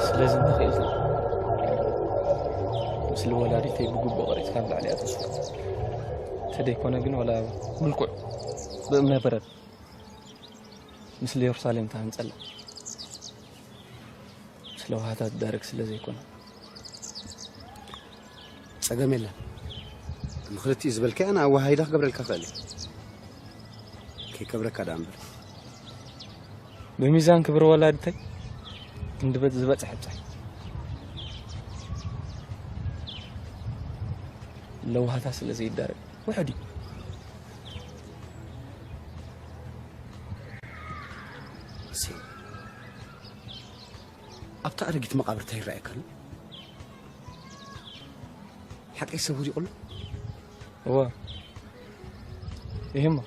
ስለዚ እንተኽኢልካ፣ ምስሊ ወላዲተይ ብግቡእ ቀሪጽካ ንላዕሊ እያ ተስፍር። ተደይኮነ ግን ዋላ ምልኩዕ ብእምነ በረድ። ምስሊ የሩሳሌም ተሃንጸላ። ስለ ውሃታት ዳርግ ስለ ዘይኮነ። ጸገም የለን። ንኽልቲኡ ዝበልካዮ ኣነ ኣወሃሂዳ ክገብረልካ እኽእል እየ። ከይከብረካ ደኣ እምበር። ብሚዛን ክብሪ ወላዲተይ ክንዲ ዝበጽሕ ብጻይ። ለውሃታ ስለ ዘይዳረግ ውሑድ እዩ። እሰይ። ኣብታ ኣረጊት መቓብር እንታይ ይረኣየካ ኣሎ? ሓቀይ ሰብ ወዲቑ ኣሎ? እወ። ይሄማ።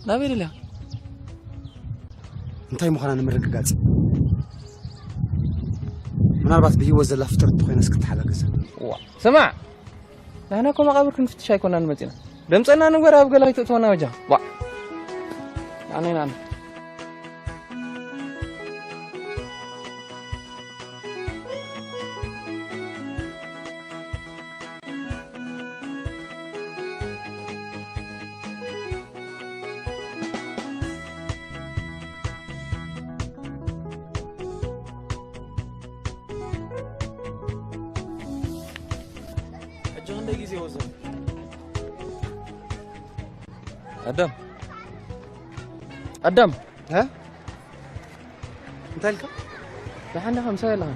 ናበይ ደልያ? እንታይ ምዃና ንምርግጋጽ። ምናልባት ብህይወት ዘላ ፍጥረት እንተኾይናስ ክትሓጋገዘ። ዋ፣ ስማዕ። ንሕና እኮ መቓብር ክንፍትሽ ኣይኮናን መጺና። ደምጸና ንግበር ኣብ ገላ ኣይትእትወና በጃ። ዋ። ኣነ፣ ኣነ። ሕጂ ክንደይ ግዜ ወዘ? ኣዳም። ኣዳም። እ? እንታይ ኢልካ? ደሓን ዲኻ? ምሳይ ኣለኻ?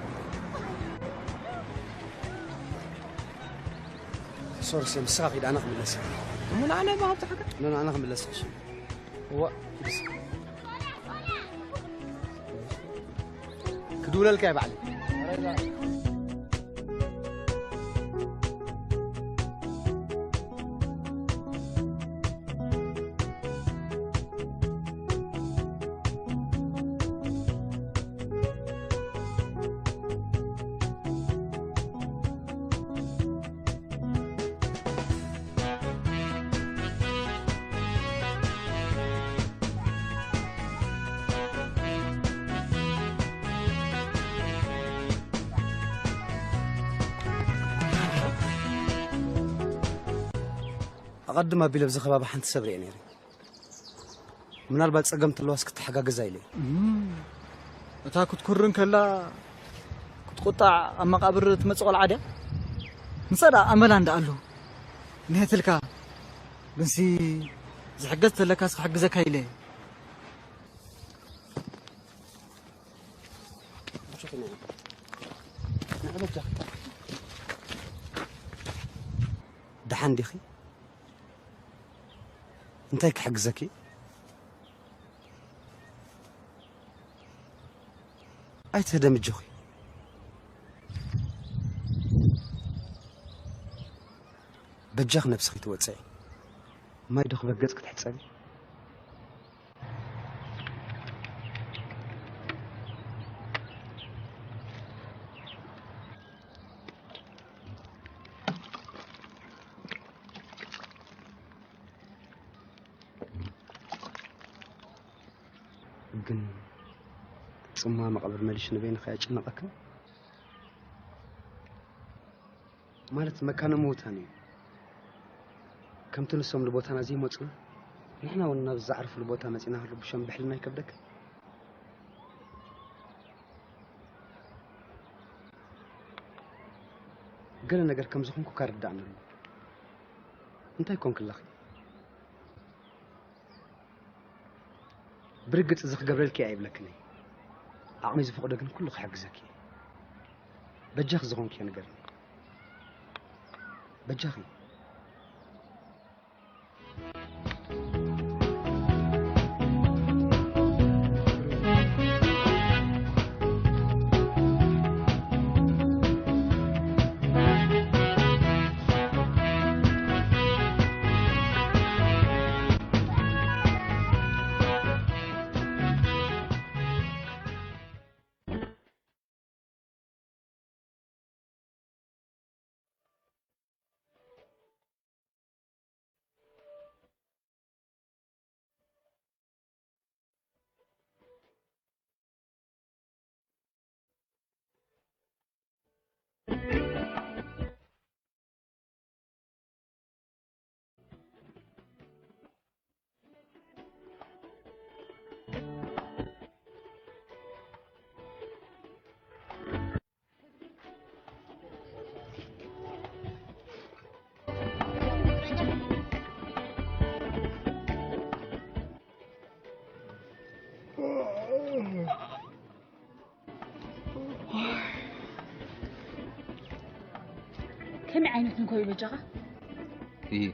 ሶሪ፣ ሴም፣ ንስኻ ኺድ፣ ኣነ ክምለስ እየ። እሞ ንዓና እባ ካብ ጸሓካ? ኖ፣ ኖ፣ ኣነ ክምለስ እየ። እዋ፣ ኪድስ። ክድውለልካ እየ ባዕለይ። ቀድም ኣቢለ ኣብዚ ከባቢ ሓንቲ ሰብ ርእየ ነይረ። ምናልባት ጸገም ተለዋስ ክትሓጋገዛ ኢለ። እታ ክትኩርን ከላ ክትቁጣዕ ኣብ መቓብር ትመጽእ ቆልዓ ድያ? ንሳ ደኣ ኣመላ እንዳ ኣሎ። እንሄትልካ። ግንሲ ዝሕገዝ ተለካስ ክሕግዘካ ኢለ። ደሓን ዲኺ? እንታይ ክሕግዘኪ? ኣይትህደም እጆኺ። በጃኺ ነብስኺ ትወፅዒ። ማይ ዶ ክበገፅ ክትሕፀቢ? ግን ጽምዋ መቓብር መሊሹ ንበይንኻ የጨንቐካ? ማለት መካነ ምዉታን እዩ። ከምቲ ንሶም ልቦታና ዘይመጹና፣ ንሕና እውን ናብ ዝዓርፉሉ ቦታ መጺና ክርብሾም ብሕልና ይከብደካ? ገለ ነገር ከም ዝኾንኩ ከርዳእኒ ኣሎ። እንታይ ኮንክለኺ? ብርግጽ እዚ ክገብረልኪ ኣይብለክን እየ። ዓቕሚ ዝፈቕዶ ግን ኩሉ ክሕግዘኪ እየ። በጃኺ ዝኾንክዮ ንገርኒ። በጃኺ። ከመይ ዓይነት እንኮ እዩ በጃኻ? እይ።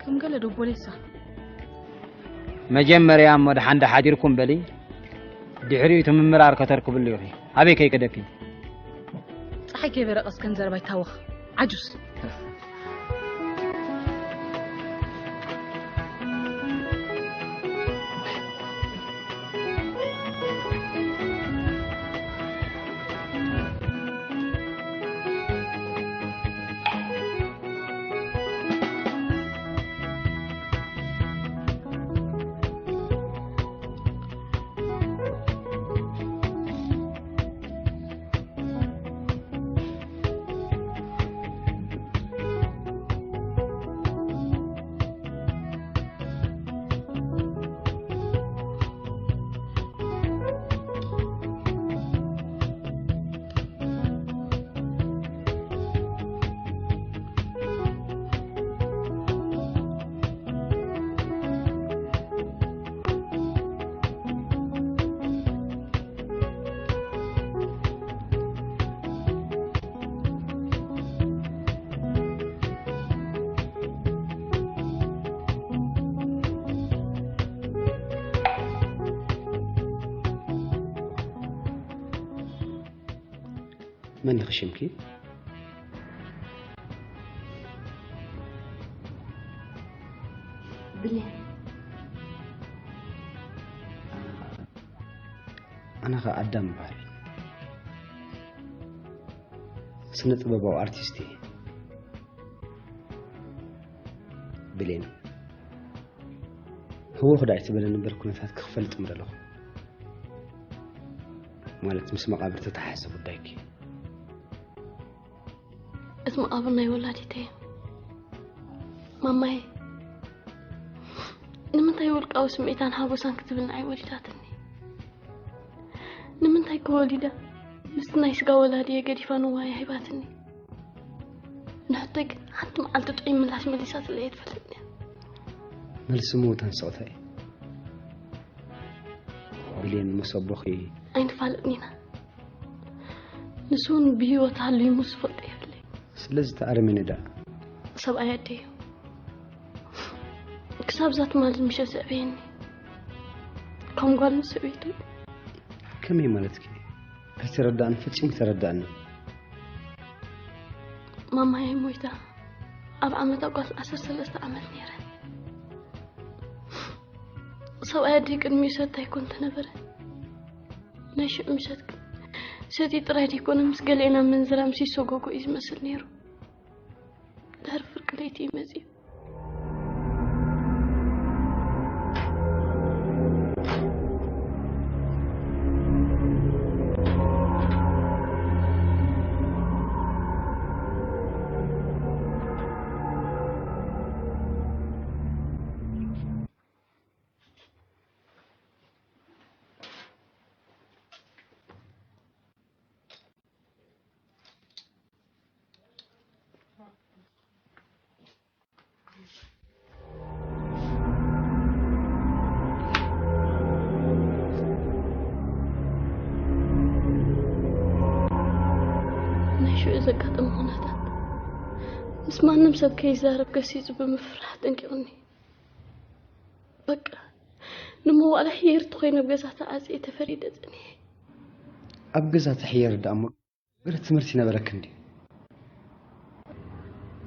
ከም ገለ ዶ ቦሌሳ? መጀመርያ እሞ ደሓን ዶ ሓዲርኩም በሊ፣ ድሕሪኡ እቲ ምምራር ከተርክብሉ ኢኺ። ኣበይ ከይከደኪ? ጸሓይ ከይበረቐስ ከም ዘረባ ይታወኽ። ዓጁስ። መን ኢኺ ሽምኪ? ብሌን። ኣነ ኸ ኣዳም እበሃል። ስነ ጥበባዊ ኣርቲስት እየ። ብሌን፣ ህውኽ ዳኣ ኣይትበለኒ እምበር ኩነታትኪ ክፈልጥ እምበር ኣለኹ። ማለት ምስ መቓብር ተተሓሓዘ ጉዳይኪ። እቲ መቓብር ናይ ወላዲተይ እዩ። ማማይ፣ ንምንታይ ውልቃዊ ስምዒታን ሓጎሳን ክትብል ንዓይ ወሊዳትኒ? ንምንታይ ከወሊዳ ምስቲ ናይ ስጋ ወላዲየ ገዲፋ ንዋያ ሂባትኒ? ንሕቶይ ግን ሓንቲ መዓልቲ ጥዑይ ምላሽ መሊሳትለይ ኣይትፈልጥን እያ። መልሲ ምውታን ስቕታ እዩ። ብሌን ምስ ኣቦኺ ኣይንፋለጥን ኢና። ንሱ እውን ብህይወት ሃልዩ ምስ ዝፈልጦ የብለይ። ስለዚ ተኣረሚኒ ደኣ። ሰብኣይ ኣደዩ ክሳብ እዛ ትማሊ ምሸት ዘዕበየኒ ከም ጓል ምስ ሰበይቱ። ከመይ ማለትኪ? ኣይተረዳእን፣ ፈጺሙ ኣይተረዳእን። ማማየ ሞይታ ኣብ ዓመታ ጓል ዓሰርተ ሰለስተ ዓመት ነይረ። ሰብኣይ ኣደይ ቅድሚኡ ሰታይ ኮን ተነበረ። ናይ ሽዑ ምሸት ግን ሰቲ ጥራይ ደይኮነ ምስ ገሊኤና መንዝራ ምስ ይሰጎጎ እዩ ዝመስል ነይሩ። ድሕሪ ፍርቂ ለይቲ እዩ መጺኡ። ናይ ሽዑ ዘጋጠመ ኩነታት ምስ ማንም ሰብ ከይዛረብ ገሲጹ ብምፍራሕ ጠንቂቑኒ። በቃ ንመዋእለ ሕየርቲ ኮይነ ኣብ ገዛ ተዓጽየ ተፈሪደ ጸኒሐ። ኣብ ገዛ ትሕየር ደኣ እሞ ገለ ትምህርቲ ነበረኪ እንድዩ?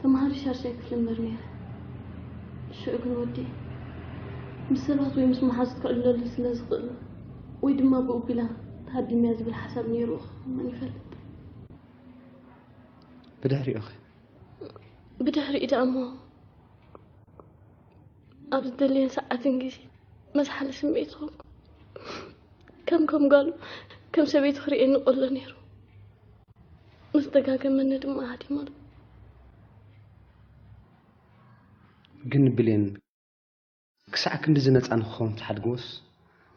ተምሃሪ ሻድሻይ ክፍሊ እምበር ነይረ። ሽዑ ግን ወዲ ምስ ሰባት ወይ ምስ መሓዙት ክዕለሉ ስለ ዝኽእሉ ወይ ድማ ብኡ ቢላ ተሃዲምያ ዝብል ሓሳብ ነይሩ መን ይፈልጥ። ብድሕሪኡ ኸ? ብድሕሪኡ ደኣ እሞ ኣብ ዝደለየን ሰዓትን ግዜ መዝሓሊ ስምዒት ዝኾንኩ ከም ከም ጓሉ ከም ሰበይቱ ክርእየኒ ቆሎ ነይሩ። ምስ ደጋገመኒ ድማ ሃዲመሉ። ግን ብሌን ክሳዕ ክንድዚ ነጻ ንክኸውን ትሓድግዎስ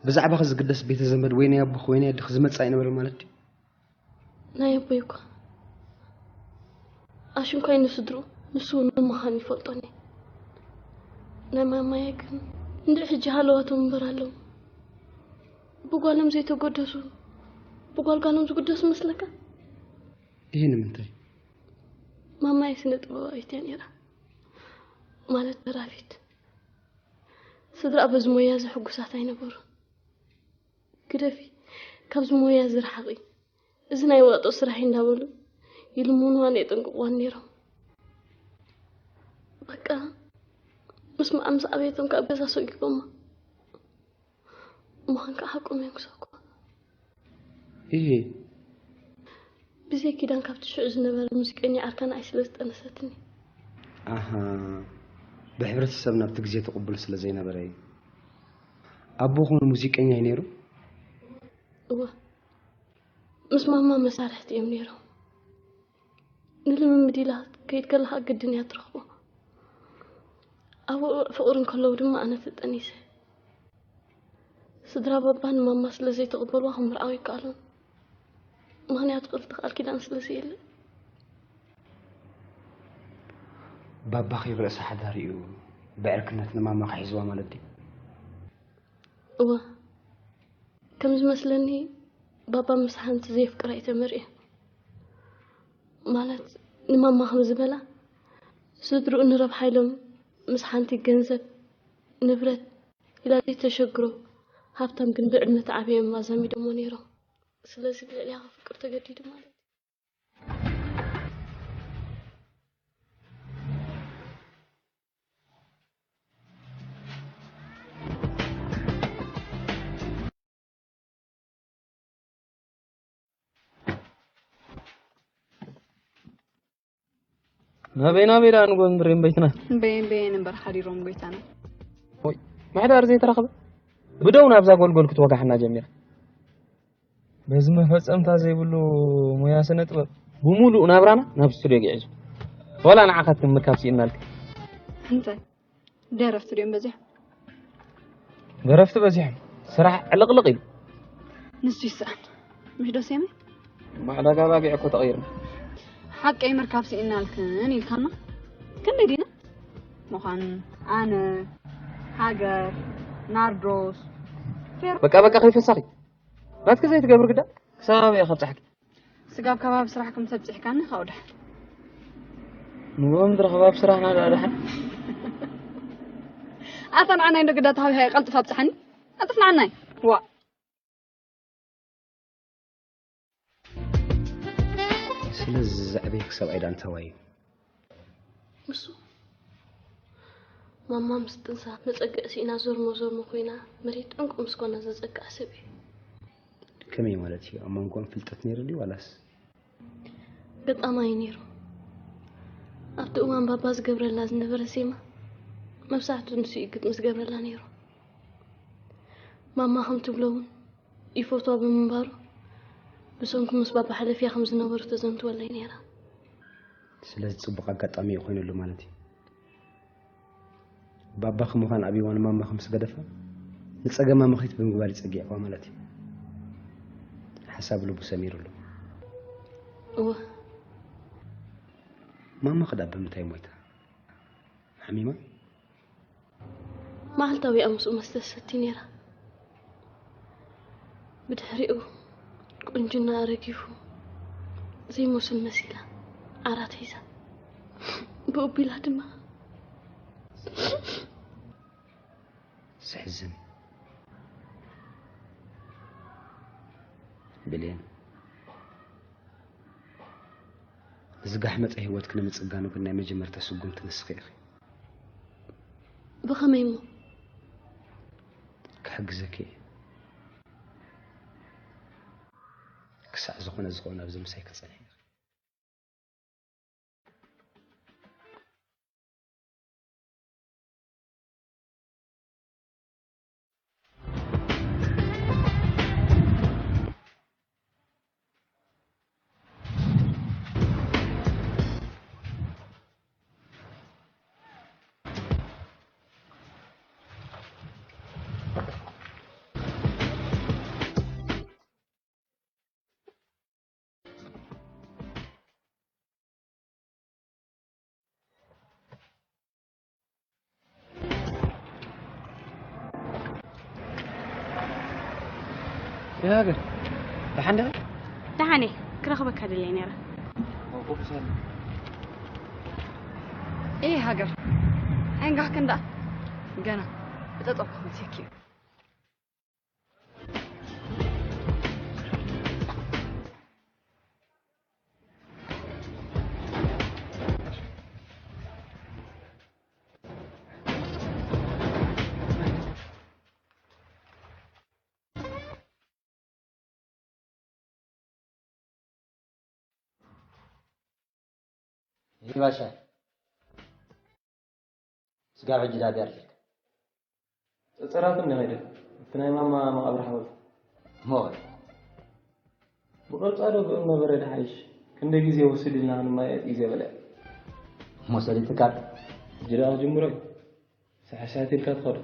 ብዛዕባኺ ዝግደስ ቤተ ዘመድ ወይ ናይ ኣቦኺ ወይ ናይ ኣደኺ ዝመጽእ ኣይነበረ ማለት ድዩ? ናይ ኣቦይ እኳ ኣሽንኳይ ንስድሩ ንሱ እውን ምዃን ይፈልጦኒ። ናይ ማማየ ግን እንድዒ ሕጂ ሃለዋቶም እምበር ኣለዉ። ብጓሎም ዘይተጎደሱ ብጓልጓሎም ዝጉደሱ መስለካ? ይሄ ንምንታይ? ማማየ ስነ ጥበባዊት እያ ነይራ፣ ማለት ደራፊት። ስድራ በዚ ሞያ ዝሕጉሳት ኣይነበሩ። ግደፊ፣ ካብዚ ሞያ ዝረሓቂ፣ እዚ ናይ ዋጦ ስራሕ እንዳበሉ ይልምኑዋን የጠንቅቁዋን ነይሮም። በቃ ምስ መዓ ምስ ዓበየቶም ካብ ገዛ ሰጊጎማ ምዃን ከዓ ሓቆም እዮም ክሰኩ። ይሄ ብዘይ ኪዳን ካብቲ ሽዑ ዝነበረ ሙዚቀኛ ዓርካ ንዓይ ስለ ዝጠነሰትኒ። ኣሃ፣ ብሕብረተሰብና ኣብቲ ግዜ ትቕቡል ስለ ዘይነበረ እዩ። ኣቦኹም ሙዚቀኛ እዩ ነይሩ? እወ፣ ምስ ማማ መሳርሕቲ እዮም ነይሮም። ንልምምድ ኢላ ከይድ ከለኻ ግድን እያ ትረኽቦ። ኣብ ፍቕሪ እንከለዉ ድማ ኣነ ተጠኒሰ። ስድራ ባባ ንማማ ስለ ዘይተቐበልዋ ክምርዓው ይከኣሎም። ምኽንያቱ ክልተ ቃል ኪዳን ስለ ዘየለ። ባባኺ ርእሰ ሓዳሪ እዩ፣ ብዕርክነት ንማማ ክሒዝዋ ማለት ድዩ? እወ፣ ከም ዝመስለኒ ባባ ምስ ሓንቲ ዘየፍቅራ እዩ ተመርዕዩ። ማለት ንማማ ከም ዝበላ ስድርኡ ንረብሓ ኢሎም ምስ ሓንቲ ገንዘብ ንብረት ኢላ ዘይተሸግሮ ሃብታም ግን ብዕድመ ተዓብዮም ኣዛሚዶሞ ነይሮም። ስለዚ ብልዕሊኣ ከፍቅር ተገዲዱ ማለት እዩ። ናበይ ናበይ ደኣ ንጎንብሬን በይትና? በየን በየን እምበር ሓዲሮም ጎይታና። ወይ ምሕዳር ዘይተረኽበ ብደው ናብዛ ጎልጎል ክትወጋሕና ጀሚራ። በዚ መፈጸምታ ዘይብሉ ሞያ ስነ ጥበብ ብሙሉእ ናብራና ናብ ስቱድዮ ግዒዙ። ወላ ንዓኻ ትምካብ ስኢንናልካ። እንታይ ደረፍቲ ድዮም በዚሖም? ደረፍቲ በዚሖም፣ ስራሕ ዕልቕልቕ ኢሉ። ንሱ ይስኣን። ምሽ ዶ ሴመ? ባዕዳጋ ባጊዕ እኮ ተቐይርና። ሓቀይ ምርካብ ስኢናልክን ኢልካና። ክንደይ ዲና? ምዃን ኣነ፣ ሃገር፣ ናርዶስ፣ ፌር በቃ፣ በቃ፣ ከይፈሳኺ። ናትኪ ዘይትገብሪ ግዳ ክሳብ ኣበይ እየ ከብጽሓኪ? ስጋብ ከባቢ ስራሕኩም ተብጺሕካኒ፣ ካብኡ ደሓን። ንግሆ ምድሪ ከባቢ ስራሕና ደኣ ደሓን። ኣታ ንዓናይ እንዶ ግዳ ተሃቢሃ ቀልጥፍ ኣብጽሓኒ። ቀልጥፍ ንዓናይ። ዋ። ስለዚ ዘዕበየኪ ሰብኣይ ደኣ እንታይ እዩ? ንሱ ማማ ምስ ጥንሳ ነጸግዕ ስኢና ዞርሞ ዞርሞ ኮይና መሬት ዕንቁ ምስ ኮና ዘጸግዓ ሰብ እዩ። ከመይ ማለት እዩ? ኣብ መንጎኦም ፍልጠት ነይሩ ድዩ ዋላስ? ገጣማይ ነይሩ። ኣብቲ እዋን ባባ ዝገብረላ ዝነበረ ዜማ መብዛሕትኡ ንሱ እዩ ግጥሚ ዝገብረላ ነይሩ። ማማ ከም ትብሎ እውን ይፈትዋ ብምንባሩ ብሰንኩ ምስ ባባ ሕለፍያ ከም ዝነበሩ ተዘንትወለይ ነይራ። ስለዚ ጽቡቕ ኣጋጣሚ እዩ ኮይኑሉ ማለት እዩ። ባባኺ ምዃን ኣብይዋ ንማማኺ ምስ ገደፋ፣ ንጸገማ ምኽኒት ብምግባር ይጸጊዕዋ ማለት እዩ። ሓሳብ ልቡ ሰሚሩሉ። እወ። ማማኺ ደኣ ብምንታይ ሞይታ? ሓሚማ? መዓልታዊ እያ ምስኡ መስተ ትሰቲ ነይራ። ብድሕሪኡ ቁንጅና ረጊፉ ዘይመስል መሲላ ዓራት ሒዛ ብኡቢላ ድማ ዘሕዝን ብሌን። እዚ ጋሕ መጸ ህይወትኪ ንምጽጋኑ ግን ናይ መጀመርታ ስጉምቲ ንስኺ ኢኺ። ብኸመይ እሞ? ክሕግዘኪ እየ። ክሳዕ ዝኾነ ዝኸውን ኣብዚ ምሳይ ክትጸንሒ ኢኺ። ይሃገር፣ ደሓን ዲኺ? ደሓን እየ፣ ክረኽበካ ደልየ ነይረ። እይ ሃገር፣ ኣይንጋሕክን ደኣ፣ ገና ብጠጠው ክመፅየኪ እዩ። ይባሻ ስጋብ ሕጂ ዳቢ ኣለካ። ጸጸራቱ እንደ ኸይደ፣ እቲ ናይ ማማ መቓብር ሓወልቲ። እሞ በል። ብቕርጻ ዶ ብእምነበረድ ሓይሽ? ክንደይ ግዜ ወስድ ኢልና ክንማየጥ እዩ ዘበለ። እሞ ሰሊጥካ። ሕጂ ደኣ ክጅምሮ እዩ። ሳሕሳት ኢልካ ትኸዶ።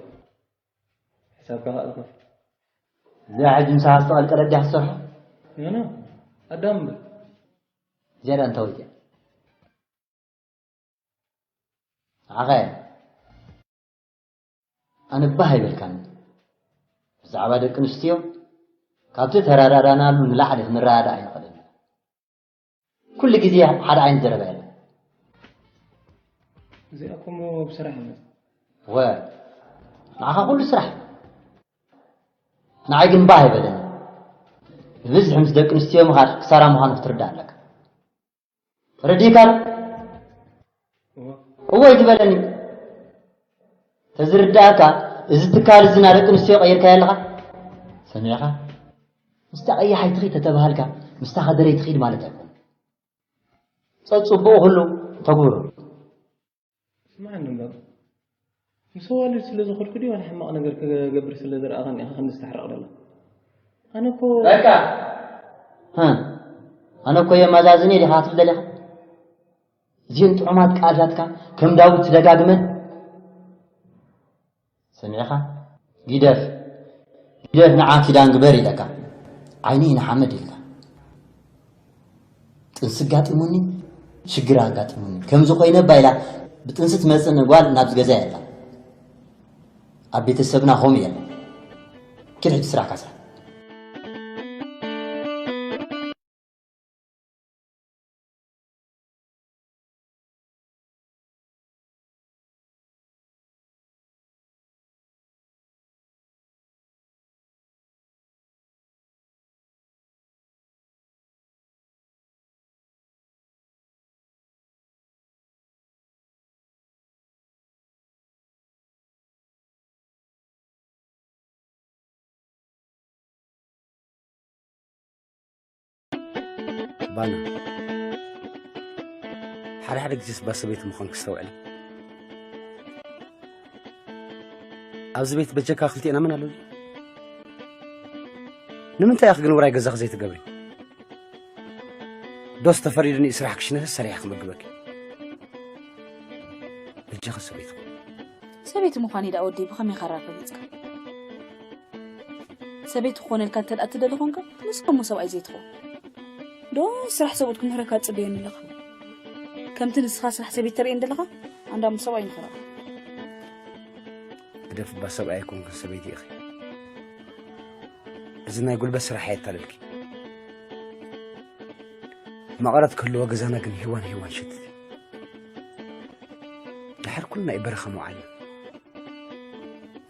ሕሳብካ ከኣ ትኸፍል። እዚኣ ሕጂ ምሳኻ ዝተቐልቀለት ድያ ክትሰርሖ? ኖ፣ ኖ። ኣዳም እምበር። እዚኣ ደኣ እንታይ ወዲኣ? ንዓኻ እያ። ኣነ ባህ ኣይበልካኒ። ብዛዕባ ደቂ ኣንስትዮ ካብቲ ተረዳዳናሉ ንላዕሊ ክንረዳዳእ ኣይንኽእልን። ኩሉ ግዜ ሓደ ዓይነት ዘረባ የለን። እዚኣ እኮ እሞ ብስራሕ እያ። ወ፣ ንዓኻ ኩሉ ስራሕ። ንዓይ ግን ባህ ኣይበለኒ። ብብዝሒ ምስ ደቂ ኣንስትዮ ምኻድ ክሳራ ምዃኑ ክትርዳእ ኣለካ። ተረዲእካ ዶ? እወ። እወ ኣይትበለኒ። ተዝርዳእካ፣ እዚ ትካል እዚ ናይ ደቂ ኣንስትዮ ቀይርካዮ ኣለኻ። ሰሚዕኻ? ምስታ ቀያሓይ ትኺድ ተተባሃልካ፣ ምስታ ከደረይ ትኺድ ማለት ኣይኮነን። ጸጽቡቑ ኩሉ ተግብሮ። ስምዓኒ እምበር፣ ምስ ኣዋልድ ስለ ዝኸድኩ ድዩ ዋላ ሕማቕ ነገር ክገብር ስለ ዝረኣኻኒ ኢኻ ክንዲ ዝተሕረቕ ደሎ? ኣነ እኮ በቃ። ሃ፣ ኣነ እኮ የመዛዝን እየ ዲኻ ክትብል ደሊኻ? እዚን ጥዑማት ቃላትካ ከም ዳዊት ትደጋግመን፣ ሰሚዕኻ? ግደፍ፣ ግደፍ፣ ንዓ ኪዳን ግበር ኢለካ። ዓይኒ ንሓመድ ኢልካ። ጥንሲ ኣጋጢሙኒ፣ ሽግር ኣጋጢሙኒ። ከምዚ ኮይነ እባ ኢላ ብጥንሲ ትመጽእ ጓል ናብዚ ገዛ የላ። ኣብ ቤተሰብና ከምኡ የለን። ኪድ ሕጂ ስራሕካ ስራሕ። ባና፣ ሓደ ሓደ ግዜስ ባሰበይቲ ምዃን ክስተውዕል። ኣብዚ ቤት በጀካ ክልቲኤና መን ኣሎ? ንምንታይ ኢኺ ግን ውራይ ገዛኺ ዘይትገብሪ? ዶስ ተፈሪዱኒ ስራሕ ክሽነሰ ሰሪሐ ክመግበኪ? በጃኺ ሰበይቲ። ሰበይቲ ምዃን ኢዳ ወዲ ብኸመይ ኻራ ፈሊጥካ? ሰበይቲ ክኾነልካ እንተ ደኣ ትደሊ ኾንካ፣ ንስኻ እሞ ሰብኣይ ዘይትኸውን። ዶ ስራሕ ሰብኡት ክምህረካ ትጽበየኒ ኣለኻ? ከምቲ ንስኻ ስራሕ ሰበይቲ ተርእየኒ ዘለኻ፣ ኣንዳ እሞ ሰብኣይ ንኽረኣ። ግደፍ እባ፣ ሰብኣይ ኣይኮንክን፣ ሰበይቲ ኢኺ። እዚ ናይ ጉልበት ስራሕ ኣየታለልኪ። መቐረት ክህልዎ ገዛና ግን ሄዋን ሄዋን ሸትት። ድሓር ኩልና እዩ በረኻ መውዓልና።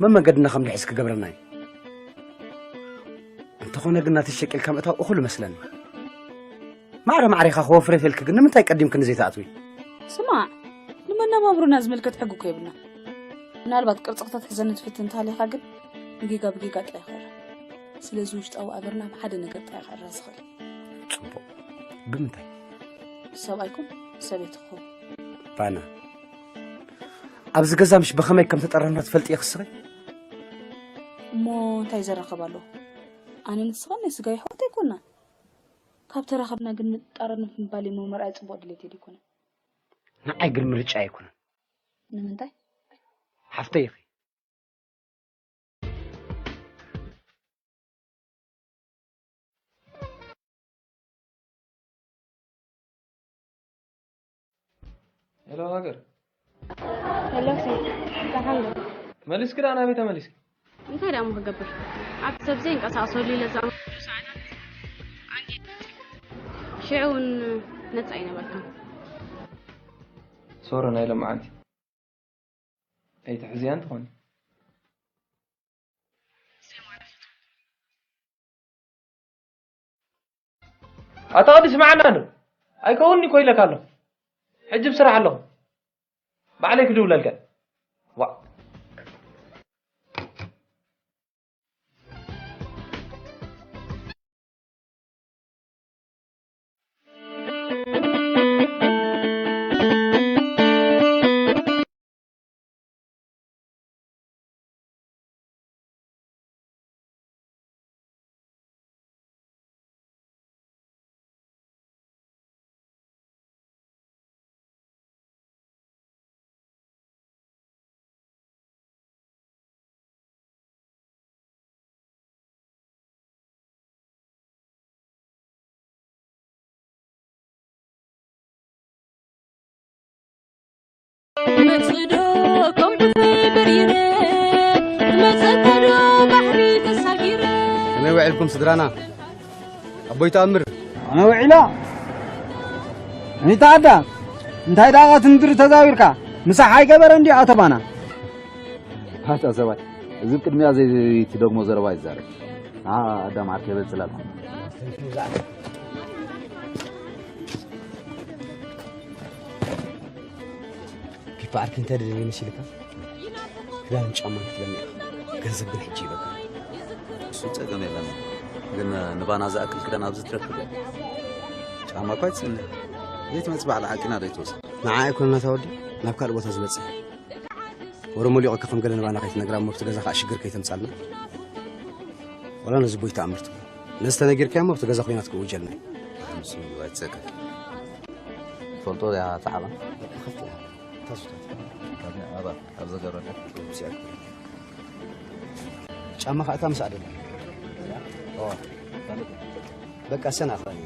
መመንገድና ከም ድሕዝ ክገብረና እዩ። እንተኾነ ግን ናተይ ሸቂልካ ምእታው እኹል እመስለኒ። ማዕረ ማዕሪኻ ክወፍር የፈልኪ ግን ንምንታይ ቀዲምክኒ ዘይትኣትዊ? ስማዕ፣ ንመነባብሮና ዝምልከት ሕጊ እኮ የብልና። ምናልባት ቅርጺ ክተትሕዘኒ ትፍትን እንተሃሊኻ ግን ንጌጋ ብጌጋ ጥራይ ይኸራ። ስለዚ ውሽጣዊ ኣበርና ብሓደ ነገር ጥራይ ክዕረ ዝኽእል። ጽቡቕ። ብምንታይ? ሰብኣይኩም ሰበይትኹም። ባና፣ ኣብዚ ገዛ ምሽ ብኸመይ ከም ተጠረምና ትፈልጢ ኢኺ እስኺ? እሞ እንታይ ዘራኸብ ኣሎ? ኣነ ንስኻን ናይ ስጋ ይሕወት ኣይኮና። ካብ ተራኸብና ግን ንጣረን ምባል እሞ መርኣይ ጽቡቕ ድሌት ኣይኮነን። ንዓይ ግን ምርጫ ኣይኮነን። ንምንታይ? ሓፍተይ ኢኺ። ሄሎ ሃገር። ሄሎ ሲ፣ ደሓን ዶ? መሊስኪ ደኣ ናበይ ተመሊስኪ? እንታይ ደኣ እሞ ክገብር? ኣብቲ ሰብ ዘይንቀሳቐሰሉ ኢለ ዝኣመንኩሉ ሰዓታት ኣንጊ-፣ ሽዑ እውን ነጻ ኣይነበርካን። ሶሪ ናይ ሎማዓንቲ። ኣይትሕዝያን ትኾኒ። ኣታ ቅዲ ስምዓና እንዶ። ኣይከውንኒ እኮ ኢለካ ኣለኹ። ሕጂ ብስራሕ ኣለኹ። ባዕለይ ክድውለልካ። ዋ። መጽእ ዶ ከም ዑፈይ በሪረ፣ ዝመጸካ ዶ ባሕሪ ተሳጊረ። ከመይ ውዒልኩም ስድራና? ኣቦይ ተኣምር። ኣነ ውዒላ። ኣኒታ ኣዳ፣ እንታይ ደኣ ትንድሪ ተዛዊርካ? ምሳሕ ኣይገበረ እንዲ ኣቶ ባና። ኣታ ሰብኣይ፣ እዚ ቅድሚያ ዘይትደግሞ ዘረባ ይዛረብ። ንዓ ኣዳም ዓርከይ በል ጽላልካ። ፒፓ ዓርኪ እንታይ ደለኒ መሲልካ? ክዳን ጫማ ክትብለኒ ኢኻ። ገንዘብ ግን ሕጂ ይበቃ። እሱ ጸገም የለን። ግን ንባና ዝኣክል ክዳን ኣብዚ ትረክብ እያ። ጫማ እኳ ይጽንሕ። ዘይትመጽእ ባዕላ ዓቂና ዶ ይትወስድ? ንዓ ኣይኮነን ናታ ወዲ፣ ናብ ካልእ ቦታ ዝበጽሕ። ወረ ሞሊቑካ ከም ገለ ንባና ከይትነግራ እሞ ኣብቲ ገዛ ከኣ ሽግር ከይተምጻልና። ወላ ነዚ ቦይ ተኣምር ትብሎ። ነዚ ተነጊርካዮ እሞ ኣብቲ ገዛ ኮይናት ክእውጀልና እዩ። ንሱ ኣይትጸገም። ትፈልጦ እያ ተዓባ? ከፍት እያ። ታሱታት። ካብያ ኣባ፣ ኣብ ዘገረዳ። እዚኣ ክብረት። ጫማ ኸዓ እታ ምስኣ ደላ። ኦ። በቃ ሰና ኸኒ።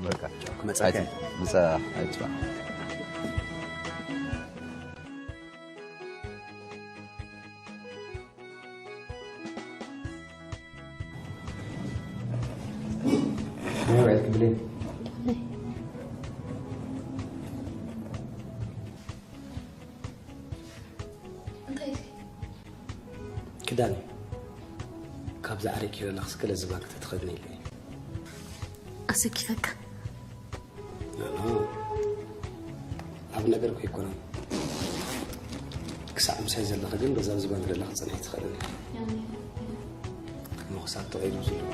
በቃ። ክመጻ ኣይቲ-፣ ምጻ ኣይትጽባ። እንታይ እዚ? ክዳን እዩ። ካብዛ ኣረኪበላ ክስከለ ዝባን ከተትኸድኒ ኢለ እየ። ኣሰኪፈካ። ኖ፣ ኖ። ኣብ ነገር እኮ ኣይኮነን። ክሳዕ ምሳይ ዘለኺ ግን በዛ ዝባን ዘለኺ ጽንሒ ትኽእልን። እሞ ክሳብ ተቐይሩ ዝብሉ።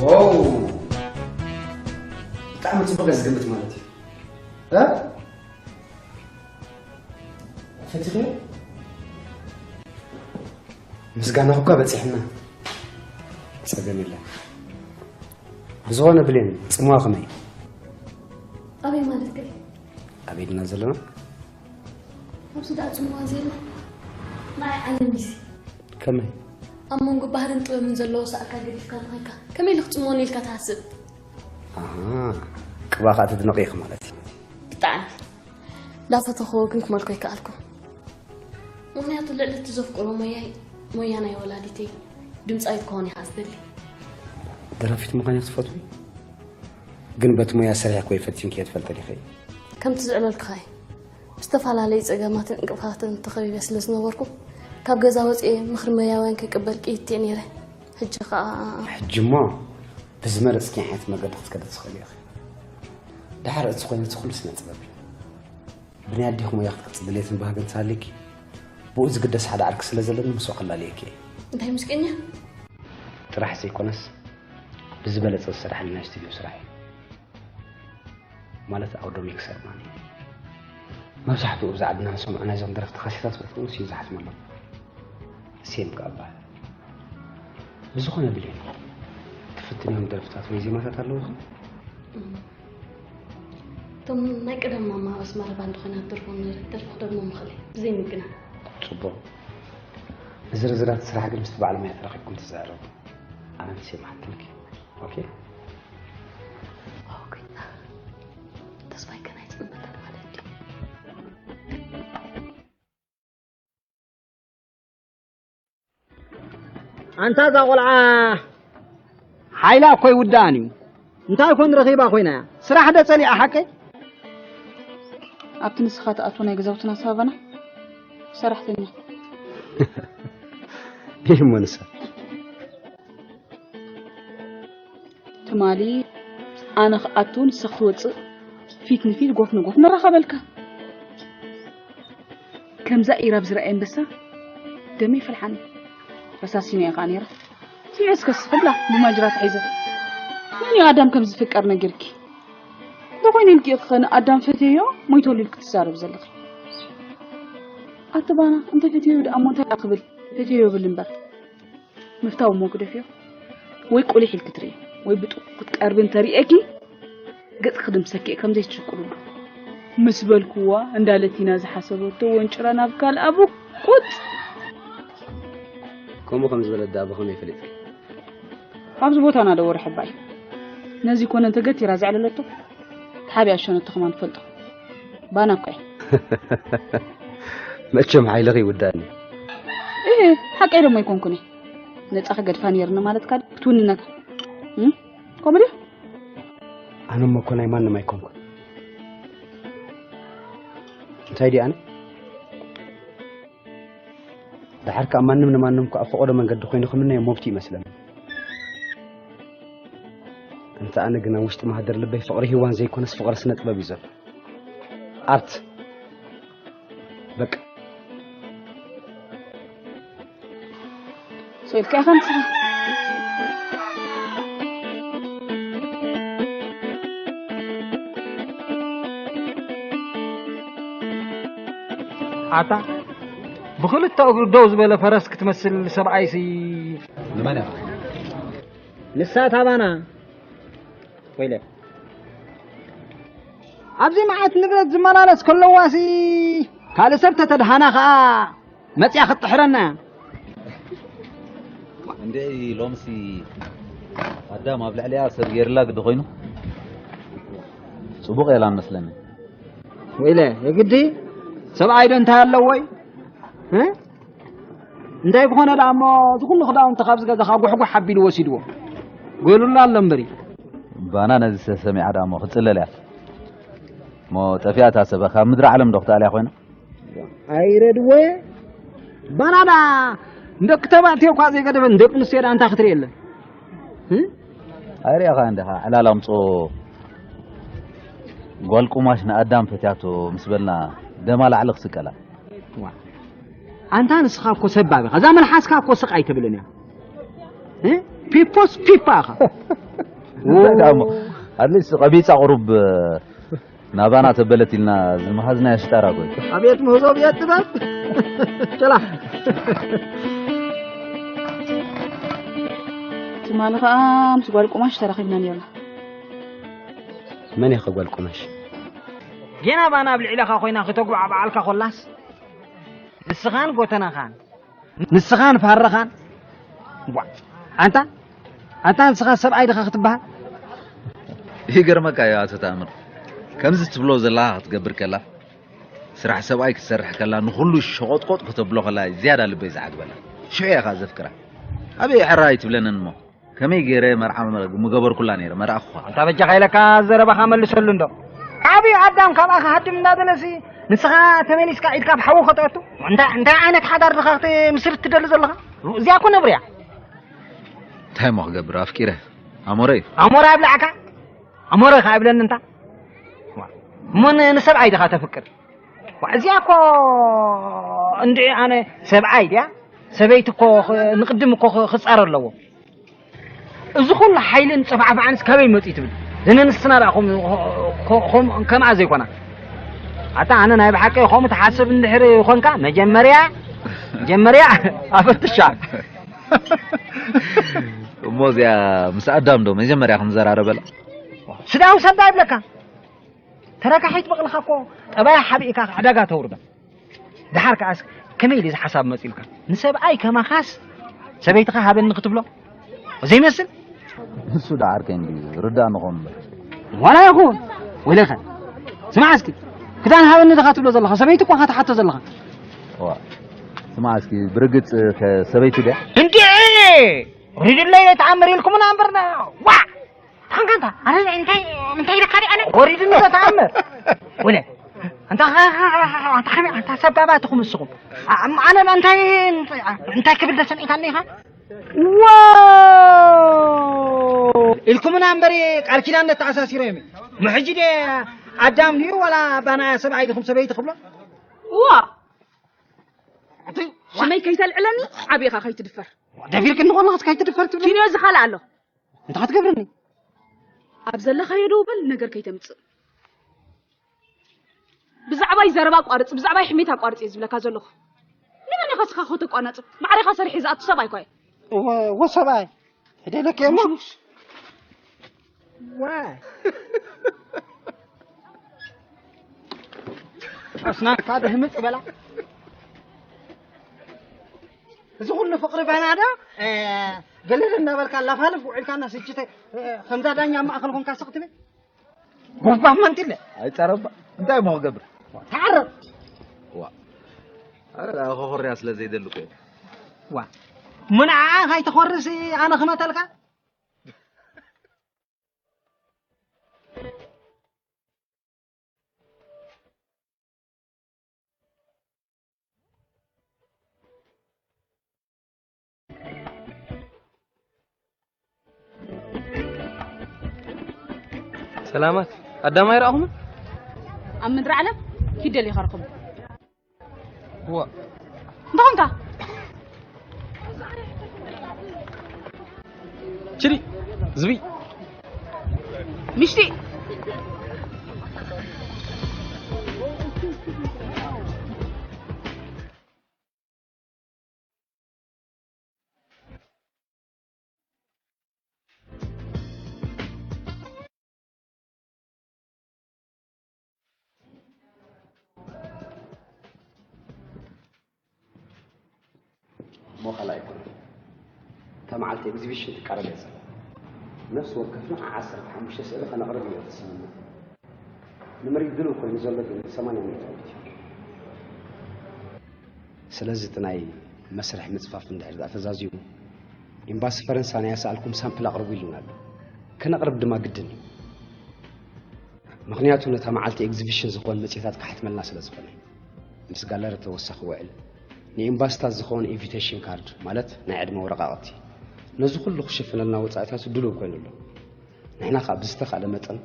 ዋው! ብጣዕሚ ጽቡቕ እየ ዝግምት ማለት እዩ። እ? ፈቲኽዮ? ምስጋናኹ እኳ በጺሕና። ጸገም የለን። ብዝኾነ ብሌን፣ ጽምዋ ከመይ? ኣበይ ማለት ከ? ኣበይ ድና ዘለና? ኣብዚ ደኣ ጽምዋ ዘየለ? ንዓይ ዓለም እዩሲ። ከመይ? ኣብ መንጎ ባህርን ጥበብን ዘለዎ ሰኣካ ገዲፍካ እንተኾይንካ፣ ከመይ ኢሉ ክጽምወኒ ኢልካ ትሓስብ? ኣሃ፣ ቅባ ኸኣ ተድንቒ ኢኺ ማለት እዩ። ብጣዕሚ። ላፈተኽዎ ግን ክመልኮ ኣይከኣልኩ። ምኽንያቱ ልዕሊ እቲ ዘፍቅሮ ሞያይ፣ ሞያ ናይ ወላዲተይ፣ ድምጻዊት ክኾን እየ ዝደሊ። ደራፊት ምዃን እያ ትፈትዊ? ግን በቲ ሞያ ሰሪሕኪ ወይ ፈቲንኪዮ ትፈልጢ ዲኺ? ከምቲ ዝዕለልክኻ እየ። ብዝተፈላለዩ ጸገማትን ዕንቅፋትን ተኸቢበ ስለ ዝነበርኩ፣ ካብ ገዛ ወጺኤ ምኽሪ ሞያውያን ክቅበል ቅይት እየ ነይረ። ሕጂ ኸኣ ሕጂ እሞ ብዝመረጽክዮ ዓይነት መገዲ ክትከዲ ትኽእሊ ኢኺ። ደሓር እቲ ዝኾነ እቲ ኩሉ ስነ ጥበብ እዩ። ብናይ ኣዴኺ ሞያ ክትቅጽሊ ድሌትን ባህግን እንተሃልዩኪ፣ ብኡ ዝግደስ ሓደ ዓርኪ ስለ ዘለኒ ምስኡ ከላልየኪ እየ። እንታይ ሙዚቀኛ? ጥራሕ ዘይኮነስ፣ ብዝበለጸ ዝስርሓሉ ናይ ስቱድዮ ስራሕ እዩ። ማለት ኣውዶሚክ ሰርማኒ። መብዛሕትኡ ኣብዚ ዓድና ንሰምዖ ናይዞም ደረፍቲ ካሴታት በቲ ንሱ እዩ ዝሓትመሎም። ሴም ከኣ እበሃል። ብዝኾነ ብሌን፣ ትፍትንዮም ደርፍታት ወይ ዜማታት ኣለዉኺ? እም። እቶም ናይ ቀደም ማማ ኣብ ኣስመራ ባንድ ኮይና ትደርፎም ነበረት ደርፊ ክደግሞም እኽእል እየ፣ ብዘይ ምግናን። ጽቡቕ። ንዝርዝራት ስራሕ ግን ምስቲ በዓል ሞያ ተራኺብኩም ትዛረቡ። ኣነ ንሴም ሓትልኪ። ኦኬ? ኦኬ። ተስፋይ ገና ኣይጽንበተን ማለት ድዩ? ኣንታ እዛ ቆልዓ ሓይላ እኮ ይውዳእን እዩ። እንታይ ኮን ረኺባ ኮይና እያ? ስራሕ ዶ ጸሊኣ ሓቀይ? ኣብቲ ንስኻ ትኣትዎ ናይ ገዛውትና ሳቫና ሰራሕተኛ። ይህ እሞ ንሳ። ትማሊ ኣነ ክኣቱ ንስኻ ክትወጽእ ፊት ንፊት ጎፍ ንጎፍ ንራኸበልካ። ከምዛ ኢራብ ዝረኣየ ኣንበሳ ደመይ ፈልሓኒ። ረሳሲኖ እየ ከኣ ነይረ። ስምዒ እስከ ስኽብላ ብማጅራት ሒዘ። መን እዩ ኣዳም ከም ዝፍቀር ነጊርኪ? እንተኾይኑ ኢልኪ ኢኺ ንኣዳም ፈትየዮ ሞይተሉ ኢልኪ ትዛረቢ ዘለኺ። ኣቲ ባና እንተ ፈትየዮ ደኣ እሞ እንታይ ደኣ ክብል? ፈትየዮ ይብል እምበር። ምፍታው እሞ ግደፍዮ። ወይ ቁሊሕ ኢልኪ ትርእዮ ወይ ብጡቕ ክትቀርቢ እንተርእየኪ ገጽ ክድምሰኪ እየ፣ ከም ዘይትሽቅሉሉ። ምስ በልክዋ፣ እንዳ ለቲና ዝሓሰበቶ ወንጭራ ናብ ካልኣ ብቁጥ። ከምኡ ከም ዝበለት ደኣ ብኸመይ ፈሊጥኪ? ኣብዚ ቦታና ዶ ወርሒ ኣባይ? ነዚ ኮነ እንተገቲራ ዘዕለለቶ፣ ተሓቢኣ ዝሸነቶ ከማን ትፈልጦ። ባና እኮ እየ። መቸም ሓይልኺ ይውዳእኒ። እህ፣ ሓቀይ ደሞ ኣይኮንኩን እየ። ነጻ ክገድፋ ነይርኒ ማለትካ ድዩ? ክትውንነካ። እም? ከምኡ ድዩ? ኣነ እሞ እኮ ናይ ማንም ኣይኮንኩን። እንታይ ድየ ኣነ? ደሓር ከኣ ማንም ንማንም እኮ ኣብ ፈቐዶ መንገዲ ኮይኑ ክምነዮ መብቱ ይመስለኒ። እንተ ኣነ ግን ኣብ ውሽጢ ማህደር ልበይ ፍቕሪ ሂዋን ዘይኮነስ ፍቕሪ ስነ ጥበብ እዩ ዘሎ። ኣርት። በቃ። ኢልካ ኢኻ ንስኻ። ኣታ ብኽልተ እግሩ ደው ዝበለ ፈረስ ክትመስል ሰብኣይሲ ንመን እያ? ንሳ ታባና ወይለ ኣብዚ መዓት ንብረት ዝመላለስ ከለዋሲ ካልእ ሰብ ተተድሃና ኸኣ መጽያ ክትጥሕረና እያ። እንዴ ሎምሲ ኣዳም ኣብ ልዕሊኣ ሰብ ገይርላ ግዲ ኮይኑ ጽቡቕ የላን መስለኒ። ወይለ የግዲ ሰብኣይ ዶ እንታይ ኣለዎ እዩ? እ? እንታይ ብኾነ ደኣ እሞ እዚ ኩሉ ክዳውንቲ ካብዚ ገዛ ካብ ጉሕጉሕ ኣቢሉ ወሲድዎ። ጎይሉላ ኣሎ እምበሪ። ባና ነዚ ሰሚዓ ደኣ እሞ ክትጽለል እያ። እሞ ጠፊኣታ ሰበ ካብ ምድሪ ዓለም ዶ ክትኣልያ ኮይና? ኣይረድዎ ባናዳ ንደቂ ተባዕትዮ እኳ ዘይገደበ ንደቂ ኣንስትዮ ደኣ እንታይ ክትርኢ የለን? እ? ኣይሪኣኻ እንዲኻ ዕላል ኣምፅኦ ጓል ቁማሽ ንኣዳም ፈትያቶ ምስ በልና ደማ ላዕሊ ክስቀላ። ዋ። ኣንታ ንስኻ እኮ ሰባብ ኢኻ። እዛ መልሓስካ እኮ ስቕ ኣይትብልን እያ። እ? ፒፖስ ፒፓ ኢኻ። እንታይ ደኣ እሞ ኣትሊስት ቀቢፃ ቁሩብ ናባና ተበለት ኢልና ዝመሃዝናዮ ሽጣራ እኮ እዩ። ኣቤት ምህዞ ቤት ጥበብ። ጨላ። ትማሊ ኸኣ ምስ ጓል ቁማሽ ተራኺብና ነይርና። መን ኢኻ ጓል ቁማሽ? ጌና ባና ኣብ ልዕለኻ ኮይና ክተጉባዕብዓልካ ኮላስ ንስኻን ጎተናኻን ንስኻን ፋረኻን ቧ። ኣንታ ኣንታ ንስኻ ሰብኣይ ድኻ ክትበሃል? ይገርመካ እዩ ኣቶ ተኣምር፣ ከምዚ ትብሎ ዘለኻ ክትገብር ከላ፣ ስራሕ ሰብኣይ ክትሰርሕ ከላ፣ ንኹሉ ሸቖጥቆጥ ክተብሎ ከላ ዝያዳ ልበይ ዝዓግበላ። ሽዑ እየ ኸኣ ዘፍቅራ። ኣበይ ሕራይ ትብለንን እሞ? ከመይ ገይረ መርዓ ምገበርኩላ ነይረ፣ መርኣኹኻ። ኣንታ በጃኻ ኢለካ ዘረባኻ መልሰሉ እንዶ። ዓብዩ ኣዳም ካብኣ ክሃድም እንዳበለሲ፣ ንስኻ ተመሊስካ ኢድካ ኣብ ሓዊ ከተእቱ? እንታይ፣ እንታይ ዓይነት ሓዳር ድኻ ክትምስርት ትደሊ ዘለኻ? እዚኣ እኮ ነብሪ እያ። እንታይ እሞ ክገብር፣ ኣፍቂረ። ኣሞረ እዩ። ኣሞረ ኣብላዕካ? ኣሞረ ከ ኣይብለኒ እንታ? ዋ፣ እሞ ን-፣ ንሰብኣይ ድኻ ተፍቅር? ዋ፣ እዚኣ እኮ እንድዒ ኣነ ሰብኣይ ድያ? ሰበይቲ እኮ ኽ-፣ ንቕድም እኮ ኽ-፣ ክጻረ ኣለዎ። እዚ ኩሉ ሓይልን ጽፋዕፋዕንስ ካበይ መጺኡ ትብል? ዘነ ንስና ደኣ ከም-፣ ከም-፣ ከምኣ ዘይኮና። ኣታ ኣነ ናይ ብሓቂ ከምኡ ትሓስብ እንድሕር ኮንካ፣ መጀመርያ፣ መጀመርያ ኣፈትሻ። እሞ እዚኣ ምስ ኣዳም ዶ መጀመርያ ክንዘራረበላ? ስዳው ሰዳ ይብለካ። ተረካሒት በቕልኻ እኮ ጠባያ ሓቢእካ ዕዳጋ ተውርዳ። ደሓር ከኣስ ከመይ ኢሉ እዚ ሓሳብ መጺኡልካ? ንሰብኣይ ከማኻስ ሰበይትኻ ሃበኒ ክትብሎ ዘይመስል? ንሱ ደሓር ከይንዲ ርዳእ ንኾን እምበር። ዋላ ይኹን ወለኸ ስማዕ እስኪ፣ ክዳን ሃበኒ ድኻ ትብሎ ዘለኻ? ሰበይቲ እኳ ኢኻ ትሓቶ ዘለኻ። ዋ፣ ስማዕ እስኪ፣ ብርግጽ ከ ሰበይቲ ድያ? እንዴ! ሪድለይ ተኣምር ኢልኩምና እምበርና። ዋ! ታንካንታ፣ ኣረ እንታይ፣ እንታይ ኢልካ ዲ ኣነ? ወሪድኒ ዶ ተኣምር? ወለ፣ ኣንታ፣ ኣንታ ከመይ፣ ኣንታ ሰብ ባባ ትኹም ንስኹም። ኣ-፣ ኣነ እንታይ፣ እንታይ፣ እንታይ ክብል ደሰን ኢልካኒ ኢኻ? ዋው! ኢልኩምና እምበሪ ቃል ኪዳን ነተኣሳሲሮ እዮም። ምሕጂ ደ ኣዳም ድዩ ዋላ ባና ሰብኣይ ድኹም ሰበይቲ ክብሎ? ዋ! ኣቲ ሽመይ ከይተልዕለኒ ዓቢኻ ከይትድፈር። ደፊርክኒ ኮለኻስ ከይትድፈር ትብለኒ? ኪንዮ ዝኻልእ ኣሎ። እንታይ ክትገብርኒ? ኣብ ዘለኻዮ ደው በል፣ ነገር ከይተምጽእ። ብዛዕባይ ዘረባ ኣቋርጽ፣ ብዛዕባይ ሕሜት ኣቋርጽ እየ ዝብለካ ዘለኹ። ንመን ኢኻ እስኻ ከተቋናጽብ? ማዕረ ኢኻ ሰሪሐ ዝኣቱ ሰብ ኣይኮየ። ወ-፣ ወሰብኣይ። ሕደለከ እሞ። ሙሽ፣ ሙሽ። ዋይ። ኣስናንካ ድህምጥ በላ። እዚ ኩሉ ፍቕሪ በናዳ፣ እ፣ ገለል እናበልካ ላፋልፍ ውዒልካና ስጅተ፣ እ፣ ከምዛ ዳኛ ኣብ ማእከል ኮንካ ስቕ ትብል። ጎባብ መንጢለ። ኣይጸረባ። እንታይ እሞ ክገብር? ተዓረቕ። ዋ። ኣረ፣ ደኣ ኮኾርያ ስለ ዘይደሊ እኮ እዩ። ዋ። ምን ዓ-፣ ካይተኾርስ ኣነ ክመተልካ? ሰላማት፣ ኣዳም ኣይረኣኹምን? ኣብ ምድሪ ዓለም ኪድ ደሊኻ ርኽቦ። ዋ። እንታይ ኾንካ? ችሪ ዝቢ ምሽቲ እሞ ካልኣይ እኮ እታ መዓልቲ ኤግዚቢሽን ትቃረብ እያ ዘላ። ነፍሲ ወከፍና ዓሰርተ ሓሙሽተ ስእሊ ከነቕርብ እዩ ተሰምና። ንምርኢት ድሉው ኮይኑ ዘሎ ግን ሰማንያ ሚእቲ ዓመት እዩ። ስለዚ እቲ ናይ መስርሕ ምጽፋፍ እንድሕር ደኣ ተዛዚሙ፣ ኤምባሲ ፈረንሳ ናይ ኣሰኣልኩም ሳምፕል ኣቕርቡ ኢሉና ኣሎ። ከነቕርብ ድማ ግድን እዩ። ምኽንያቱ ነታ መዓልቲ ኤግዚቢሽን ዝኾን መጽሔታት ክሓትመልና ስለ ዝኾነ። ምስ ጋለሪ ተወሳኺ ውዕል፣ ንኤምባሲታት ዝኸውን ኢንቪቴሽን ካርድ፣ ማለት ናይ ዕድመ ወረቓቕቲ፣ ነዚ ኩሉ ክሽፍነልና ወጻኢታቱ ድሉው ኮይኑ ኣሎ። ንሕና ከኣ ብዝተኻእለ መጠን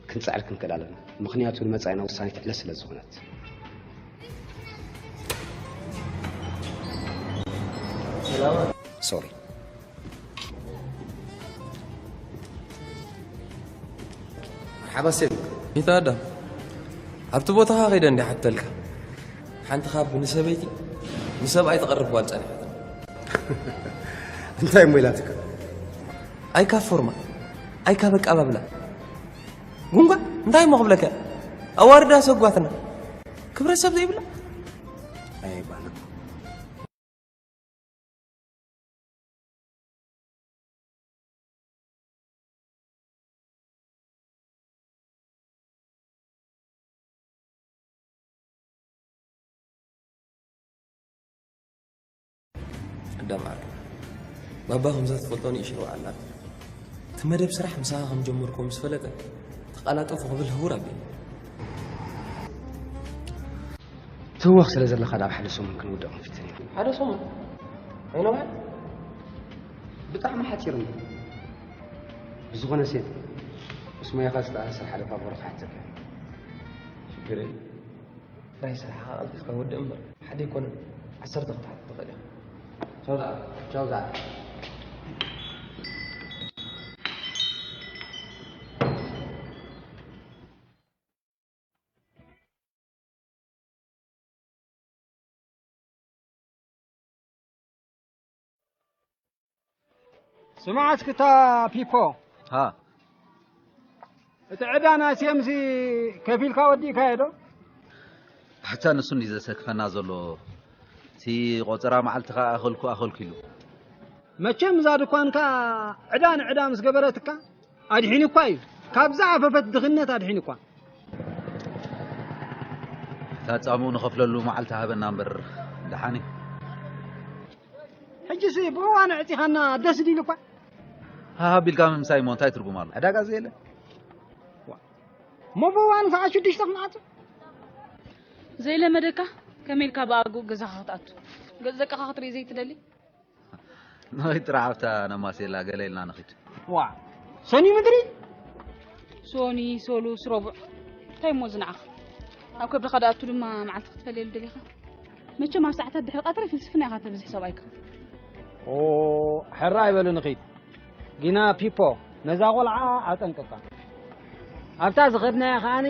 ክንጽዕር ክንክእል ኣለና። ምኽንያቱ ንመጻኢና ወሳኒት ዕለት ስለ ዝኾነት። ሶሪ። መርሓባ ሴም። ይታ ኣዳም፣ ኣብቲ ቦታኻ ከይደ እንዲ ሓተልካ፣ ሓንቲ ካብ ንሰበይቲ ንሰብኣይ ትቐርብ ጓል ጸኒሓት። እንታይ እሞ ኢላትካ? ኣይ ካብ ፎርማ፣ ኣይ ካብ ኣቀባብላ። ጉንጓ፣ እንታይ እሞ ክብለካ? ኣዋርዳ ሰጓትና። ክብረት ሰብ ዘይብላ። ኣይ ባና። ኣዳም ዓርኪ፣ ባባ ከምዛ ትፈልጦ ንእሽቶ ወዓላት። እቲ መደብ ስራሕ ምሳኻ ከም ጀመርኩ ምስ ፈለጠ፣ ተቓላጠፉ ክብል ህውር ኣቢሉ። ትህወኽ ስለ ዘለኻ ናብ ሓደ ሰሙን ክንውድእ ክንፍትን ኢና። ሓደ ሰሙን? ኣይነውሐን? ብጣዕሚ ሓጺር እንዶ። ብዝኾነ ሴት፣ ምስ ሞያኻ ዝተኣሳሰር ሓደ ፋቮር ክሓተካ እየ። ሽግር የለን። ናይ ስራሕኻ ቀልጢፍካ ወድእ እምበር፣ ሓደ ኣይኮነን፣ ዓሰርተ ክትሓትት ትኽእል ኢኻ። ቻው ዝዓርከይ፣ ቻው ዝዓርከይ። ስማዕ እስኪ እታ ፒፖ። ሃ። እቲ ዕዳ ናይ ሴምሲ ከፊልካ ወዲእካዮ ዶ? ኣታ ንሱ እንዲ ዘሰክፈና ዘሎ። እቲ ቆጸራ መዓልቲ ከኣ ኣኸልኩ ኣኸልኩ ኢሉ። መቸም እዛ ድኳንካ ዕዳ ንዕዳ ምስ ገበረትካ ኣድሒኑኳ እዩ። ካብ ዝዓፈፈት ድኽነት ኣድሒኑኳ። እታ ጻምኡ ንኸፍለሉ መዓልቲ ሃበና እምበር ደሓን እዩ። ሕጂስ ብእዋኑ ዕጺኻና ደስ ዲሉኳ። ሃሃ ቢልካ ምምሳይ እሞ እንታይ ትርጉም ኣሎ? ዕዳጋ ዘየለ? ዋ፣ እሞ ብእዋኑ ሰዓት ሽዱሽተ ክንዓጹ? ዘይለመደካ ከመይ ኢልካ ብኣግኡ ገዛኻ ክትኣቱ? ገጽ ደቅኻ ክትርኢ ዘይትደሊ? ንኸይድ ጥራሕ ኣብታ ነማሴላ ገለ ኢልና ንኺድ። ዋ፣ ሰኒ ምድሪ? ሶኒ፣ ሶሉስ፣ ረቡዕ። እንታይ እሞ ዝንዓኽ? ኣብ ከብድኻ ደኣቱ ድማ መዓልቲ ክትፈልየሉ ደሊኻ? መቸም ኣብ ሰዓታት ድሕሪ ቀትሪ ፍልስፍና ኢኻ ተብዝሕ ሰብኣይካ። ኦ፣ ሕራይ በሉ ንኺድ። ጊና ፒፖ፣ ነዛ ቆልዓ ኣጠንቅቃ። ኣብታ ዝኸድናያ ከኣኒ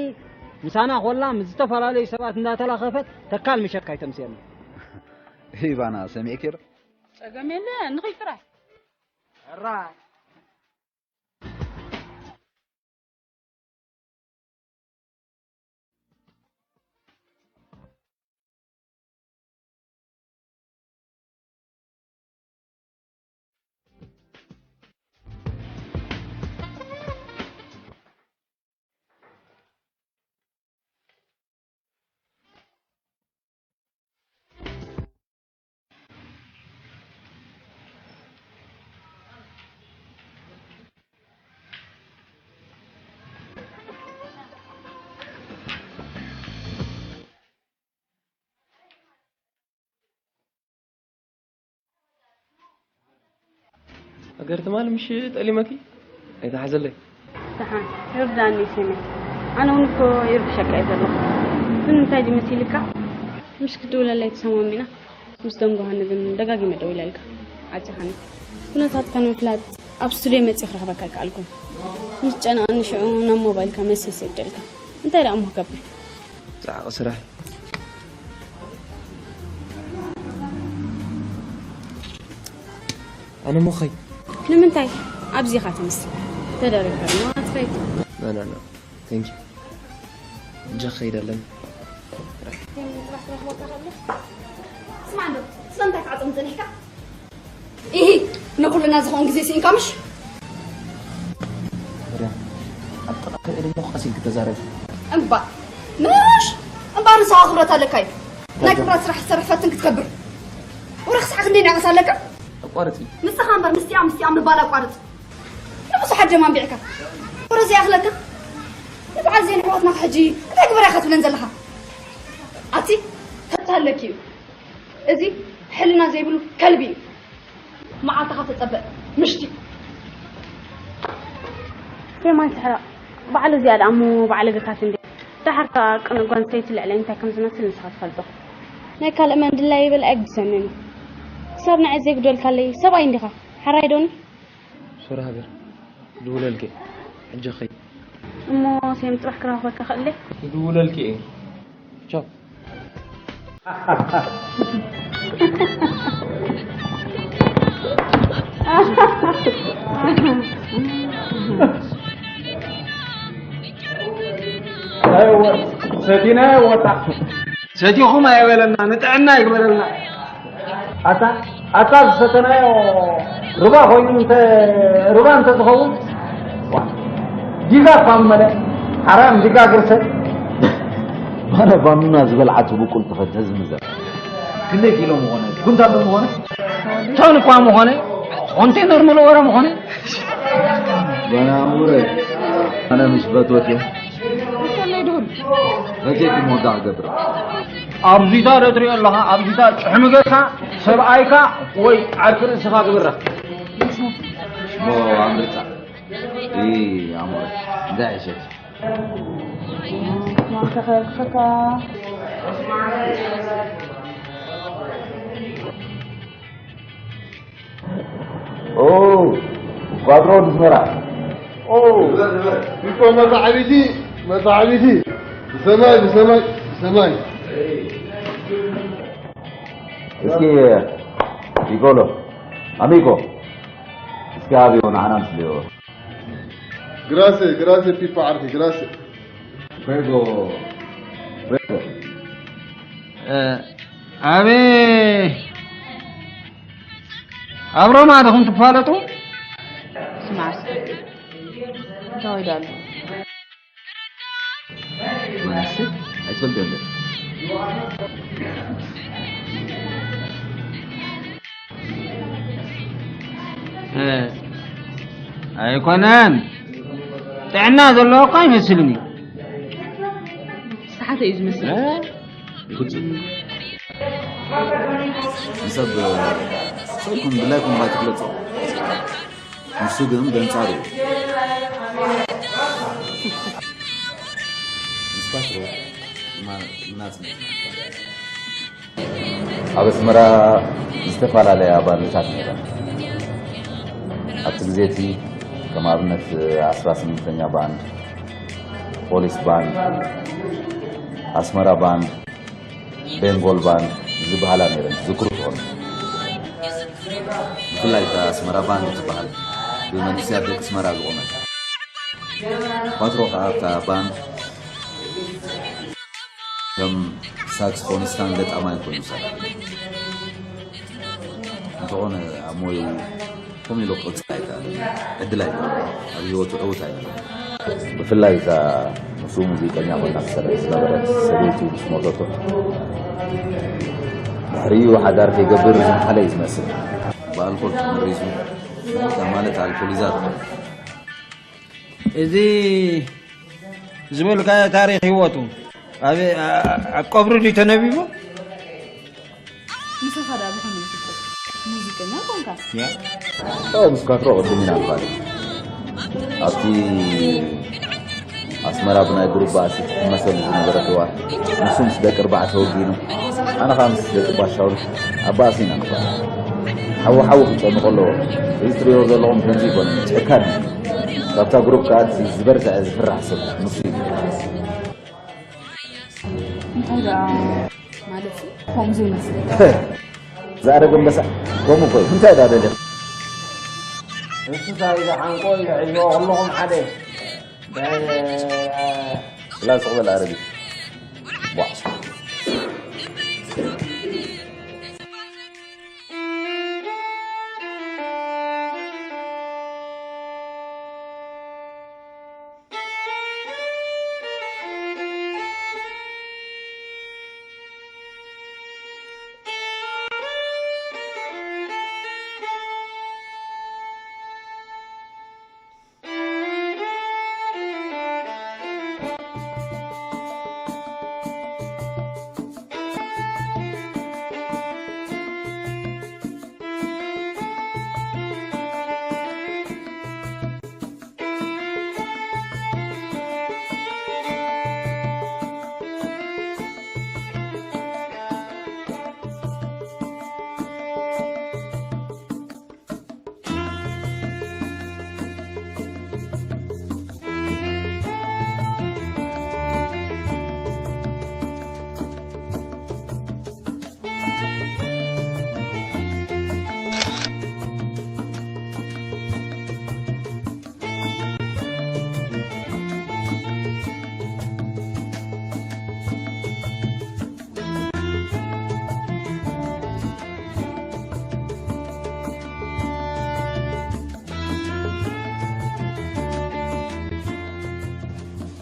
ምሳና ኮላ ምስ ዝተፈላለዩ ሰባት እንዳተላኸፈት ተካል ምሸካ ኣይተምስየና። ኢቫና፣ ሰሚዕኪ ዶ? ጸገም የለ፣ ንኺድ ጥራይ። ሕራይ። ሃገር ትማል ምሽ ጠሊመኪ ኣይተሓዘለይ። ደሓን ይርዳኒ ሰሜን። ኣነ እውን እኮ ይርብሸካ እየ ዘለኹ። ግን እንታይ ድዩ መሲልካ? ምሽ ክትድውለለይ ተሰማሚና። ምስ ደንጎሃኒ ግን ደጋጊመ ደዊለልካ። ዓጺኻኒ። ኩነታትካ ንምፍላጥ ኣብ ስቱድዮ መፅእ ክረኽበካ ኣይከኣልኩን። ምስ ጨነቐኒ ሽዑ ናብ ሞባይልካ መሴጅ ሰደልካ። እንታይ ደኣ እሞ ክገብር? ጻዕቂ ስራሕ። ኣነ ሞኸይ። ንምንታይ ኣብዚኻ ትምስል? ተደሪብካ ድማ ትኸይድ። ና፣ ና፣ ና። Thank you። እጀ ኸይድ ኣለኒ። ስማዕ እንዶ፣ ስለምንታይ ክትዓጽም ጸኒሕካ? ኢሂ፣ ንኹልና ዝኸውን ግዜ ስኢንካ ምሽ? ርያ፣ ኣብ ጥቓ ከይደ እሞ ቀስ ኢልኪ ተዛረቢ። እምባ፣ ምሽ? እምባ ንስኻ ክብረት ኣለካ እዩ። ናይ ክብረት ስራሕ ትሰርሕ ፈትን ክትከብር። ወረ ክሳዕ ክንደይ ንዕቀስ ኣለካ? ኣቋርጺ። ንስኻ እምበር ምስቲኣ ምስቲኣ ምባል ኣቋርጽ። ንብዙሓት ደም ኣንቢዕካ። ወረ ዘይኣኽለካ። ንበዓል ዜን ኣሕዋትና ሕጂ እንታይ ግበር ኢኻ ትብለን ዘለኻ? ኣቲ ከብቲ ኣለኪ እዩ። እዚ ሕልና ዘይብሉ ከልቢ እዩ። መዓልትኻ ተጸበ። ምሽቲ። ፌማ ይትሕረቕ። በዓል እዚኣ ደኣ እሞ በዓል እግርታት እንዴ። ደሓር ከኣ ቅኑዕ ጓል ኣንስተይቲ ልዕለይ እንታይ ከም ዝመስል ንስኻ ትፈልጦ። ናይ ካልእ መን ድላይ ይበል ኣይግድሰንን እዩ። ክሳብ ንዕዘ ይጉደልካለይ ሰብኣይ እንዲኻ። ሓራይ ዶኒ? ሶሪ ሃገር፣ ድውለልኪ። ሕጂ ኸይ። እሞ ሴም ጽባሕ ክረኽበካ ክእል? ክድውለልኪ እየ። ቻው። ኣይወ፣ ሰቲና ወጣ። ሰቲኹም ኣይበለና፣ ንጥዕና ይግበረልና። ኣታ፣ ኣታ ዝሰተናዮ ሩባ ኮይኑ እንተ፣ ሩባ እንተ ዝኸውን፣ ዋ፣ ዲጋ እኳ መለ፣ ሓራም ዲጋ ግርሰ። ባነ ባኑና ዝበልዓት ብቁል ተፈተዝ ምዘር። ክንደይ ኪሎ ምኾነ? ኩንታል ዶ ምኾነ? ቶን እኳ ምኾነ? ኮንቴነር መለወረ ምኾነ? ባነ ኣሙረ፣ ኣነ ምሽ በትወት እዮም። ከመይ ድሁል? በጀት መወዳእ ገብር። ኣብዚታ ዶ ትሪኦ ኣለኻ? ኣብዚታ ጭሕሚ ገጽካ፣ ሰብኣይካ ወይ ዓርኪ ርእስኻ ግብራ። ሞ ኣምርጻ። ኢ ኣሞ። እንታይ ዕሸት? ማንተ ከየልክፈካ። ኦ፣ ኳድሮ ንስመራ። ኦ፣ ፊቆ መታዕቢቲ፣ መታዕቢቲ። ብሰማይ፣ ብሰማይ፣ ብሰማይ። እስኪ ፊቆሎ፣ ኣሚጎ፣ እስኪ ኣብዮ ንዓና ምስልዮ። ግራሴ፣ ግራሴ፣ ፒፓ ዓርኪ፣ ግራሴ። ፕሬጎ፣ ፕሬጎ። እ፣ ኣቤ፣ ኣብ ሮማ ዲኹም ትፋለጡ? ስማዕ እስኪ፣ እንታይ ወይዳ ኣሎ? ማንስ? ኣይትፈልጥዮ እንደ? እ፣ ኣይኮነን። ጥዕና ዘለዎ እኮ ኣይመስልን እዩ። ዝተሓተ እዩ ዝመስል። እ? ይኹን። ንሰብ፣ ሰብኩም ድላይኩም ባይ ትግለጹ። ንሱ ግን በንጻሩ እዩ። ምስ ፓትሮ ማ-፣ ናጽነት ኣብ ኣስመራ ዝተፈላለያ ባንድታት ነይረን። ኣብቲ ግዜ እቲ ከም ኣብነት ዓስራ ስምንተኛ ባንድ፣ ፖሊስ ባንድ፣ ኣስመራ ባንድ፣ ቤንጎል ባንድ ዝበሃላ ነይረን ዝዝክሩ ትኾኑ። ብፍላይ እታ ኣስመራ ባንድ ትበሃል ብመንእሰያት ደቂ ኣስመራ ዝቖመት። ፓትሮ ከኣ ኣብታ ባንድ ከም ሳክስፎኒስታን ገጣማይን ኮይኑ ይሰርሕ። እንተኾነ ኣብ ሞይኡ ከምኡ ኢሉ ክቕጽል ኣይከኣለን። ዕድል ኣይከኣለን። ኣብ ህይወቱ ዕዉት ኣይነበረን። ብፍላይ እዛ ምስኡ ሙዚቀኛ ኮይና ትሰርሕ ዝነበረት ሰበይቱ ምስ ሞተቶ፣ ድሕሪኡ ሓዳር ከይገብር ዝመሓለ እዩ ዝመስል። ብኣልኮል ተመሪዙ፣ ሞታ ማለት ኣልኮሊዛት ኮይኑ። እዚ ዝበልካዮ ታሪኽ ህይወቱ ኣብ፣ ኣብ ቀብሩ ድዩ ተነቢቡ? ንስኻ ደኣ ብኸመይ ትፈልጥ? ሙዚቀኛ ኮንካ? ያ። ኦ፣ ምስ ካትሮ ቅድም ኢና ንፋለጥ። ኣብቲ ኣስመራ ብናይ ግሩፕ ባእሲ ትሕመሰሉ ዝነበረት እዋን፣ ንሱ ምስ ደቂ ኣርባዕተ ወጊኑ፣ ኣነ ኸኣ ምስ ደቂ ባሻውል ኣብ ባእሲ ኢና ንፋለጥ። ሓዊ ሓዊ ክጨኑ ከለዎ፣ እዚ ትሪኦ ዘለኹም ከምዚ ይኮነ፣ ጨካን እዩ። ካብታ ግሩፕ ከኣ እቲ ዝበርትዐ ዝፍራሕ ሰብ ንሱ እዩ። እንታይ ደኣ ማለት እዩ? ከምዚ ይመስል። ዝኣረገ ኣንበሳ ከምኡ እኮ እዩ። እንታይ ደኣ ደሊኻ? ንሱ እንታይ ዝሓንቆ እዩ ሒዝዎ፣ ኩልኹም ሓደ። ላ ስቕ በል ኣረጊት። ቧዕ።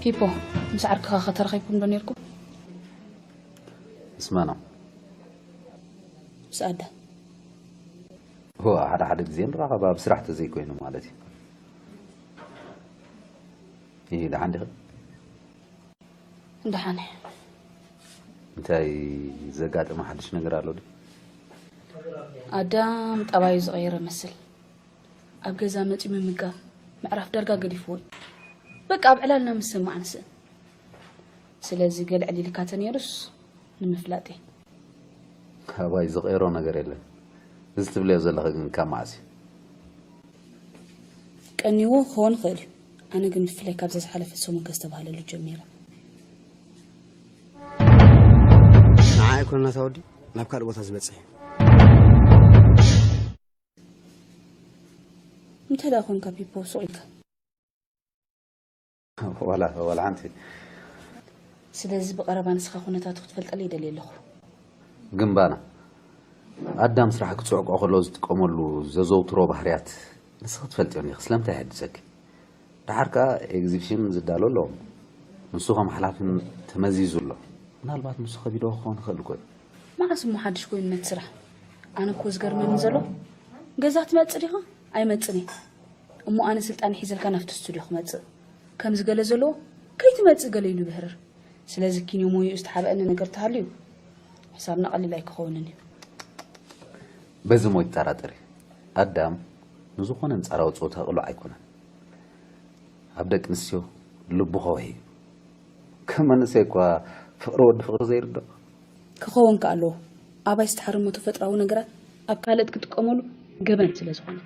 ፒፖ፣ ምስ ዓርክኻ ከተራኺብኩም ዶ ነርኩም? ምስ መኖም? ምስ ኣዳ። ሆ ሓደ ሓደ ግዜ ንራኸብ ኣብ ስራሕ ተዘይኮይኑ ማለት እዩ። ይህ ደሓን ዲኸ? ደሓን። እንታይ ዘጋጠመ ሓድሽ ነገር ኣሎ ድዩ? ኣዳም ጠባዩ ዝቐየረ መስል። ኣብ ገዛ መፂኡ ምምጋብ ምዕራፍ ዳርጋ ገዲፍዎ እዩ። በቃ ኣብ ዕላልና ምስ ሰማዕ ንስእን። ስለዚ ገለ ዕሊልካ ተነይሩስ ንምፍላጥ እየ። ኣባይ ዝቐየሮ ነገር የለን። እዚ ትብለዮ ዘለኺ ግን ካብ መዓስ እዩ? ቀኒዎ ክኸውን ይኽእል እዩ። ኣነ ግን ብፍላይ ካብዛ ዝሓለፈት ሰሙን ከስተባህለሉ ጀሚረ። ንዓ ኣይኮነና ተወዲ ናብ ካልእ ቦታ ዝመጽእ እዩ። እንታይ ደኣ ኮንካ ፒፖ ሱቕ ኢልካ? ዋላ ዋላ ሓንቲ። ስለዚ ብቐረባ ንስኻ ኩነታቱ ክትፈልጠለይ ይደልየ ኣለኹ። ግንባና ኣዳም ስራሕ ክጽዕቆ ከሎ ዝጥቀመሉ ዘዘውትሮ ባህርያት ንስኺ ትፈልጥዮ ኢኺ። ስለምንታይ ይሕድሰኪ? ደሓር ከኣ ኤግዚቢሽን ዝዳሎ ኣለዎም። ንሱ ከም ሓላፊ ተመዚዙ ኣሎ። ምናልባት ንሱ ከቢድዎ ክኸውን ይኽእል እኮ እዩ። መዓስ እሞ ሓድሽ ኮይኑ ነቲ ስራሕ? ኣነ እኮ ዝገርመኒ ዘሎ ገዛ ትመጽእ ዲኻ? ኣይመጽእን እየ። እሞ ኣነ ስልጣን ሒዘልካ ናብቲ ስቱድዮ ክመጽእ ከምዚ ገለ ዘለዎ ከይትመጽእ ገለ ኢሉ ይብህርር። ስለዚ ኪንዮ ሞይኡ ዝተሓብአኒ ነገር ተሃልዩ ሕሳብና ቀሊል ኣይክኸውንን እዩ። በዚ ሞ ይጠራጠር እዩ። ኣዳም ንዝኾነ ኣንጻራዊ ጾታ ቅሉዕ ኣይኮነን። ኣብ ደቂ ኣንስትዮ ልቡ ከውሒ እዩ። ከም መንእሰይ እኳ ፍቕሪ ወዲ ፍቕሪ ዘይርድኦ። ክኸውን ከ ኣለዎ። ኣባይ ዝተሓረሞ ተፈጥራዊ ነገራት ኣብ ካልእት ክጥቀመሉ ገበን ስለ ዝኾነ።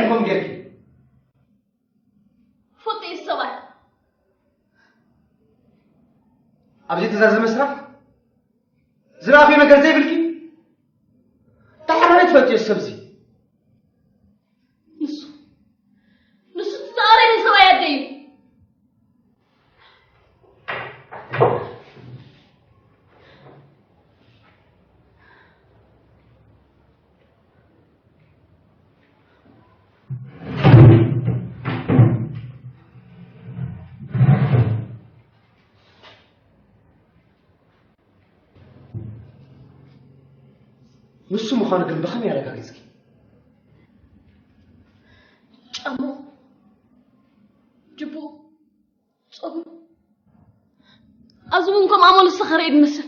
ከምኡ ጌርኪ? ፎቶ እዩ ሰብኣይ። ኣብዚ ተዛዘመ ስራሕ ዝረኣኽዮ ነገር ዘይብልኪ? ተሓራሪ ትፈልጥዮ ሰብዚ? ንሱ፣ ንሱ እቲ ዝቐረኒ ሰብኣይ ኣደይ እዩ። ንሱ ምዃኑ ግን ብኸመይ ኣረጋጊጽኪ? ጫምኡ፣ ጅብኡ፣ ጸጉሩ፣ ኣብዚ እውን ከም ኣመሉ ዝተኸረ እዩ ዝመስል።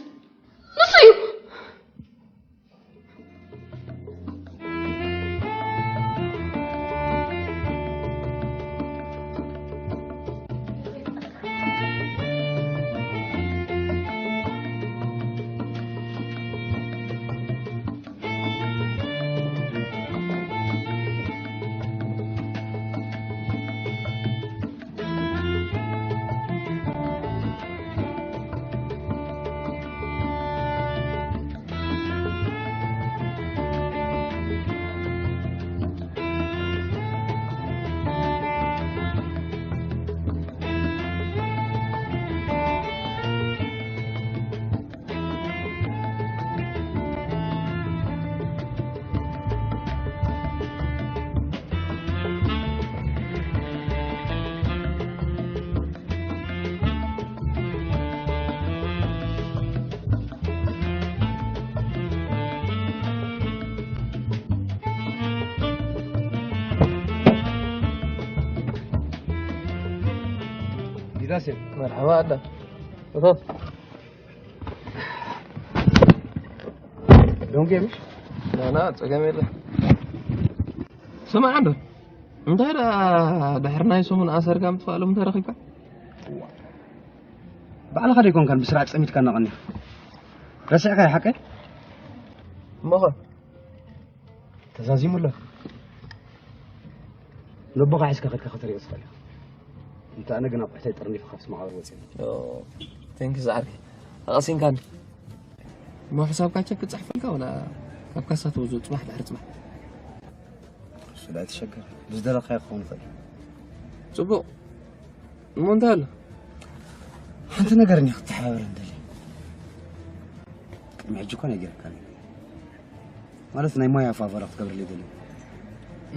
ንሱ እዩ። ዲዳሴ፣ መርሓባ ኣዳ። እቶ። ዶንጌ ምሽ? ናና፣ ጸገም የለ። ስማዕ እንዶ፣ እንታይ ደኣ ድሕሪ ናይ ሰሙን ኣሰርካ ምጥፋእ ሎም ተረኺብካ? ባዕልኻ ደይኮንካን ብስራሕ ጸሚድካ እናቐኒኻ? ረሲዕካዮ ሓቀይ? እሞኸ? ተዛዚሙ ኣሎ። ነቦኻ ሒዝካ ከድካ ከተርእዮ ትኽእል ኢኻ። እንተ ኣነ ግን ኣቑሑተይ ጠርኒፈ ካብቲ መቓብር ወጺኤ። ኦ፣ ቴንክ ዩ ዝዓርከይ። ኣቐሲንካኒ። እሞ ሕሳብካ ቸክ ክጽሕፈልካ ወላ ካብ ካሳ ተውጽኦ ጽባሕ ድሕሪ ጽባሕ? እሱ ዳኣ ኣይትሸገር። ብዝደለኻዮ ክኸውን ይኽእል። ጽቡቕ። እሞ እንታይ ኣሎ? ሓንቲ ነገር እኒኣ ክትተሓባበረኒ ደልየ። ቅድሚ ሕጂ እኮ ነጊረካ ነይረ። ማለት ናይ ሞያ ፋቨራ ክትገብረለይ ደልየ።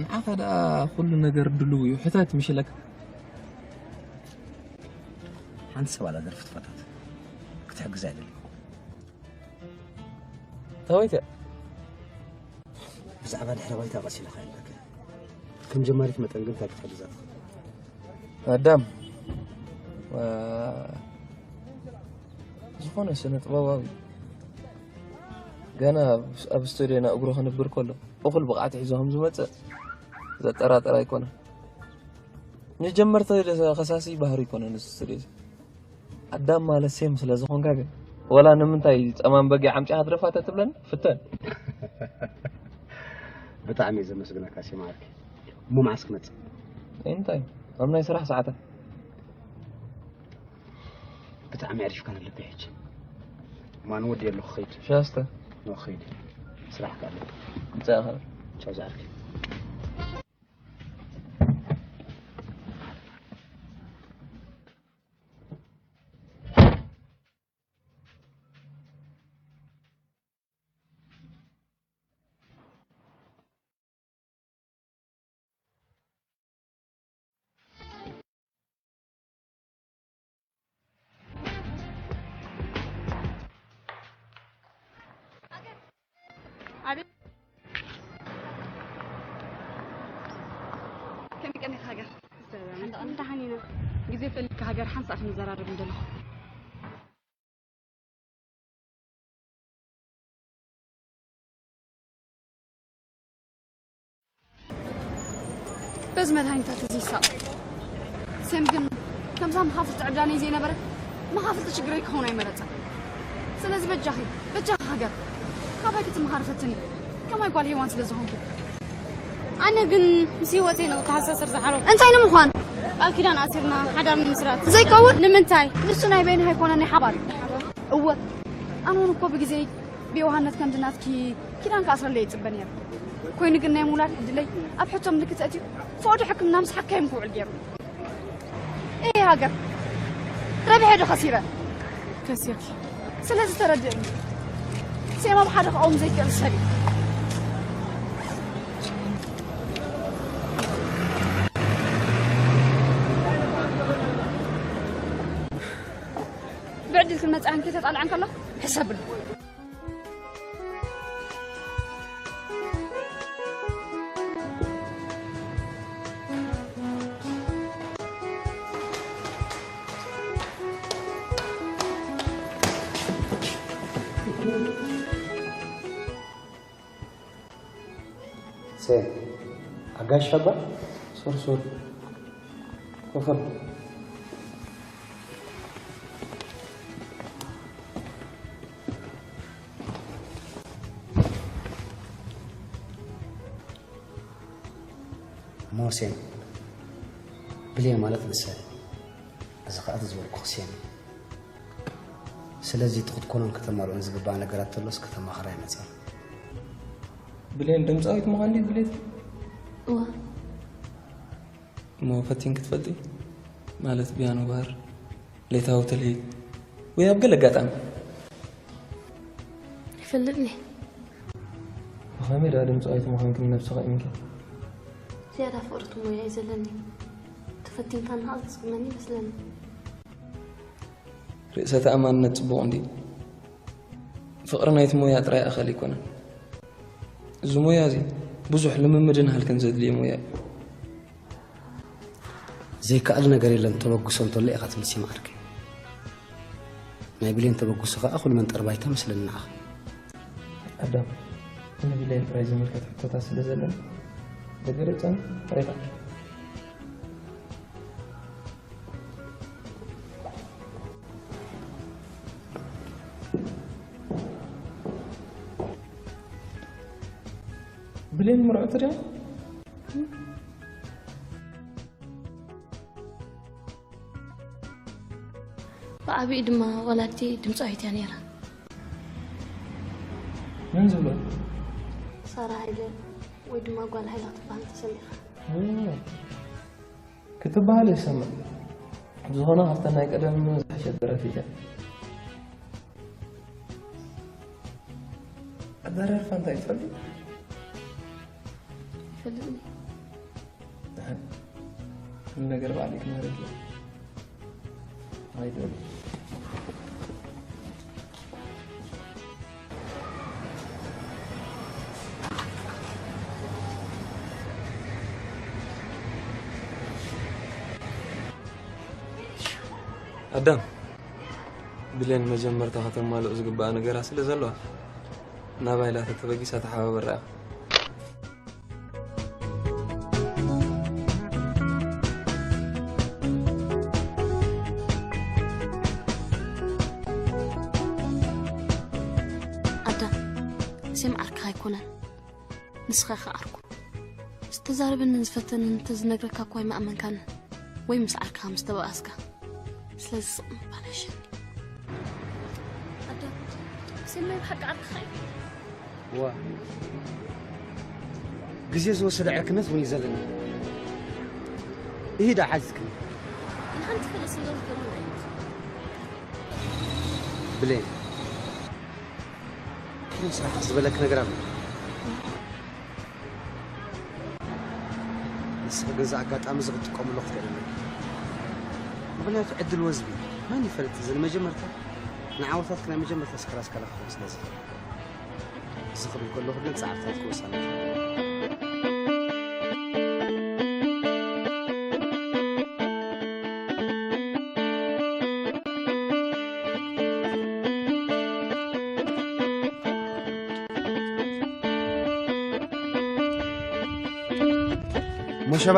ንዓኻ ደኣ ኩሉ ነገር ድሉው እዩ። ሕተት ምሽ ኢለካ። ሓንቲ ሰብ ኣላ ደርፊ ትፈታት። ክትሕግዛ እየ ደልየ። ታወይተ? ብዛዕባ ድሕረ ባይታ ቀስ ኢልካ ኣለካ። ከም ጀማሪት መጠን ግን እንታይ ክትሕግዛ ትኽእል? ኣዳም፣ ዋ፣ ዝኾነ ስነ ጥበባዊ ገና ኣብ፣ ኣብ ስቱድዮና እግሩ ክንብር ከሎ እኹል ብቕዓት ሒዙ ከም ዝመጽእ ዘጠራጥር ኣይኮነን። ንጀመርቲ ከሳሲ ባህሪ ኣይኮነን እዚ ስቱድዮ እዚ። ኣዳም ማለት ሴም ስለ ዝኾንካ ግን፣ ወላ ንምንታይ ጸማም በጊዕ ኣምጺኻ ትደፋ ተትብለኒ? ፍተን። ብጣዕሚ እየ ዘመስግነካ ሴም ዓርከይ። እሞ መዓስ ክመጽእ? እንታይ? ኣብ ናይ ስራሕ ሰዓታት። ብጣዕሚ ኣዕሪፍካ ኣለካ ሕጂ። ማን ወዲ ኣለኹ ኸይድ። ሻስተ። ኖ ኸይድ። ስራሕ ካለ። ምጻኻ። ቻው ዝዓርከይ። ኣቤት። ከመይ ቀኒኻ ሃገር? ሰላም። ሓንቲ ቀን ደሓን ኢና። ግዜ ፈሊካ ሃገር ሓንሳእ ክንዘራረብ እንደለኹ። በዚ መድሃኒታት እዚ ይሳቕ። ሴም ግን ከምዛ መኻፍልቲ ዕብዳነይ ዘይነበረት መኻፍልቲ ሽግረይ ክኸውን ኣይመረጸን። ስለዚ በጃኺ፣ በጃኺ ሃገር፣ ካባይ ክትመሃሪ ፈትኒ። ከማይ ጓል ሄዋን ስለ ዝኾንኩ። ኣነ ግን ምስ ህይወተይ ንክተሓሳሰር ዝሓረኹ እንታይ ንምዃን? ቃል ኪዳን ኣሲርና ሓዳር ንምስራት። ዘይከውን ንምንታይ? ንሱ ናይ በይንኻ ኣይኮነን፣ ናይ ሓባር። እወ፣ ኣነ እውን እኮ ብግዜይ ብየዋህነት ከምዚ ናትኪ ኪዳን ክኣስረለይ ይጽበ ነይረ። ኮይኑ ግን ናይ ምውላድ ዕድለይ ኣብ ሕቶ ምልክት ኣእትዩ፣ ፈቐዶ ሕክምና ምስ ሓካይም ክውዕል ገይሩ። እየ ሃገር ረቢሐ ዶ ከሲረ? ከሲርኪ። ስለዚ ተረድእኒ። ሴማ ብሓደ ክቐውም ዘይክእል ሰብ እዩ። ብዕድል ክንመጽኣን ከይተጣልዐን ከለኹ ሕሰብሉ። ሴን፣ ኣጋሽ ኣባ፣ ሶር ሶር፣ ኮፈር። ሞሴን ብሌን ማለት ንሳ እያ። እዚ ኸኣ እቲ ዝበልኩ ክስየን እዩ። ስለዚ እቲ ክትኮኖን ከተማልኦን ዝግባእ ነገራት ተሎስ ከተማኽራ ይመጽኣ። ብሌን ድምጻዊት ምዃን ድዩ ድሌት? እዋ። እሞ ፈቲን ክትፈልጢ? ማለት ቢያኖ ባር፣ ሌታዊ ትልሂት፣ ወይ ኣብ ገለ ኣጋጣሚ? ይፈልጥኒ። ብኸመይ ደኣ ድምጻዊት ምዃንኪ ንነብስኺ ኣእሚንኪ? ዝያዳ ፍቕሪ እቲ ሞያ እዩ ዘለኒ። ተፈቲንካ ንሃቕ ዘስጉመኒ ይመስለኒ። ርእሰ ተኣማንነት ጽቡቕ እንድዩ። ፍቕሪ ናይቲ ሞያ ጥራይ ኣኻሊ ኣይኮነን። እዚ ሞያ እዚ ብዙሕ ልምምድን ሃልክን ዘድልዮ ሞያ እዩ። ዘይከኣል ነገር የለን፣ ተበግሶ እንተሎ ኢኻ ትምልሲ ማዕርከይ። ናይ ብሌን ተበግሶ ኸኣ ኩሉ መንጠር ባይታ መስለኒ ንዓኻ። ኣዳም፣ ንብሌን ጥራይ ዝምልከት ሕቶታት ስለ ዘለኒ፣ ብግርጽን ጥሬታን። ብሌን ምርዕቲ ድያ? ብዓቢኡ ድማ ወላዲተይ ድምጻዊት እያ ነይራ። መን ዝብሎ? ሳራ ሃይለ ወይ ድማ ጓል ሃይለ ክትበሃል ተሰሚዕካ? እም፣ ክትበሃል እየ ዝሰምዕ። ብዝኾነ ካብተን ናይ ቀደም ዝሓሸት ደራፊት እያ። ኣደራርፋ እንታይ ትፈልጥ? ይፈልጥኒ። ኩሉ ነገር ባዕለይ ክምህረኪ እየ። ኣይትበል። ኣዳም፣ ብሌን መጀመርታ ከተማልኦ ዝግብኣ ነገራት ስለ ዘለዋ፣ ናባይ ላታ ተበጊሳ ተሓባበራ ኢኻ። ኣዳም፣ ሴም ዓርክኻ ኣይኮነን፣ ንስኻ ኢኻ ዓርኩ። ዝተዛረበንን ዝፈተንን እንተዝነግረካ እኳ ኣይምኣመንካንን፣ ወይ ምስ ዓርክኻ ምስ ተባኣስካ። ስለዚ ስቕ ምባል ይሕሸኒ። ኣዳም፣ ሴም ናይ ብሓቂ ዓርክኻ እዩ? ዋ፣ ግዜ ዝወሰደ ዕርክነት እውን እዩ ዘለኒ። እሂዳ ሓዚትክኒ። ንሓንቲ ፈለስ ኢሎም ከምኡ ዓይነት። ብሌን፣ ኪን ስራሕ ዝበለክ ነገር ኣሎ። ንስኺ ግን እዚ ኣጋጣሚ እዚ ክትጥቀምሉ ክትኽእሊ ኣለኪ። ምኽንያቱ ዕድል ወዝቢ መን ይፈልጥ፣ እዚ ንመጀመርታ ንዓወታትኪ ናይ መጀመርታ ስክራስካ ክኸውን ስለ ዝኽእል። እዚ ክብል ከለኹ ግን ጻዕርታት ክወሳነት ሞሸባ፣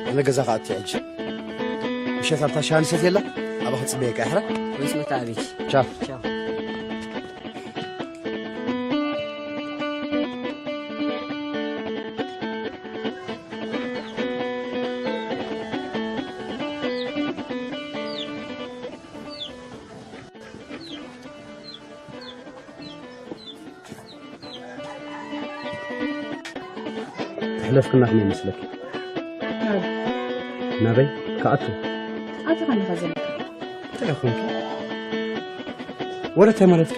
ኣነ ገዛ ክኣቱ ሕጂ። ምሸት ኣብታ ሻሂ ንሰትየላ፣ ኣብኣ ክጽበየካ እየ፣ ሕራ? ወይስ መተዓቢት? ቻው። ቻው። ሕለፍክና ከመይ ይመስለኪ? ናበይ? ናበይ? ክኣቱ? ኣቲ ኸንዲኻ ዘለካ? እንታይ ኮንኪ? ወረ እንታይ ማለትኪ?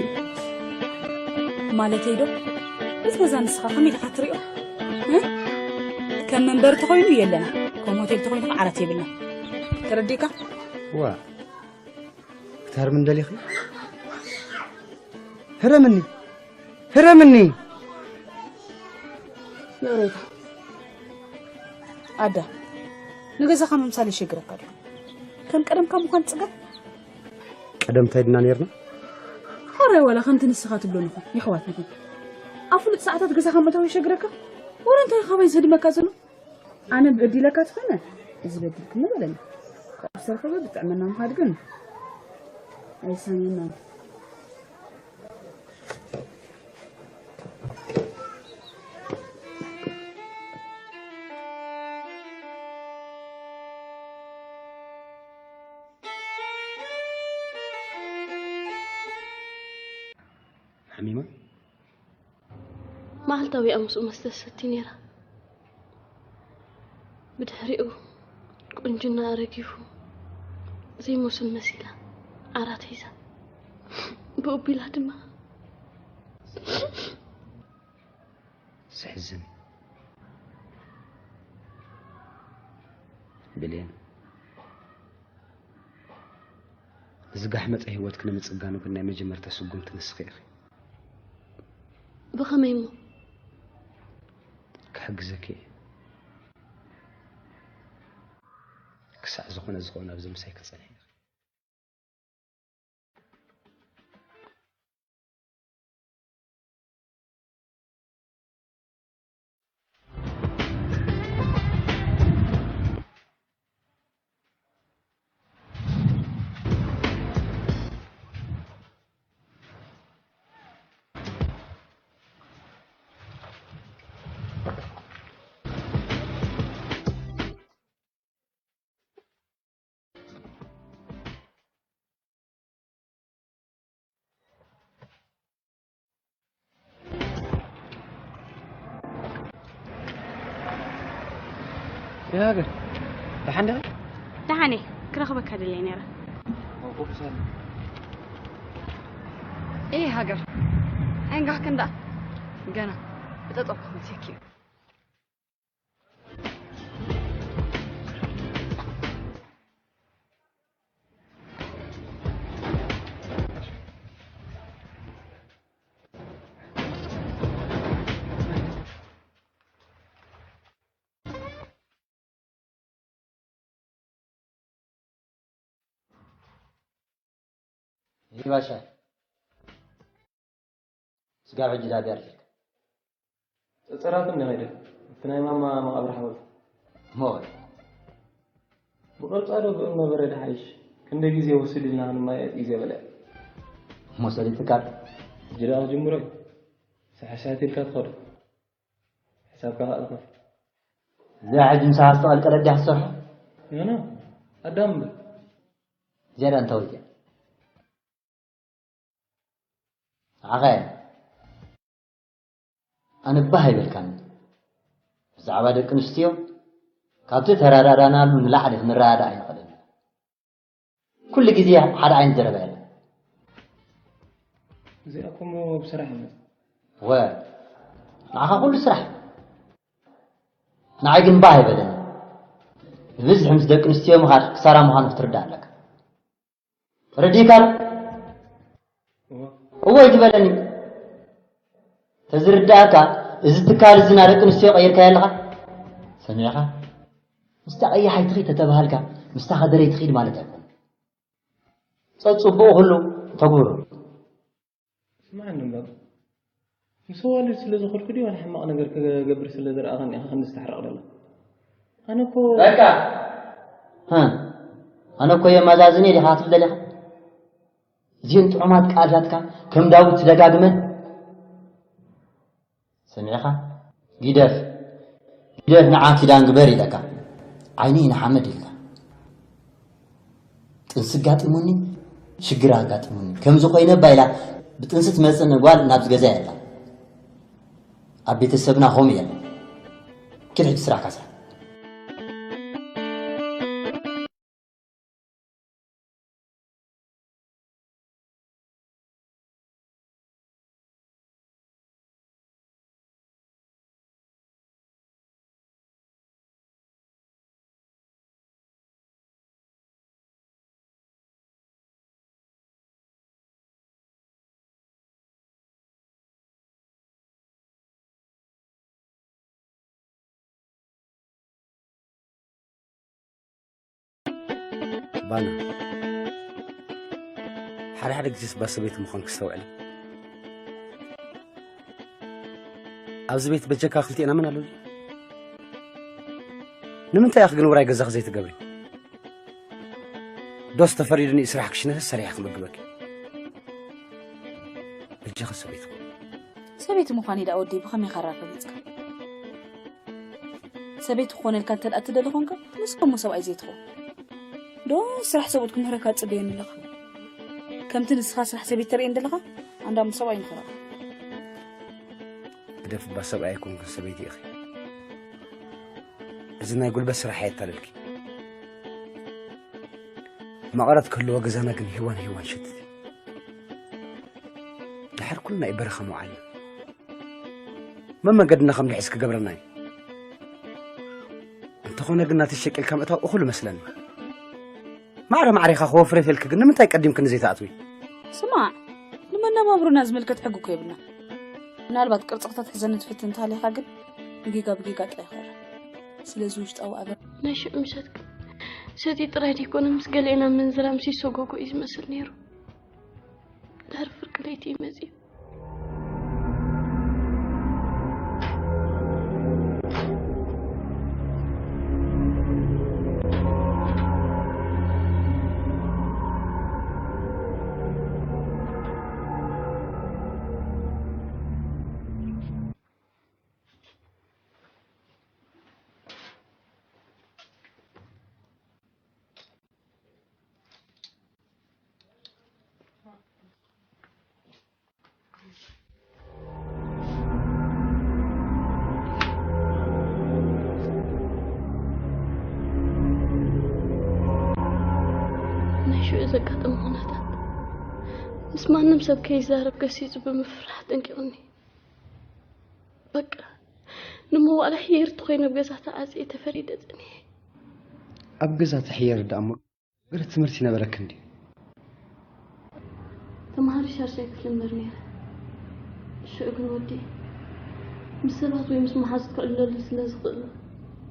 ማለተይ ዶ? እዚ ገዛ ንስኻ ከመይ ኢኻ ትሪኦ? እ? ከም መንበሪ ተኾይኑ የለና፣ ከም ሆቴል ተኾይኑ ከዓ ዓራት የብልና። ተረዲእካ? ዋ፣ ክትሃርምኒ ደሊኺ? ህረምኒ! ህረምኒ! ይቕሬታ። ኣዳ፣ ንገዛኻ ምምሳል ይሸግረካ ዶ? ከም ቀደምካ ምዃን ትጽገም? ቀደም እንታይ ድና ነይርና? ሕራይ ዋላ ከምቲ ንስኻ ትብሎ ንኹን፣ የሕዋት ንኹን። ኣብ ፍሉጥ ሰዓታት ገዛኻ ምእታው ይሸግረካ? ወረ እንታይ ካባይ ዝህድመካ ዘሎ? ኣነ ብእዲለካ ትኾነ፣ እዚ በዲልክኒ በለኒ። ካብኡ ዝተረፈ ብጥዕምና ምኻድ ግን ኣይሳንየናን። ሓሚማ? መዓልታዊ እያ ምስኡ መስተ ትሰቲ ነይራ። ብድሕሪኡ ቁንጅና ረጊፉ፣ ዘይመስል መሲላ ዓራት ሒዛ፣ ብኡ ኣቢላ ድማ ዘሕዝን። ብሌን፣ እዚ ጋሕ መጸ ህይወትኪ ንምጽጋኑ ግን ናይ መጀመርታ ስጉምቲ ንስኺ ኢኺ። ብኸመይ እሞ? ክሕግዘኪ እየ። ክሳዕ ዝኾነ ዝኸውን ኣብዚ ምሳይ ክትጸንሒ ኢኺ። ይሃገር፣ ደሓን ዲኺ? ደሓን እየ፣ ክረኽበካ ደልየ ነይረ። እይ ሃገር፣ ኣይንጋሕክን ደኣ፣ ገና ብጠጠው ክመፅየኪ እዩ። ይባሻ ስጋብ ሕጂ ዳኣ ቢያ ኣልዒልካ? ጸጸራትን ዶ ከይደ? እቲ ናይ ማማ መቓብር ሓወልቲ። ሞይ። ብቕርጻ ዶ ብእምነ በረድ ሓይሽ? ክንደይ ግዜ ወሲዱልና ክንማየጥ ግዜ በልዕ። እሞ ሰሊጥካ? ሕጂ ደኣ ክጅምሮ እዩ። ሳሕሳት ኢልካ ትኸዶ። ሕሳብካ ከኣ ትኸፍል። እዛ ሕጂ ምሳኻ ዝተቐልቀለት ድያ ክትሰርሖ? ኖ፣ ኖ። ኣዳም እምበር። እዚኣ ደኣ እንታይ ወዲኣ? ንዓኻ እየ። ኣነ ባህ ኣይበልካኒ። ብዛዕባ ደቂ ኣንስትዮ ካብቲ ተረዳዳናሉ ንላዕሊ ክንረዳዳእ ኣይንኽእልን። ኩሉ ግዜ ሓደ ዓይነት ዘረባ የለን። እዚኣ እኮ እሞ ብስራሕ እያ። ወ፣ ንዓኻ ኩሉ ስራሕ። ንዓይ ግን ባህ ኣይበለኒ። ብብዝሒ ምስ ደቂ ኣንስትዮ ምኻድ ክሳራ ምዃኑ ክትርዳእ ኣለካ። ተረዲእካ ዶ? እወ። እወ ኣይትበለኒ። ተዝርዳእካ፣ እዚ ትካል እዚ ናይ ደቂ ኣንስትዮ ቀይርካዮ ኣለኻ። ሰሚዕኻ? ምስታ ቀያሓይ ትኺድ ተተባሃልካ፣ ምስታ ከደረይ ትኺድ ማለት ኣይኮነን። ጸጽቡቑ ኩሉ ተግብሩ። ስምዓኒ እምበር፣ ምስ ኣዋልድ ስለ ዝኸድኩ ድዩ ዋላ ሕማቕ ነገር ክገብር ስለ ዝረኣኻኒ ኢኻ ክንዲ ዝተሕረቕ ደለኻ? ኣነ እኮ በቃ። ሃ፣ ኣነ እኮ የመዛዝን እየ ዲኻ ክትብል ደሊኻ? እዚን ጥዑማት ቃላትካ ከም ዳዊት ትደጋግመን ሰሚዕኻ? ግደፍ፣ ግደፍ፣ ንዓ ኪዳን ግበር ኢለካ። ዓይኒ ንሓመድ ኢልካ። ጥንሲ ኣጋጢሙኒ፣ ሽግር ኣጋጢሙኒ። ከምዚ ኮይነ እባ ኢላ ብጥንሲ ትመጽእ ጓል ናብዚ ገዛ የላ። ኣብ ቤተሰብና ከምኡ የለን። ሽድ ሕጂ ስራሕካ ስራሕ። ባና፣ ሓደ ሓደ ግዜስ ባሰበይቲ ምዃን ክስተውዕል። ኣብዚ ቤት በጀካ ክልቲኤና መን ኣሎ? ንምንታይ ኢኺ ግን ውራይ ገዛኺ ዘይትገብሪ? ዶስ ተፈሪዱኒ ስራሕ ክሽነተ ሰሪሐ ክምግበኪ? በጃኺ ሰበይቲ። ሰበይቲ ምዃን ኢዳ ወዲ ብኸመይ ካራ ፈሊጥካ? ሰበይቲ ክኾነልካ እንተ ደኣ ትደሊ ኾንካ፣ ንስኻ እሞ ሰብኣይ ዘይትኾን። ዶ ስራሕ ሰብኡት ክምህረካ ትጽበየኒ ኣለኻ? ከምቲ ንስኻ ስራሕ ሰበይቲ ተርእየኒ ዘለኻ፣ ኣንዳ እሞ ሰብኣይ ንኽረኻ። ግደፍ እባ፣ ሰብኣይ ኣይኮንክን፣ ሰበይቲ ኢኺ። እዚ ናይ ጉልበት ስራሕ ኣየታለልኪ። መቐረት ክህልዎ ገዛና ግን ሄዋን ሄዋን ሸትት። ድሓር ኩልና እዩ በረኻ መውዓልና። መመንገድና ከም ድሕዝ ክገብረና እዩ። እንተኾነ ግን ናተይ ሸቂልካ ምእታው እኹል መስለኒ። ማዕረ ማዕሪኻ ክወፍር የፈልኪ ግን ንምንታይ ቀዲምክኒ ዘይትኣትዊ? ስማዕ፣ ንመነባብሮና ዝምልከት ሕጊ እኮ የብልና። ምናልባት ቅርጽ ክተትሕዘኒ ትፍትን እንተሃሊኻ ግን ንጌጋ ብጌጋ ጥራይ ይኸረ። ስለዚ ውሽጣዊ ኣገር ናይ ሽዑ ምሸት ግን ሰቲ ጥራይ ዘይኮነ ምስ ገሊኤና መንዝራ ምስ ይሰጎጎ እዩ ዝመስል ነይሩ። ድሕሪ ፍርቂ ለይቲ እዩ መጺኡ። ናይ ሽዑ ዘጋጠመ ኩነታት ምስ ማንም ሰብ ከይዛረብ ገሲጹ ብምፍራሕ ጠንቂቑኒ። በቃ ንመዋእለ ሕየርቲ ኮይነ ኣብ ገዛ ተዓጽየ ተፈሪደ ጸኒሐ። ኣብ ገዛ ትሕየር ደኣ እሞ ገለ ትምህርቲ ነበረኪ እንድዩ? ተምሃሪ ሻድሻይ ክፍሊ እምበር ነይረ። ሽዑ ግን ወዲ ምስ ሰባት ወይ ምስ መሓዙት ክዕለሉ ስለ ዝኽእሉ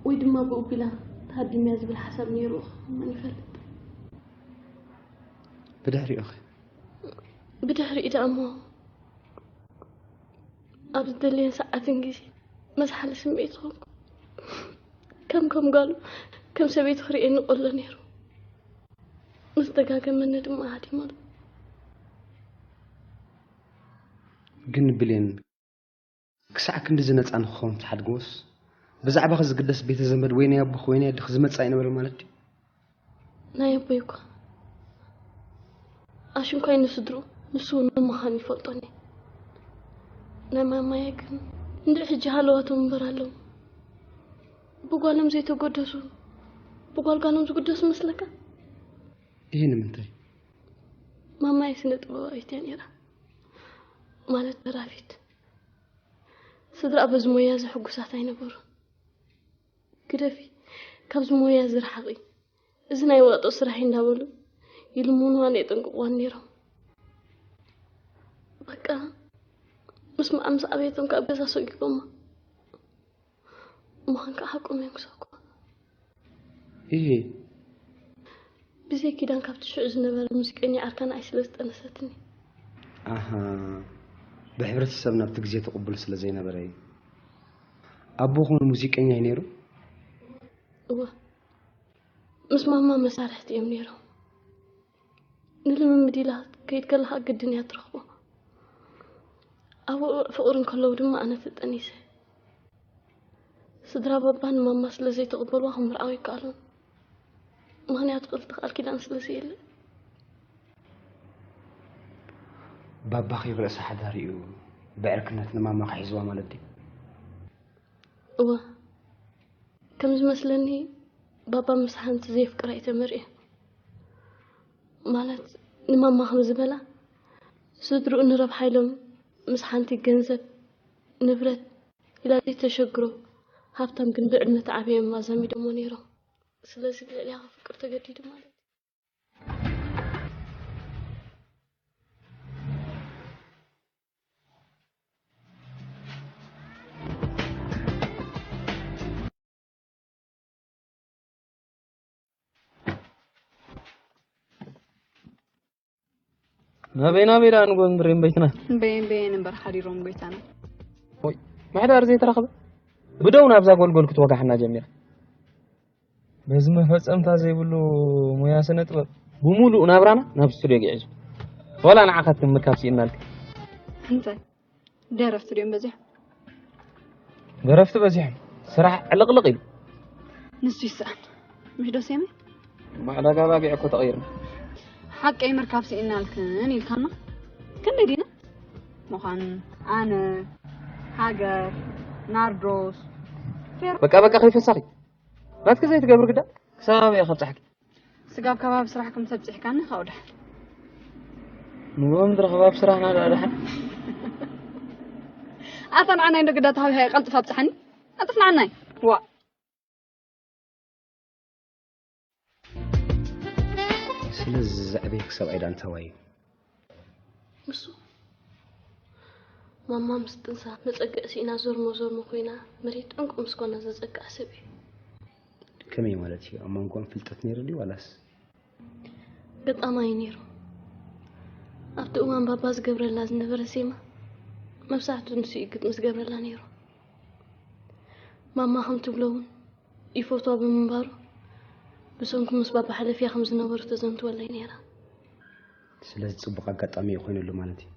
ወይ ድማ ብኡ ቢላ ተሃዲምያ ዝብል ሓሳብ ነይሩ መን ይፈልጥ። ብድሕሪኡ ኸ? ብድሕሪኡ ደኣ እሞ ኣብ ዝደለየን ሰዓትን ግዜ መዝሓሊ ስምዒት ኾንኩ። ከም ከም ጓሉ ከም ሰበይቲ ክርእየኒ ቆሎ ነይሩ። ምስ ደጋገመኒ ድማ ሃዲመሉ። ግን ብሌን ክሳዕ ክንድዚ ነጻ ንክኸውን ትሓድግዎስ ብዛዕባኺ ዝግደስ ቤተ ዘመድ ወይ ናይ ኣቦኺ ወይ ናይ ኣደኺ ዝመጽእ ኣይነበረን ማለት ድዩ? ናይ ኣቦይ እኳ ኣሽንኳይ ንስድርኡ ንሱ እውን ንምዃን ይፈልጦኒ። ናይ ማማየ ግን እንድዒ ሕጂ ሃለዋቶም እምበር ኣለዉ። ብጓሎም ዘይተገደሱ ብጓል ጓሎም ዝግደሱ መስለካ? ይሄ ንምንታይ? ማማየ ስነ ጥበባዊት እያ ነይራ፣ ማለት ደራፊት። ስድራ በዚ ሞያ እዚ ሕጉሳት ኣይነበሩን። ግደፊ፣ ካብዚ ሞያ እዚ ርሓቒ፣ እዚ ናይ ዋጦ ስራሕ እዩ እንዳበሉ ይልምኑዋን የጠንቅቑዋን ነይሮም። በቃ ምስ መዓ ምስ ዓበየቶም ካብ ገዛ ሰጒጎማ። ምዃን ከዓ ሓቆም እዮም ክሰኩ። ይሄ ብዘይ ኪዳን ካብቲ ሽዑ ዝነበረ ሙዚቀኛ ዓርካ ንዓይ ስለ ዝጠነሰትኒ። ኣሃ፣ ብሕብረተሰብና ኣብቲ ግዜ ተቕብሉ ስለ ዘይነበረ እዩ። ኣቦኹም ሙዚቀኛ እዩ ነይሩ? እወ፣ ምስ ማማ መሳርሕቲ እዮም ነይሮም። ንልምምድ ኢላ ክትከይድ ከለኻ ግድን እያ ትረኽቦ። ኣብ ውዑዕ ፍቕሪ እንከለዉ ድማ ኣነ ተጠኒሰ። ስድራ ባባ ንማማ ስለ ዘይተቐበልዋ ክምርዓው ኣይከኣሉን። ምኽንያቱ ክልተ ቃል ኪዳን ስለ ዘየለ። ባባኺ ርእሰ ሓዳሪኡ ብዕርክነት ንማማኺ ሒዝዋ ማለት ድዩ? እወ። ከም ዝመስለኒ ባባ ምስ ሓንቲ ዘየፍቅራ እዩ ተመርዕዩ። ማለት ንማማ ከም ዝበላ ስድርኡ ንረብሓ ኢሎም ምስ ሓንቲ ገንዘብ ንብረት ኢላ ዘይተሸግሮ ሃብታም ግን ብዕድመ ተዓብዮም ኣዛሚዶሞ ነይሮም። ስለዚ ልዕሊያ ከፍቅር ተገዲዱ ማለት እዩ። ናበይ ናበይ ደኣ ንጎ እምበር እምበይትና። እምበይ እምበይን እምበር ሓዲሮም ጎይታና። ወይ ምሕዳር ዘይተረኽበ ብደው ናብዛ ጎልጎል ክትወጋሕና ጀሚራ። በዚ መፈጸምታ ዘይብሉ ሞያ ስነ ጥበብ ብምሉእ ናብራና ናብ ስቱድዮ ግዕዙ። ወላ ንዓኻ ትምካብ ስኢናልካ። እንታይ ደረፍቲ ድዮም በዚሖም? ደረፍቲ በዚሖም፣ ስራሕ ዕልቕልቕ ኢሉ። ንሱ ይስኣን። ምሽ ዶ ሴመ? ማዕዳጋ ባጊዕ እኮ ተቐይርና። ሓቀይ ምርካብ ስኢናልክን ኢልካና። ክንደይ ዲና? ምዃን ኣነ፣ ሃገር፣ ናርዶስ፣ ፌሮ። በቃ በቃ ከይፈሳኺ። ናትኪ ዘይትገብሪ ግዳ ክሳብ ኣበይ እየ ከብጽሓኪ? ስጋብ ከባቢ ስራሕ ከም ተብጽሕካኒ ካብኡ ደሓን። ንጎ ምድሪ ከባቢ ስራሕና ደኣ ደሓን። ኣታ ንዓናይ እንዶ ግዳ ተሃቢሃ ቀልጥፍ ኣብጽሓኒ። ቀልጥፍ ንዓናይ። ዋ። ስለዚ ዘዕበየክ ሰብኣይ ዳንታዋይ እዩ። ንሱ ማማ ምስ ጥንሳ መጸግዒ ስኢና ዞርሞ ዞርሞ ኮይና መሬት ዕንቁ ምስ ኮና ዘጸግዓ ሰብ እዩ። ከመይ ማለት እዩ? ኣብ መንጎኦም ፍልጠት ነይሩ ድዩ ዋላስ? ገጣማይ እዩ ነይሩ። ኣብቲ እዋን ባባ ዝገብረላ ዝነበረ ዜማ መብዛሕትኡ ንሱ እዩ ግጥሚ ዝገብረላ ነይሩ። ማማ ከም ትብሎ እውን ይፈትዋ ብምንባሩ ብሰንኩ ምስ ባባ ሕልፍያ ከም ዝነበሩ ተዘንትወለይ ነይራ። ስለዚ ጽቡቕ ኣጋጣሚ እዩ ኮይኑሉ ማለት እዩ።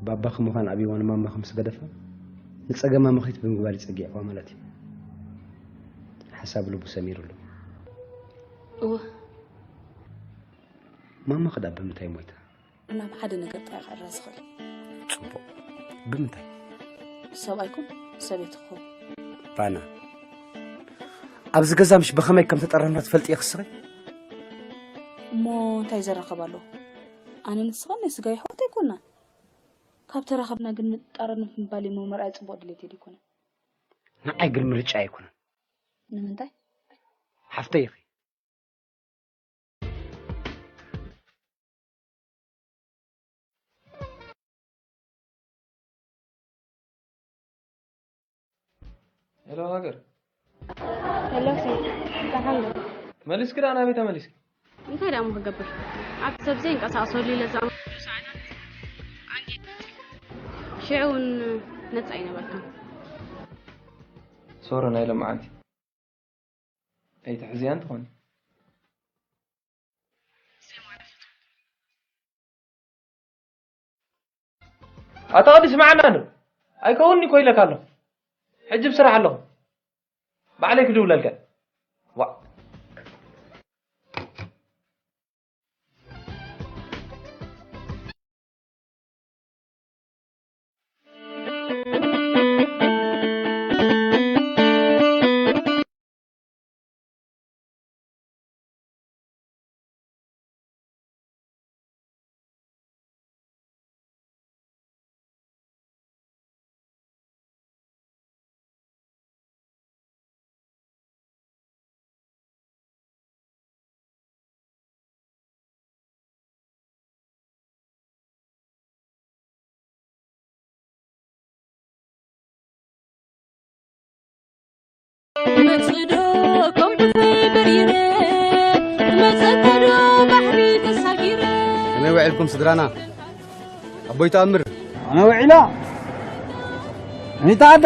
ባባኺ ምዃን ኣብይዋ ንማማኺ ምስ ገደፋ ንጸገማ ምኽኒት ብምግባር ይጸጊዕዋ ማለት እዩ። ሓሳብ ልቡ ሰሚሩሉ። እወ። ማማኺ ደኣ ብምንታይ ሞይታ? ናብ ሓደ ነገር ጥራይ ክዕረ ዝኽእል። ጽቡቕ። ብምንታይ? ሰብኣይኩም ሰበይትኹም። ባና። ኣብዚ ገዛ ምሽ ብኸመይ ከም ተጠረምና ትፈልጢ ኢኺ እስኺ? እሞ እንታይ ዘራኸብ ኣሎ? ኣነ ንስኽን ናይ ስጋ ይሕወት ኣይኮናን። ካብ ተራኸብና ግን ንጣረንፍ ምባል እሞ መርኣይ ጽቡቕ ድሌት ኣይኮነን። ንዓይ ግን ምርጫ ኣይኮነን። ንምንታይ? ሓፍተይ ኢኺ። ሄሎ ሃገር። ሄሎ ሲ፣ ደሓን ዶ? መሊስኪ ደኣ ናበይ ተመሊስኪ? እንታይ ደኣ እሞ ክገብር? ኣብቲ ሰብ ዘይንቀሳቐሰሉ ኢለ ዝኣመንኩሉ ሰዓታት ኣንጊ-፣ ሽዑ እውን ነጻ ኣይነበርካን። ሶሪ ናይ ሎማዓንቲ ኣይትሕዝያን ትኾኒ። ኣታ ወዲ ስምዓና ዶ? ኣይከውንኒ እኮ ኢለካ ኣለኹ። ሕጂ ብስራሕ ኣለኹ። ባዕለይ ክድውለልካ። ዋእ። መጽዶ ኮምኩፈይ በሪረ፣ መጸከዶ ባሕሪ ተሳጊረ። ከመይ ውዒልኩም ስድራና? ኣቦይ ተኣምር። ኣነ ውዒላ። ኣኒታ ኣዳ፣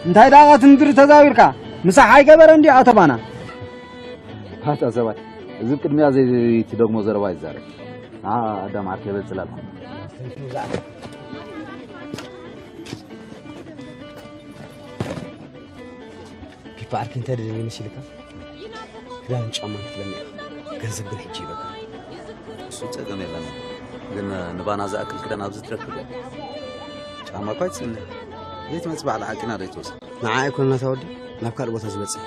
እንታይ ደኣ ትንድሪ ተዛዊርካ? ምሳሕ ኣይገበረ እንዲ ኣቶ ባና። ኣታ ሰብኣይ፣ እዚ ቅድሚያ ዘይትደግሞ ዘረባ ይዛረብ። ንዓ ኣዳም ዓርከይ በል ጽላልኩም። ፒፓ ዓርኪ እንታይ ደለኒ መሲልካ? ክዳን ጫማ ክትለምዕ። ገንዘብ ግን ሕጂ ይበቃ። እሱ ጸገም የለን። ግን ንባና ዝኣክል ክዳን ኣብዚ ትረክብ እያ። ጫማ እኳ ይጽንሕ። ዘይትመጽእ ባዕላ ዓቂና ዶ ይትወስድ? ንዓ ኣይኮነን ናታ ወዲ ናብ ካልእ ቦታ ዝበጽሕ።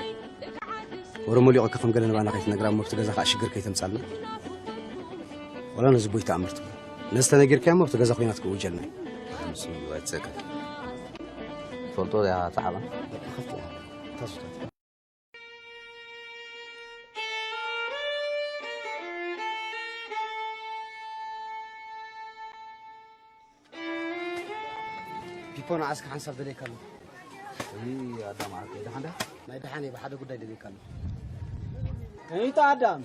ወረ መሊቑካ ከም ገለ ንባና ከይትነግራ እሞ ኣብቲ ገዛ ከዓ ሽግር ከይተምጻልና። ወላ ነዚ ቦይ ተኣምር ትበል። ነዚ ተነጊርካዮ እሞ ኣብቲ ገዛ ኮይናት ክውጀልና እዩ። ንሱ ይወጸካ። ትፈልጦ እያ ተዓባ። ከፍቶ እያ። ታሱታት። ፒፖ ንዓስካ ሓንሳብ ደልየካ ኣለኹ። እይ ኣዳም ዓርከይ፣ ደሓን ዳ? ናይ ደሓን እየ፣ ብሓደ ጉዳይ ደልየካ ኣለኹ። ከይታ ኣዳም፣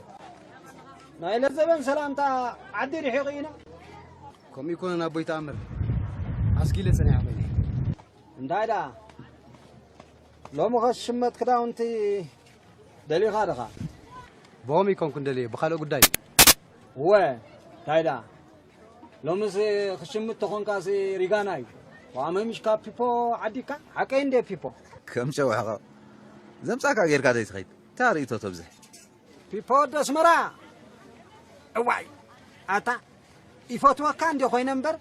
ናይ ለዘበን ሰላምታ ዓዲ ርሒቑ ኢና። ከምኡ ይኮነ ኣቦይ ተኣምር፣ ኣስጊለ ጸኒሐ ኮይነ። እንታይ ደኣ? ሎሚ ኸስ ሽመት ክዳውንቲ ደሊኻ ድኻ? ብኸምኡ ይኮንኩ እንደልየ፣ ብኻልእ ጉዳይ። እወ፣ እንታይ ደኣ? ሎምስ ክሽምት ተኾንካሲ ሪጋና እዩ። ዋመ ምሽ ካብ ፒፖ ዓዲካ? ሓቀይ እንዴ ፒፖ? ከም ጨው ሕቐቕ። ዘምጻእካ ጌርካ ዘይትኸይድ። እንታይ ርእይቶ ተብዝሕ? ፒፖ ወዲ ኣስመራ። እዋይ፣ ኣታ ይፈትወካ እንዴ ኮይነ እምበር፣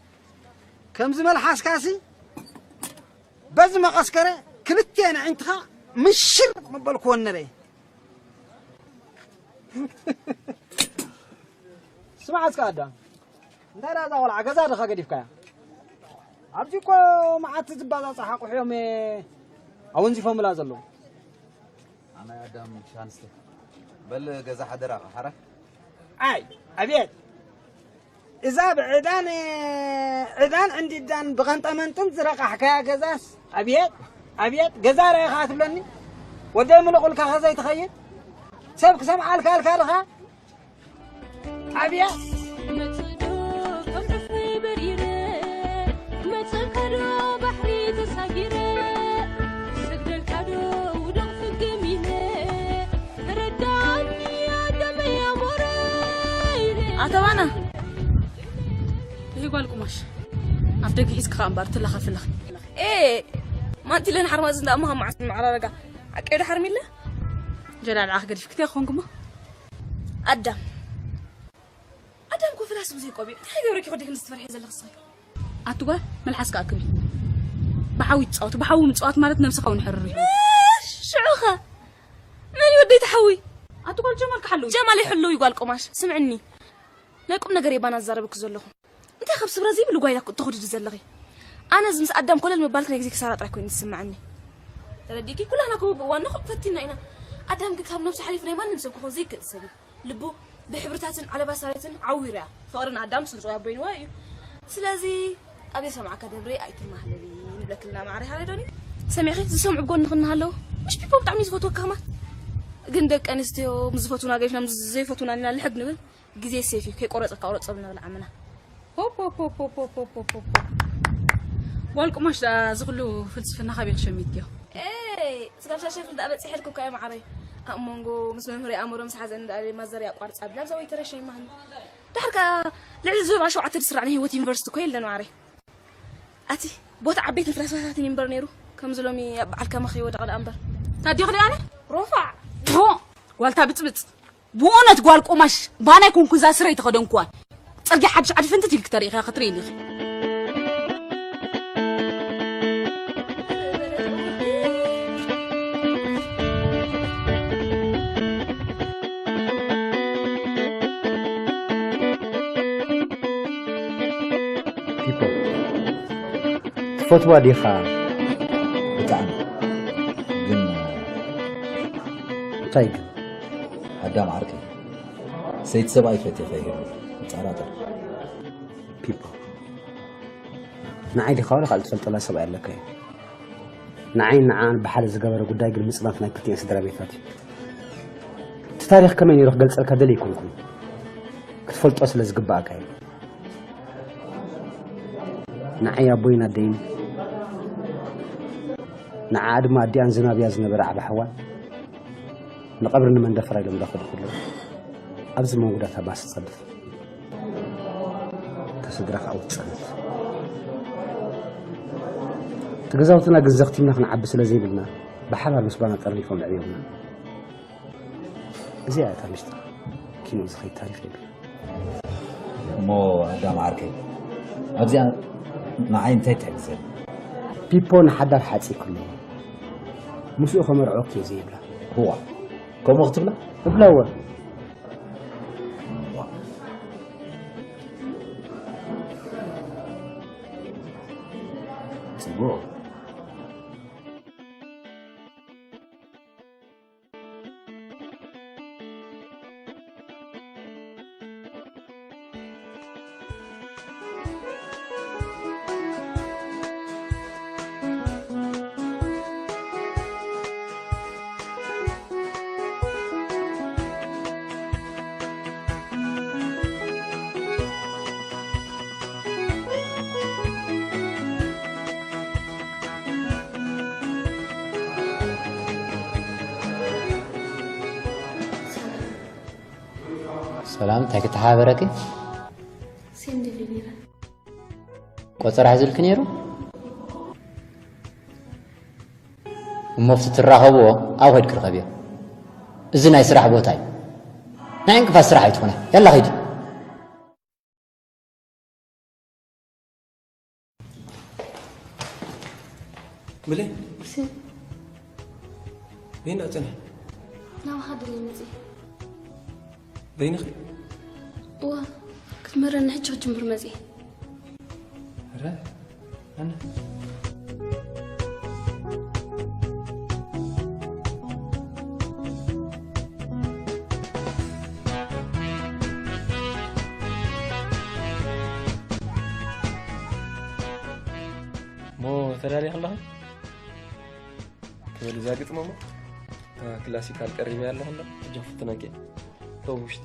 ከምዚ መልሓስካሲ በዚ መቐስከረ ክልቴን ኣዒንትኻ ምሽር ምበልክወን ነረ። ስማዕ እስከ ኣዳም፣ እንታይ ደኣ እዛ ቆልዓ ገዛ ድኻ ገዲፍካያ? ኣብዚ እኮ መዓት ዝባዛጽ ሓቑሕ እዮም ኣወንዚፎምላ ዘለዉ። ኣናይ ኣዳም ሻንስተ በል ገዛ ሓደራ ሓራ። ኣይ ኣቤት፣ እዛ ብዕዳን ዕዳን ዕንዲዳን ብቐንጠመንጥን ዝረቃሕካያ ገዛስ፣ ኣቤት ኣቤት፣ ገዛ ርኢኻ ትብለኒ? ወደይ ምልቑልካ ከዘይትኸይድ ሰብ ክሰምዓልካ ኣልካ ድኻ? ኣብያ መጽእ ዶ ከም ዕፍሪ በሪረ፣ መጽእካ ዶ ባሕሪ ተሳጊረ፣ ስግደልካ ዶ ውደቕ ፍግም ኢለ፣ ተረዳእኒ ኣዳመይ ኣሞረ ኢለ። ኣተባና፣ ይሄ ጓል ቁማሽ፣ ኣፍ ደገ ሒዝካ እምበር ትለኻፍለኽ። ኤ፣ ማንቲለን ሓርማዝ እንዳ እማኻ መዓስ መዓራረጋ፣ ዓቀይ ዶ ሓርሚለ? ጀላል ዓኽ ገዲፍክትያ ክኾንኩሞ። ኣዳም። ኣዳም እኮ ፍላስ ብዘይ ቆቢዕ። እንታይ ገብረኪ ኮዲክ ንስትፈርሒ ዘለኽ ስኺ? ኣቲ ጓል፣ መልሓስካ ኣክቢ። ብሓዊ ትጻወት፣ ብሓዊ ምጽዋት ማለት ነብስኻ እውን ሕርር እዩ። እሽ፣ ሽዑኸ? መን እዩ ወደይ ተሓዊ? ኣቲ ጓል፣ ጀማል ክሓሉ እዩ። ጀማል ይሕሉ እዩ ጓል ቆማሽ። ስምዕኒ። ናይ ቁም ነገር እየ ባና ዝዛረበኪ ዘለኹ። እንታይ ካብ ስብራ ዘይብሉ ጓይላ ተኹድዲ ዘለኺ? ኣነ እዚ ምስ ኣዳም ኮለል ምባልክ ናይ ግዜ ክሳራ ጥራይ ኮይኑ ዝስምዓኒ። ተረዲእኪ? ኩላህና እኮ በብእዋን ንኹን ፈቲና ኢና። ኣዳም ግን ካብ ነብሱ ሓሊፉ ናይ ማንም ሰብ ክኾን ዘይክእል ሰብ እዩ። ልቡ ብሕብርታትን ዓለባሳሪትን ዓዊሩ እያ። ፍቕርን ኣዳም ስንጹ ኣቦይንዋ እዩ። ስለዚ ኣብ ዘይሰምዓካ ደብሪ ኣይትማህለሊ ንብለክልና ማዕረ ሃለ ዶኒ። ሰሚዕኺ? ዝሰምዑ ጎንኺ እናሃለዉ፣ ምሽ ፒፖ ብጣዕሚ ዝፈትወካ ከማን። ግን ደቂ ኣንስትዮ ምስ ዝፈትውና ገዲፍና ምስ ዘይፈትውና ኢና ልሕግ ንብል። ግዜ ሴፍ እዩ፣ ከይቆረጸካ ቁረጾ ብልና ብልዓምና። ሆፕ፣ ሆፕ፣ ሆፕ፣ ሆፕ፣ ሆፕ፣ ሆፕ፣ ሆፕ፣ ሆፕ። ጓል ቁማሽ ደኣ እዚ ኩሉ ፍልስፍና ካበይ ክሸሚትክዮ? ኤይ፣ ስጋብ ሻሸ ፍልጥ ኣበጺሐልኩ እኮ እየ መዓረይ። ኣብ መንጎ ምስ መምህር ኣእምሮ ምስ ሓዘን ደኣ ማዘር ኣቋርጻ ብላ ኣብዛ ወይ ተረሸ ይማህን። ድሓር ከኣ ልዕሊ ዝህባ ሸውዓተ ድስራዕ ናይ ህይወት ዩኒቨርሲቲ እኮ የለን መዓረይ። ኣቲ ቦታ ዓበይትን ፍላስፋታትን ይንበር ነይሩ። ከምዚ ሎሚ ኣብ በዓል ከማኺ ወደቐ ደኣ እምበር። ታዲኺ ደኣ ኣነ? ሮፋዕ። ፎ! ጓልታ ብጽብጽ። ብእውነት ጓል ቆማሽ ባናይ ኮንኩ እዛ ስረ ኣይተኸደንኩዋን። ጽርግያ ሓድሽ ዓዲ ፍንትት ኢልክ ተሪኢኻ ክትርእይኒ ኢኺ። ፒፖ፣ ትፈትዋ ዲኻ? ብጣዕሚ። ግን እንታይ ግን? ኣዳም ዓርከይ፣ ሰይቲ ሰብኣይ ፈትየ ከይህሉ ይጠራጠር። ፒፖ፣ ንዓይ ዲኻ ዋላ ካልእ ትፈልጠላ ሰብኣይ ኣለካ እዩ? ንዓይን ንዓኣን ብሓደ ዝገበረ ጉዳይ ግን ምጽናት ናይ ክልቲኤን ስድራ ቤታት እዩ። እቲ ታሪኽ ከመይ ነይሩ ክገልጸልካ ደልየ ኣይኮንኩን። ክትፈልጦ ስለ ዝግብኣካ እዩ። ንዓይ ኣቦይን ኣደይን፣ ንዓኣ ድማ ኣዲኣን ዝናብያ ዝነበረ ዓቢ ሓዋን ንቐብሪ ንመንደፈራ ኢሎም እንዳኸዱ ከለዉ ኣብዚ መንጎ እታ ባስ ትጸድፍ። እታ ስድራ ከኣ ወጸነት። እቲ ገዛውትና ግን ዘኽቲምና ክንዓቢ ስለ ዘይብልና ብሓባር ምስ ባና ጠርኒፎም ኣዕብዮምና። እዚኣ እያ እታ ሚስጥር ኪኖ ዝኸይድ ታሪኽ የብልና። እሞ ኣዳም ዓርከይ፣ ኣብዚኣ ንዓይ እንታይ ትሕግዘኒ? ፒፖ ንሓዳር ሓጺ ክህልዎ፣ ምስኡ ከመርዖ እኮ ዘይብላ። እዋ፣ ከምኡ ክትብላ? እብላ እወ። ጽቡቕ። ሰላም፣ እንታይ ክተሓባበረኪ? ሴንድ ኢለ ነይረ። ቆጸራ ሒዙልኪ ነይሩ? እሞ ኣብቲ ትራኸብዎ ኣብኡ ከይድኪ ርኸብዮ። እዚ ናይ ስራሕ ቦታ እዩ። ናይ ዕንቅፋት ስራሕ ኣይትኹና። ያላ ኸይዲ። ብሌን፣ ሲ- በይና ጽንሒ። ናባኻ ድልየ መጽእ። በይንኺ? እዋ፣ ክትምህረኒ ሕጂ ክጅምር መጽእ። ኧረ፣ ኣነ። እሞ ተዳሊኺ ኣለኺ? ክብል እዛ ግጥሚ እሞ፣ እታ ክላሲካል ቀሪበያ ኣለኹ ኣሎ፣ ሕጂ ክፍትነኪ። ተው ውሽጢ።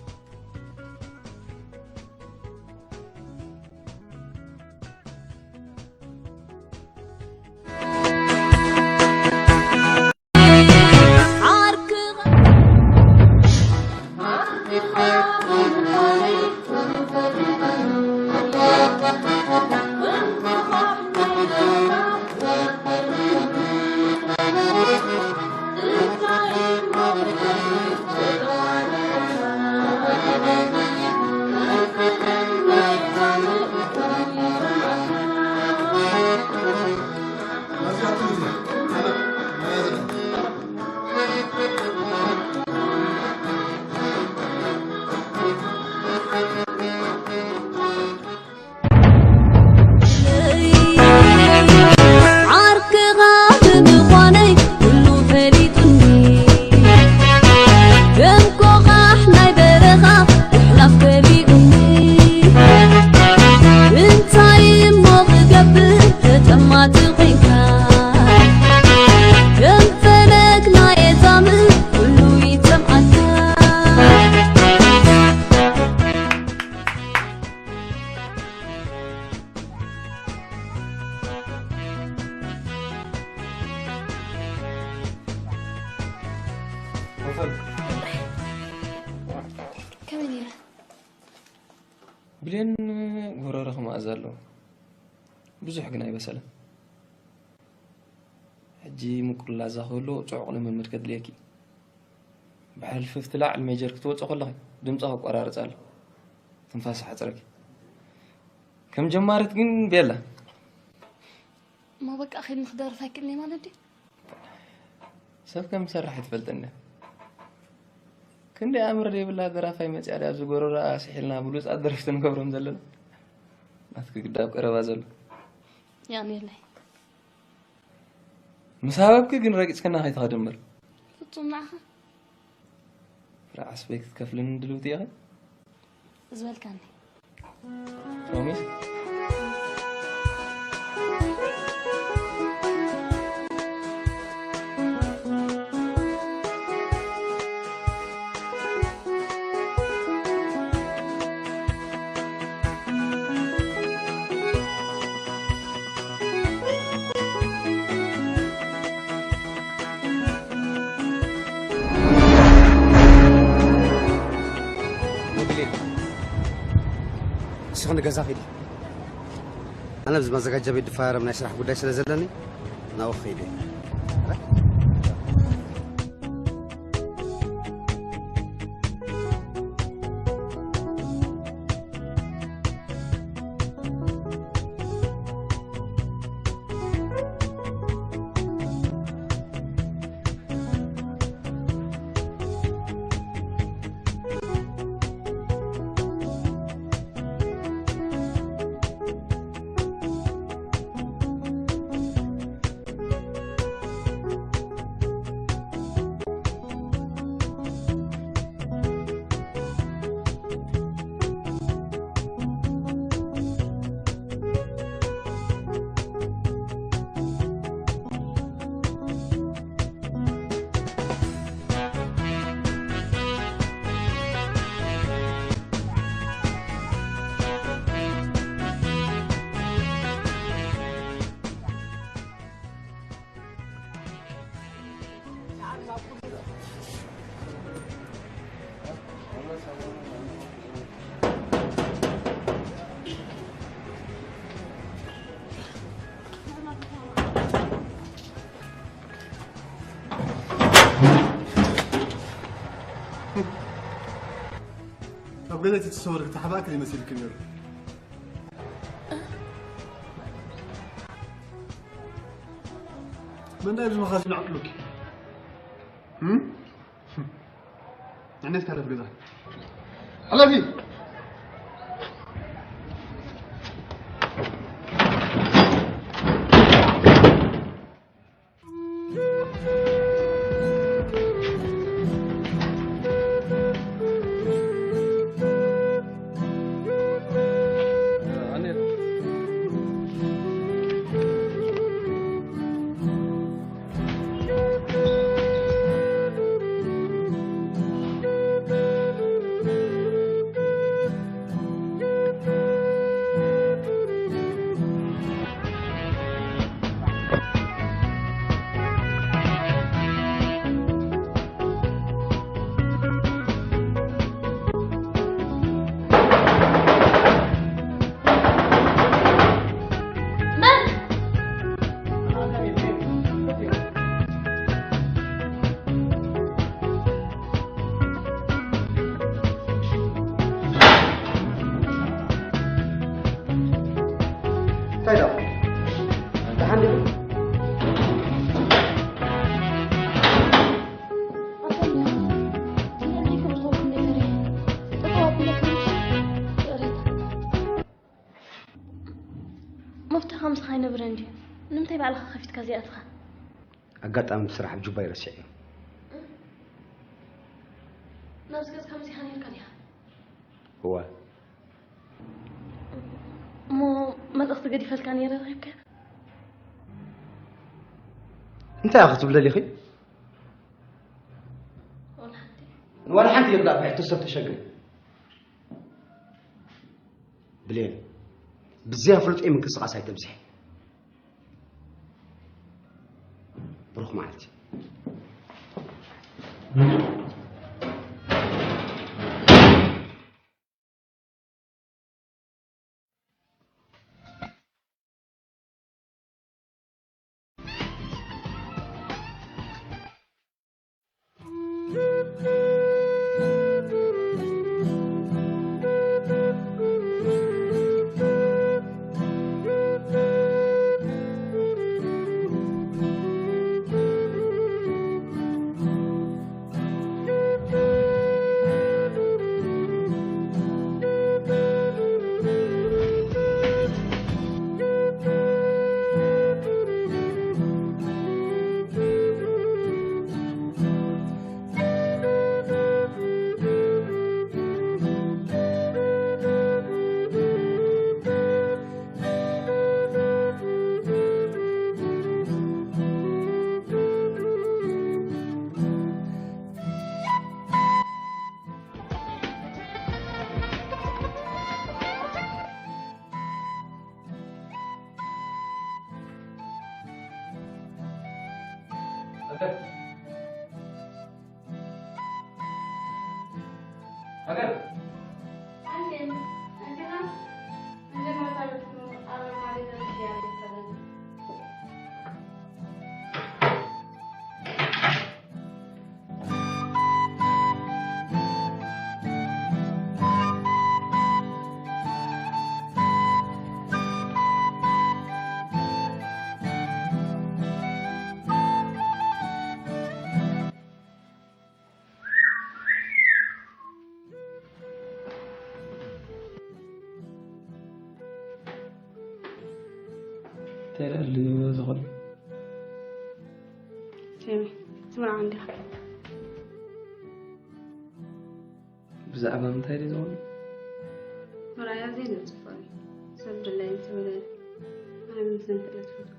ዓርክኻ ብምዃነይ ኩሉ ፈሊጡኒ። ከም ቆቓሕ ናይ በረኻ ምሕላፍ ከሊኡኒ። እንታይ እሞ ክገብር ተጠማቲ ኮይንካ? ከም ፈለግ ናይ ኤታም ኩሉ ይጠምዓካ። ከመይ ነይረ? ብሌን፣ ጎረርኺ መኣዛ ኣለዎ። ብዙሕ ግን ኣይበሰለን። ሕጂ ምቁር ላዛ ክህልዎ ጽዑቕ ልምምድ ከድልየኪ። ብሕልፍፍቲ ላዕሊ ሜጀር ክትወጽኢ ከለኺ ድምጺ ከቋራርጽ ኣሎ። ትንፋስ ሓጽረኪ። ከም ጀማሪት ግን ቤላ። እሞ በቃ ኺድ ንኽደርፍ ኣይክእልን እየ ማለት ድዩ? ሰብ ከም ዝሰርሕ ኣይትፈልጥን ድያ? ክንደይ ኣእምሮ ዘይብላ ደራፋይ መጺኣ ድያ ኣብዚ ጎረሮኣ ስሒልና ብሉጻት ደረፍቲ ንገብሮም ዘለና? ናትኪ ግዳ ኣብ ቀረባ ዘሎ። የቕንየለይ። ምስ ሃበብኪ ግን ረጊጽክና ከይትኸዲ እምበር። ፍጹም ንዓኻ። ፍረ ዓስበይ ክትከፍልኒ ድልውቲ ኢኺ? ዝበልካኒ። ፕሮሚስ? ንስኺ ንገዛ ኺዲ። ኣነ ኣብዚ ማዘጋጃ ቤት ድፋረም ናይ ስራሕ ጉዳይ ስለ ዘለኒ ናብኡ ክኸይድ እየ። ገለ እቲ ትሰወር ክትሓባእክ ይመስልክ ነይሩ። መን ዳዩ እዚ መኻዚን ዓጥሉኪ? እም? ንዕነት ካለፍ ገዛ። ሓላፊ! እንታይ ደኣ? ደሓን ዲኹም? መፍትሒ ከምስኻ ኣይነብረን ድዩ? ንምንታይ ባዕልኻ ከፊትካ ዘይኣትኻ? ኣጋጣሚ ብስራሕ ኣብ ጁባይ ረሲዐዮ። ናብዚ ገጽ ከምዚኻ ነርካ ዲኻ? እወ። እሞ መልእኽቲ ገዲፈልካ ነይረ ረኺብካያ? እንታይ ኢኺ ክትብለሊ ኢኺ? ዋላ ሓንቲ። ዋላ ሓንቲ የብላ ብሕቶ ሰብ ተሸግሪ። ብሌን፣ ብዘይ ኣፍልጦ ምንቅስቓስ ኣይተብዝሒ። ብሩኽ መዓልቲ። እንታይ ደኣ ኣሎ ዝኹሉ? ሴሚ፣ ትምርዓው እንዲኻ? ብዛዕባ ምንታይ ድዩ ዝኹሉ? ምርኣያ ዘይነጽፎ እዩ። ሰብ ድላይ ምስ በለ፣ ኣነ ምንሰንትለ ትፈቱ።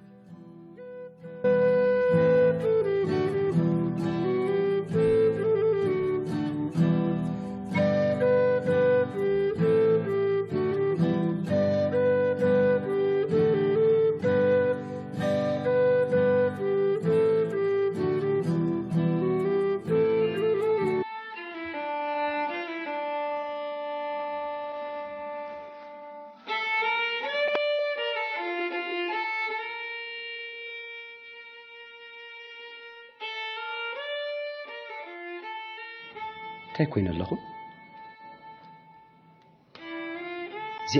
እንታይ ኮይነ ኣለኹ?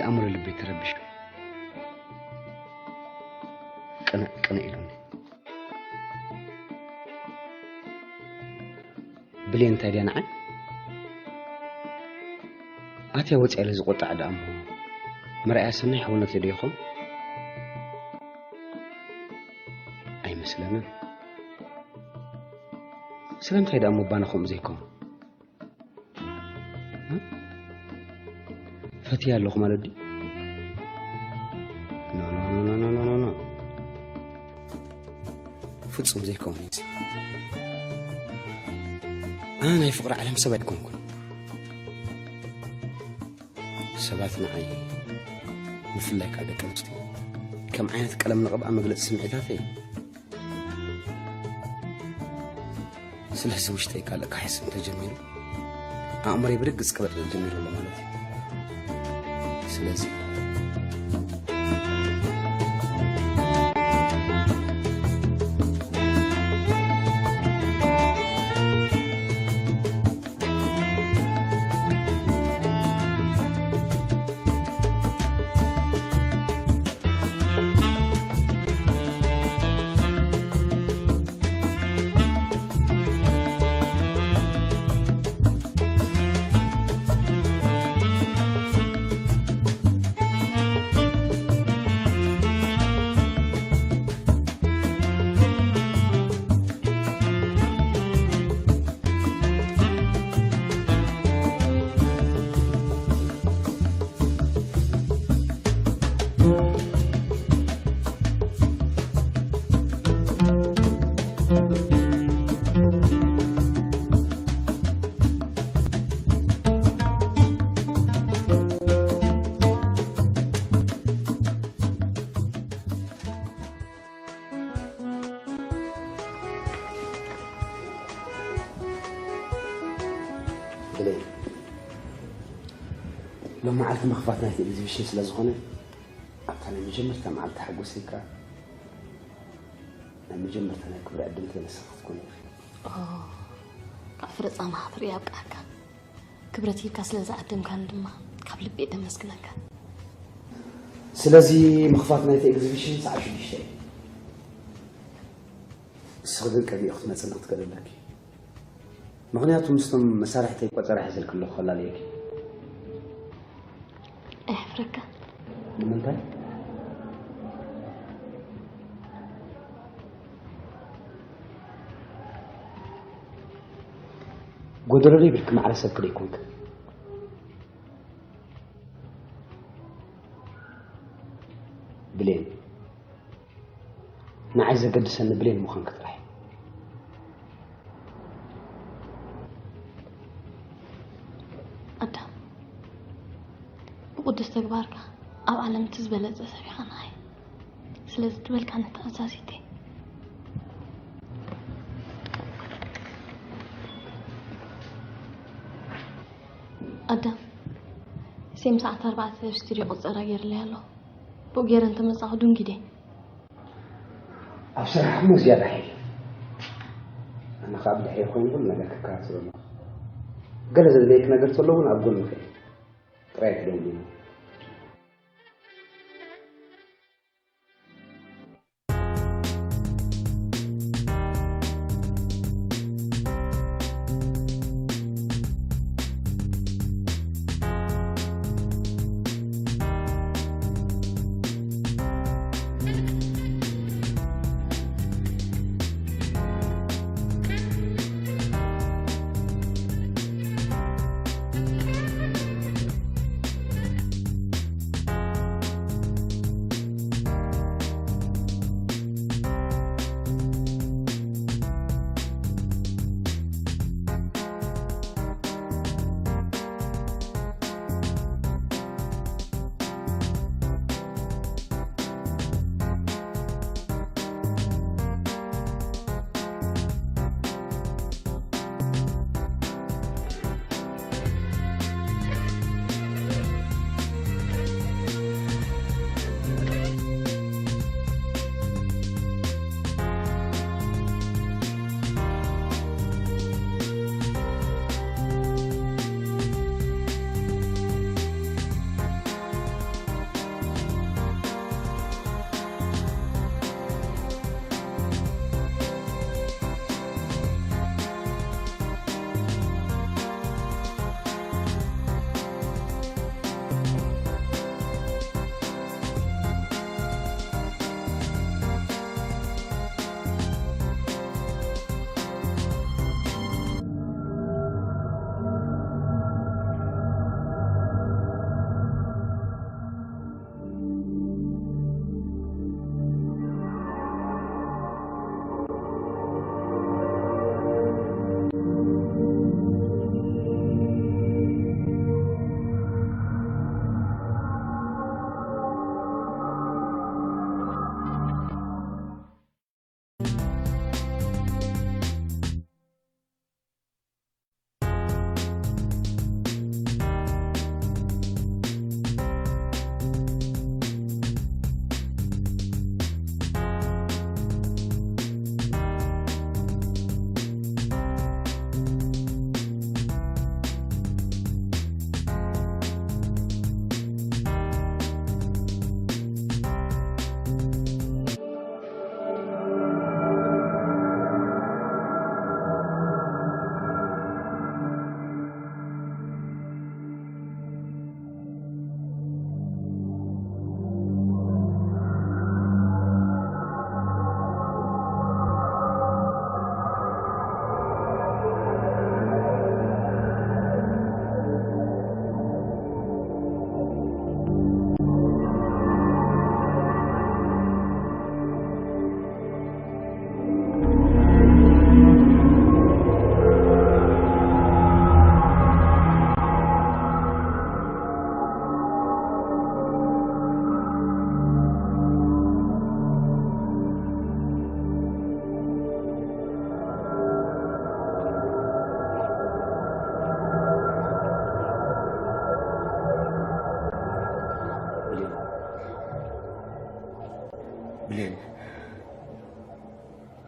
ኣእምሮ ልበይ ተረቢሹ። ቅንእ ቅንእ ኢሉኒ። ብሌን እንታይ ድያ ንዓይ? ኣትያ ወፂኣ ኢለ ዝቆጣዕ ደኣ እሞ መርኣያ ሰናይ ሕውነተይ ዶ ይኾን? ኣይመስለንን። ስለምንታይ ደኣ እሞ ባና ከምኡ ዘይከውን? ፈትያ ኣለኹ ማለት ድዩ? ኖ፣ ኖ፣ ኖ፣ ኖ፣ ኖ፣ ኖ፣ ኖ። ፍጹም ዘይከውን እዩ። ኣነ ናይ ፍቕሪ ዓለም ሰብ ኣይኮንኩን። ሰባት ንዓይ፣ ብፍላይ ከኣ ደቂ ኣንስትዮ፣ ከም ዓይነት ቀለም ንቐብኣ መግለጺ ስምዒታተይ። ስለዚ ውሽጠይ ካልእ ክሓስብ እንተጀሚሩ፣ ኣእምሮይ ብርግጽ ክበጥበጥ ጀሚሩ ኣሎ ማለት እዩ። ስለዚ ብሌን፣ ሎም መዓልቲ መኽፋት ናይቲ ኤግዚቢሽን ስለ ዝኾነ፣ ኣብታ ናይ መጀመርታ መዓልቲ ሓጎሰይ ከኣ ናይ መጀመርታ ናይ ክብሪ ዕድምቲ ንስኺ ክትኮኒ ኢኺ። ኦ፣ ካብ ፍረጻ ማሕፍር ይኣብቅዓካ። ክብረት ሂብካ ስለ ዝዓደምካኒ ድማ ካብ ልቢ እየ ደመስግነካ። ስለዚ ምኽፋት ናይቲ ኤግዚቢሽን ሰዓት ሽዱሽተ እዩ። ንስኺ ግን ቀቢኡ ክትመጽእኒ ክትክእሊ ኣለኪ። ምኽንያቱ ምስቶም መሳርሕተይ ቆጸራ ሒዘልኪ ኣለኹ ከላልየኪ። ኣየሕፍረካ። ንምንታይ? ጎደሎ ዶ ይብልኪ ማዕረ ሰብኪ ዶ ይኮንኪ? ብሌን፣ ንዓይ ዘገድሰኒ ብሌን ምዃንኪ ጥራሕ እዩ። ኣዳም፣ ብቕዱስ ተግባርካ ኣብ ዓለም እቲ ዝበለጸ ሰብ ኢኻ ንዓይ። ስለዚ ትበልካኒ ተኣዛዚት እየ። ኣዳም፣ ሴም ሰዓት ኣርባዕተ ኣብ ስቱድዮ ቆጸራ ገይርለይ ኣሎ። ብኡ ገይረ እንተመጻኹ ድንጊደ። ኣብ ስራሕ እሞ ዝያዳ ሓይል። ኣነ ኸኣ ብድሕሪ ኮይኑ ኩሉ ነገር ክከታተሎ ኣለኹ። ገለ ዘድለየኪ ነገር ተሎ እውን ኣብ ጎንኺ እየ። ጥራይ ክደውል ኢና።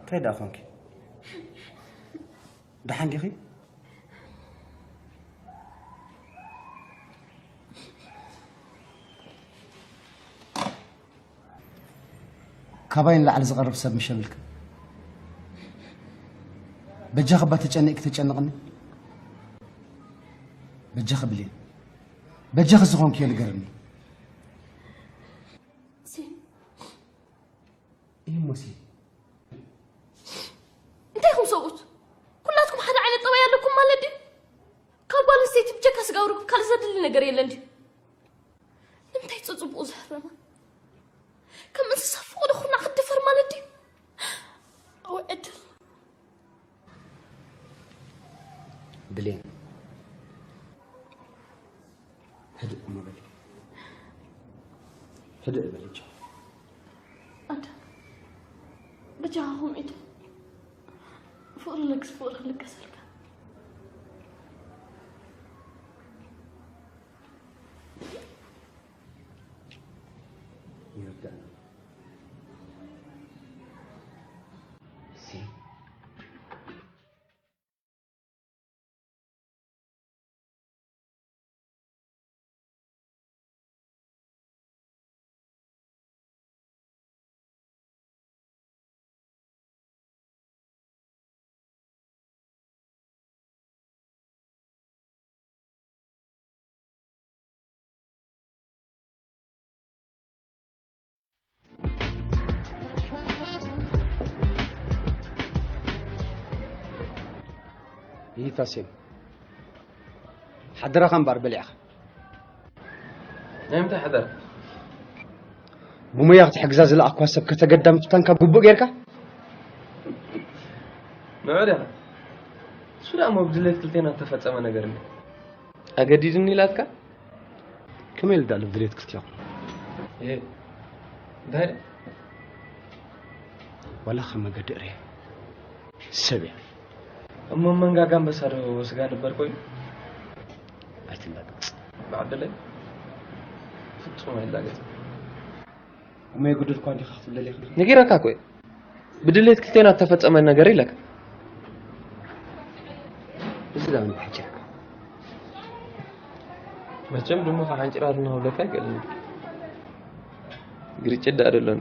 እንታይ ደኣ ኾንኪ? ደሓን ዲኺ? ካባይ ንላዕሊ ዝቐርብ ሰብ ምሽ የብልክን። በጃኺ እባ ተጨኒቕኪ ተጨንቕኒ። በጃኺ ብሌን፣ በጃኺ ዝኾንክዮ ንገርኒ። ሲ- ይህ ሞሲ እንታይ ኢኹም ሰብኡት? ኩላትኩም ሓደ ዓይነት ጠባይ ኣለኩም ማለት ድዩ? ካብ ጓል ኣንስተይቲ ብጀካ ስጋ ኣውርኩም ካልእ ዘድሊ ነገር የለን ድዩ? ንምንታይ ጽጽብኡ ዘሕፍረና? ከም እንስሳ ፍቑዶ ኩና ክትድፈር ማለት ድዩ? ኣወ ዕድል ብሌን፣ ህድእ እሞ በሊ። ህድእ በሊ ቻው። ኣደ ብጃኻኹም ኢደ ፍቕሪ ለግስ ፍቕሪ ክልገሰልካ ይርዳእ። ሲ ይታሴም ሓደራኻ እምበኣር በሊዕኻ ናይ ምንታይ ሓደራ? ብሞያ ክትሕግዛ ዝለኣኳ ሰብ ከተገዳ ምፍታንካ ግቡእ ጌርካ ንዑ ዲኻ እሱ ደኣ እሞ ብድሌት ክልቴና እተፈጸመ ነገር እንዲ ኣገዲድኒ ኢላትካ ከመይ ኢሉ ዳሉ ብድሌት ክልቴኹም እ እንታይ ደ ዋላ ከም መገዲ እርየ ሰብ እያ እሞ መንጋጋ ኣንበሳ ዶ ስጋ ነበር ኮይኑ ኣይትላገጽ ብዓደለይ ፍጹም ኣይላገጽ እሞ የጉድልኳ እንዲኻ ክትብለል ኢኻ ነጊረካ እኮ እየ። ብድሌት ክልቴና እተፈጸመ ነገር ኢለካ እዚ ዳምን ብሓጭርካ መቸም ድሞ ከሓንጭራ ድና ክብለካ ኣይክእልን ግርጭት ደኣ ደሎኒ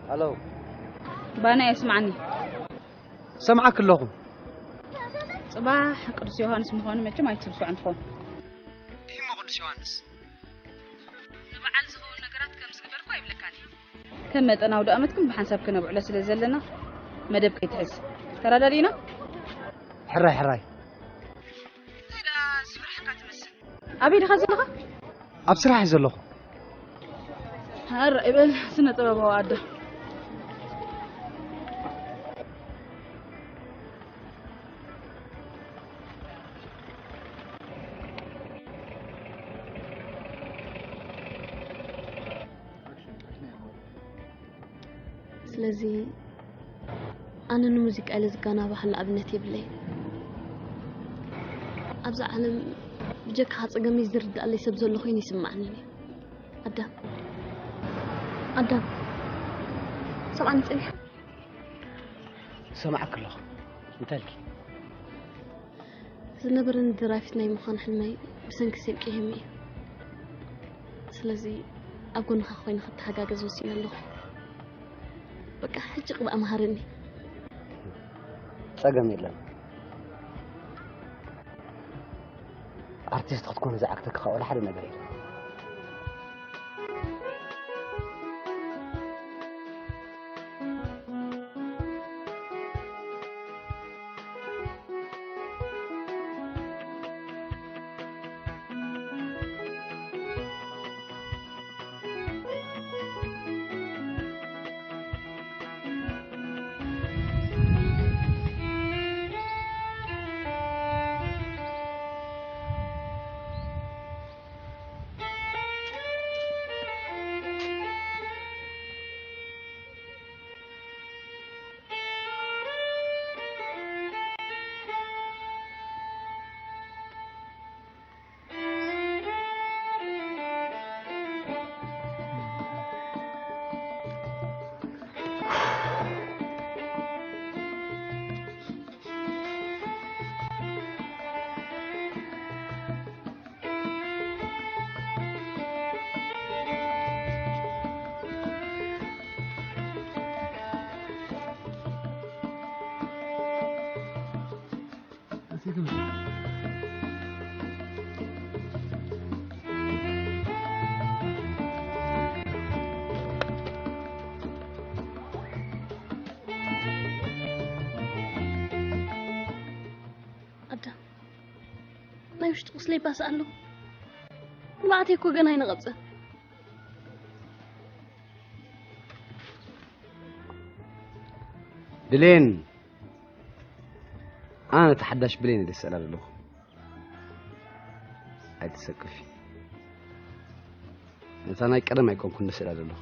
ሃሎ ባና የስማዕኒ ሰምዓክ ኣለኹ ጽባሕ ቅዱስ ዮሃንስ ምዃኑ መቸም ኣይትርስዖ እንትኾን ዲሞ ቅዱስ ዮሃንስ ንበዓል ዝኸውን ነገራት ከም ዝግበር እኳ ይብለካኒ ከም መጠን ኣውደ ኣመት ግን ብሓንሳብ ክነብዕሎ ስለ ዘለና መደብ ከይትሕዝ ተረዳዲእና ሕራይ ሕራይ እንታይ ደኣ ዝፍርሕካ ትመስል ኣበይ ድኻ ዘለኻ ኣብ ስራሕ እየ ዘለኹ ኧረ ይበል ስነ ጥበባዊ ኣደ ስለዚ ኣነ ንሙዚቃ ኢለ ዝጋና ባህል ኣብነት የብለይ ኣብዛ ዓለም ብጀካኻ ጸገመይ ዝርዳኣለይ ሰብ ዘሎ ኮይኑ ይስማዕኒ ኣዳም ኣዳም ሰብኣን ጽኒሕ ሰማዕክ ኣለኹ እንታልኪ ዝነበረኒ ደራፊት ናይ ምዃን ሕልመይ ብሰንኪ ሴብቂ ሄሚ እዩ ስለዚ ኣብ ጎንኻ ኮይነ ክተሓጋገዝ ወሲነ ኣለኹ በቃ ሕጂ ቅብኣ መሃረኒ ጸገም የለን ኣርቲስት ክትኮን ዝዓግተካ ወላ ሓደ ነገር የለን ኣዳ፣ ናይ ውሽጢ ቁስለይ ባሰ ኣሎ። ንብዓተይ እኮ ገና ኣይነቐጸን። ብሌን፣ ኣነ ተሓዳሽ ብሌን እየ ዝስእላ ዘለኹ። ኣይትሰክፊ። ነታ ናይ ቀደም ኣይኮንኩን ዝስእላ ዘለኹ።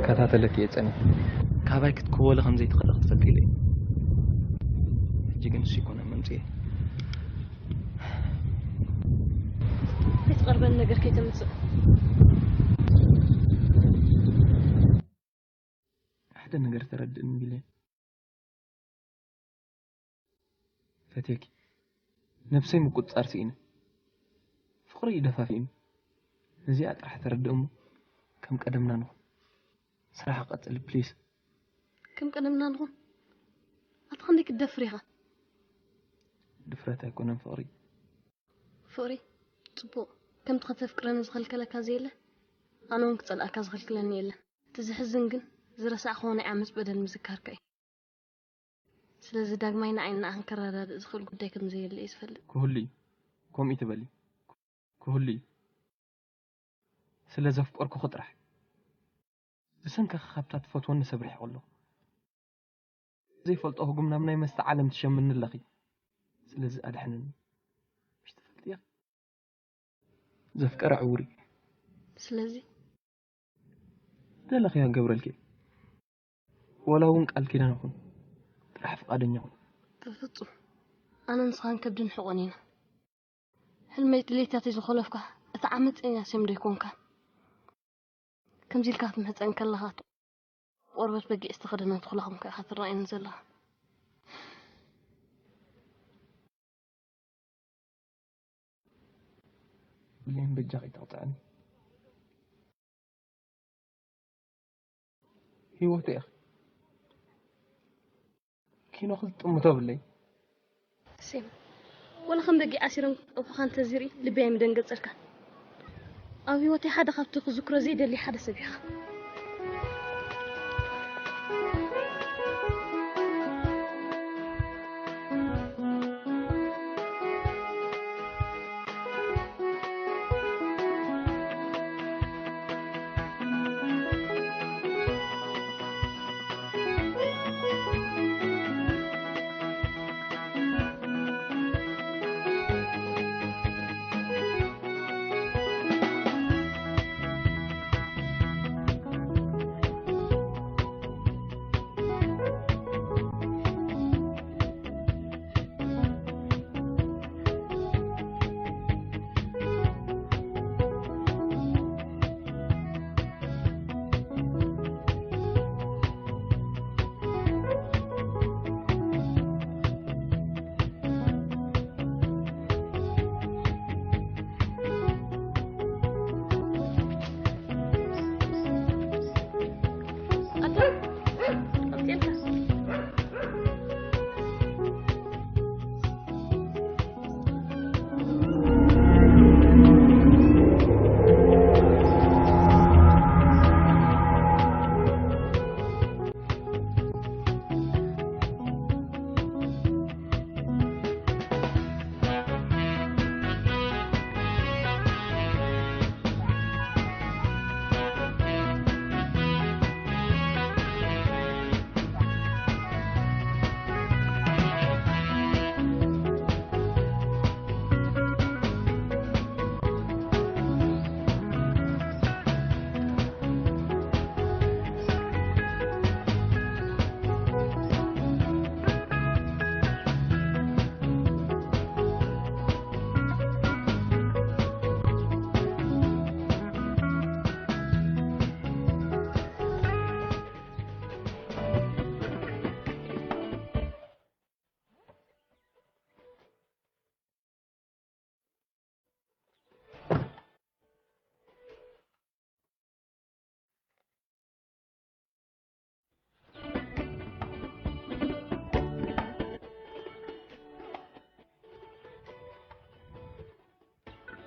ከታተለኪ እየ ጸኒሐ። ካባይ ክትኮወሊ ከም ዘይትኽእሊ ክትፈልጢ ኢለ እየ። ሕጂ ግን እሱ ይኮነ መምጽኤ። ከይትቐርበኒ ነገር ከይተምጽእ። ሓደ ነገር ተረድእኒ ቢለ። ፈትየኪ። ነብሰይ ምቁጽጻር ስኢነ። ፍቕሪ እዩ ደፋፊእኒ። ነዚኣ ጥራሕ ተረድእ እሞ ከም ቀደምና ንኹን። ስራሕ ቀጽል ፕሊስ። ከም ቀደምና ንኹን። ኣታ ክንደይ ክትደፍር ኢኻ? ድፍረት ኣይኮነን ፍቕሪ። ፍቕሪ ጽቡቕ። ከምቲ ከተፍቅረኒ ዝኸልከለካ ዘየለ፣ ኣነ እውን ክጸልኣካ ዝኸልክለኒ የለን። እቲ ዝሕዝን ግን ዝረሳዕክዎ ናይ ዓመጽ በደል ምዝካርካ እዩ። ስለዚ ዳግማይ ንዓይን ንዓኽን ከረዳድእ ዝኽእል ጉዳይ ከም ዘየለ እየ ዝፈልጥ። ክህሉ እዩ። ከምኡ ትበሊ። ክህሉ እዩ። ስለ ዘፍቀርኩኺ ጥራሕ። ብሰንክኺ ካብታ ትፈትወኒ ሰብ ርሒቐ ኣለኹ። ዘይፈልጦ ህጉም ናብ ናይ መስተ ዓለም ትሸምኒ ኣለኺ። ስለዚ ኣድሕንኒ። ምሽ ትፈልጥያ? ዘፍቀረ ዕውር እዩ። ስለዚ? ደለኽዮ ክገብረልኪ። ወላ እውን ቃል ኪዳን ይኹን። ጥራሕ ፍቓደኛ ኩን። በፍጹም። ኣነ ንስኻን ከብድን ሕቖን ኢና። ሕልመይ ድሌታተይ ዝኾለፍካ፣ እቲ ዓመጸኛ ሴም ዶ ኣይኮንካን? ከምዚ ኢልካ ክትምሕጸን ከለኻ፣ ቆርበት በጊዕ ዝተኸደነ ተኹላ ከምካ ኢኻ ትረኣየኒ ዘለኻ። ብሌን በጃኺ ተቕጥዕኒ። ህይወተይ ኢኺ። ኪኖ ክዝጥምቶ ብለይ። ሴም፣ ወላ ከም በጊዕ ኣሲሮም ክጠብሑኻ እንተዝርኢ ልበይ ኣይምደንገጸልካን። ኣብ ህይወተይ ሓደ ካብቲ ክዝክሮ ዘይደሊ ሓደ ሰብ ኢኻ።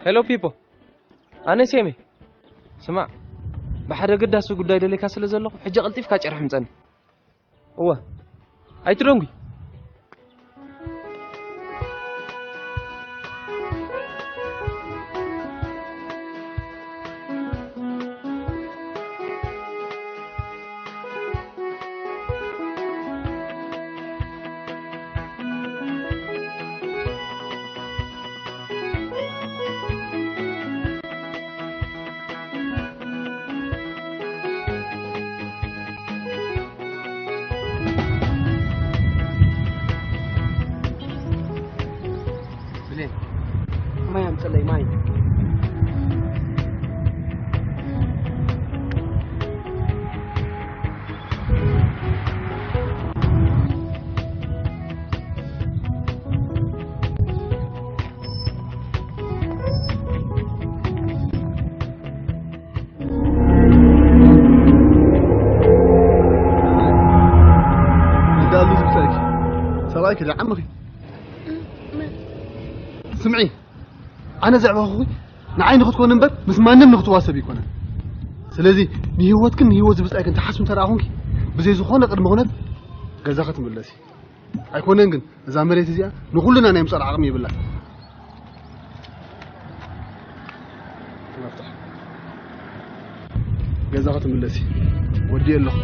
ሄሎ ፒፖ፣ ኣነ ሴሜ። ስማዕ፣ ብሓደ ገዳሲ ጉዳይ ደሌካ ስለ ዘለኹ ሕጂ ቀልጢፍካ ጨርሒ ምጸኒ። እወ፣ ኣይትደንጉ። ብሌን፣ ማይ ኣምፅለይ፣ ማይ። እንዳሉ ዝብፀኪ ሰብኣይኪ ደዓምኺ። ስምዒ፣ ኣነ ዘዕበኹኺ ንዓይ ንክትኮን እምበር ምስ ማንም ንክትዋሰብ ይኮነ። ስለዚ ንህይወትክን ንህይወት ዝብፃይክን ትሓስቡ እንተ ደኣ ኮንኪ፣ ብዘይ ዝኾነ ቅድመ ኩነት ገዛኺ ትምለሲ። ኣይኮነን ግን፣ እዛ መሬት እዚኣ ንኹልና ናይ ምጻር ዓቕሚ የብላን። መፍትሕ። ገዛኻ ትምለሲ። ወዲ ኣለኹ።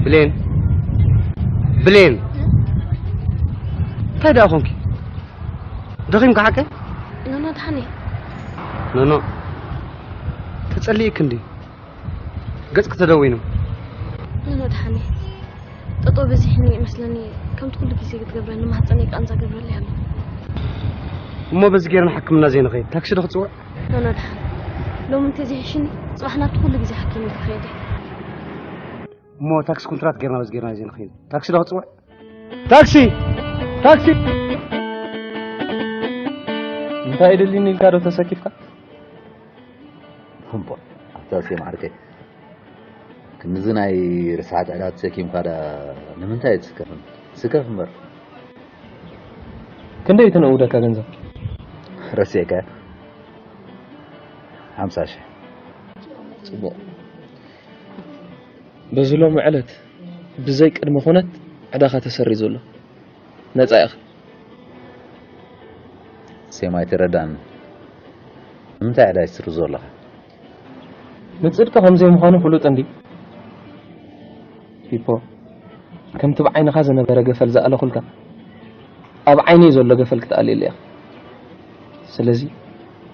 ብሌን፣ ብሌን፣ እንታይ ደኣ ኾንኪ? ደኺምካ ሓቀ? ኖኖ፣ ደሓን እየ። ኖኖ፣ ተጸሊእክ እንዲ? ገጽ ከተደዊኑ። ኖኖ፣ ደሓን እየ። ጠጠው በዚሕኒ ይመስለኒ። ከምቲ ኩሉ ግዜ ክትገብረኒ ማህጸነይ ቃንዛ ገብረለይ ኣሎ። እሞ በዚ ጌርና ሕክምና ዘይንኸይድ? ታክሲ ዶ ክትጽውዕ? ኖኖ፣ ደሓን። ሎሚ እንተዘይሕሽኒ፣ ጽባሕ ናብቲ ኩሉ ግዜ ሓኪመይ ክኸይድ እየ። እሞ ታክሲ ኩንትራት ጌርና በዚ ጌርና ዘይንኸይድ? ታክሲ ዶ ክትጽውዕ? ታክሲ! ታክሲ! እንታይ ደሊኒ ኢልካ ዶ ተሰኪፍካ? እምቦ፣ ኣታ ሴም ዓርከይ፣ ክንድዚ ናይ ርስሓት ዕዳ ተሰኪምካ ዳ ንምንታይ ትስከፍ? ስከፍ እምበር። ክንደይ እዩ እቲ ንእውደካ ገንዘብ? ረሲዕካዮ? ሓምሳ ሺሕ። ጽቡቕ። በዚ ሎሚ ዕለት ብዘይ ቅድመ ኩነት ዕዳኻ ተሰሪዙ ኣሎ። ነጻ ኢኻ። ሴም ኣይተረዳእን። ንምንታይ ዕዳ ይስርዞ ኣለኻ? ንጽድቂ ከም ዘይምዃኑ ፍሉጥ እንዲ። ፒፖ፣ ከምቲ ብዓይንኻ ዝነበረ ገፈል ዝኣለኹልካ፣ ኣብ ዓይነይ ዘሎ ገፈል ክትኣልየሉ ኢኻ። ስለዚ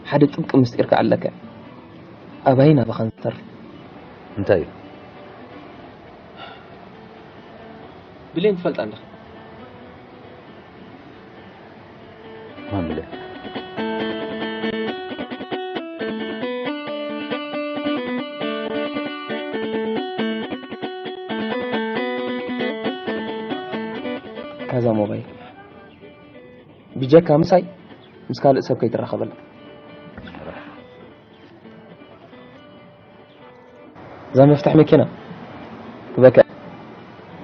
ሓደ ጥብቂ ምስጢር ክዓለካ። ኣባይን ኣባኻን ዝተርፍ። እንታይ እዩ? ብሌን ትፈልጣ ኣለኻ? መን ብሌን? ካዛ ሞባይል። ብጀካ ምሳይ ምስ ካልእ ሰብ ከይትራኸበላ። እዛ መፍትሕ መኪና ክበካ።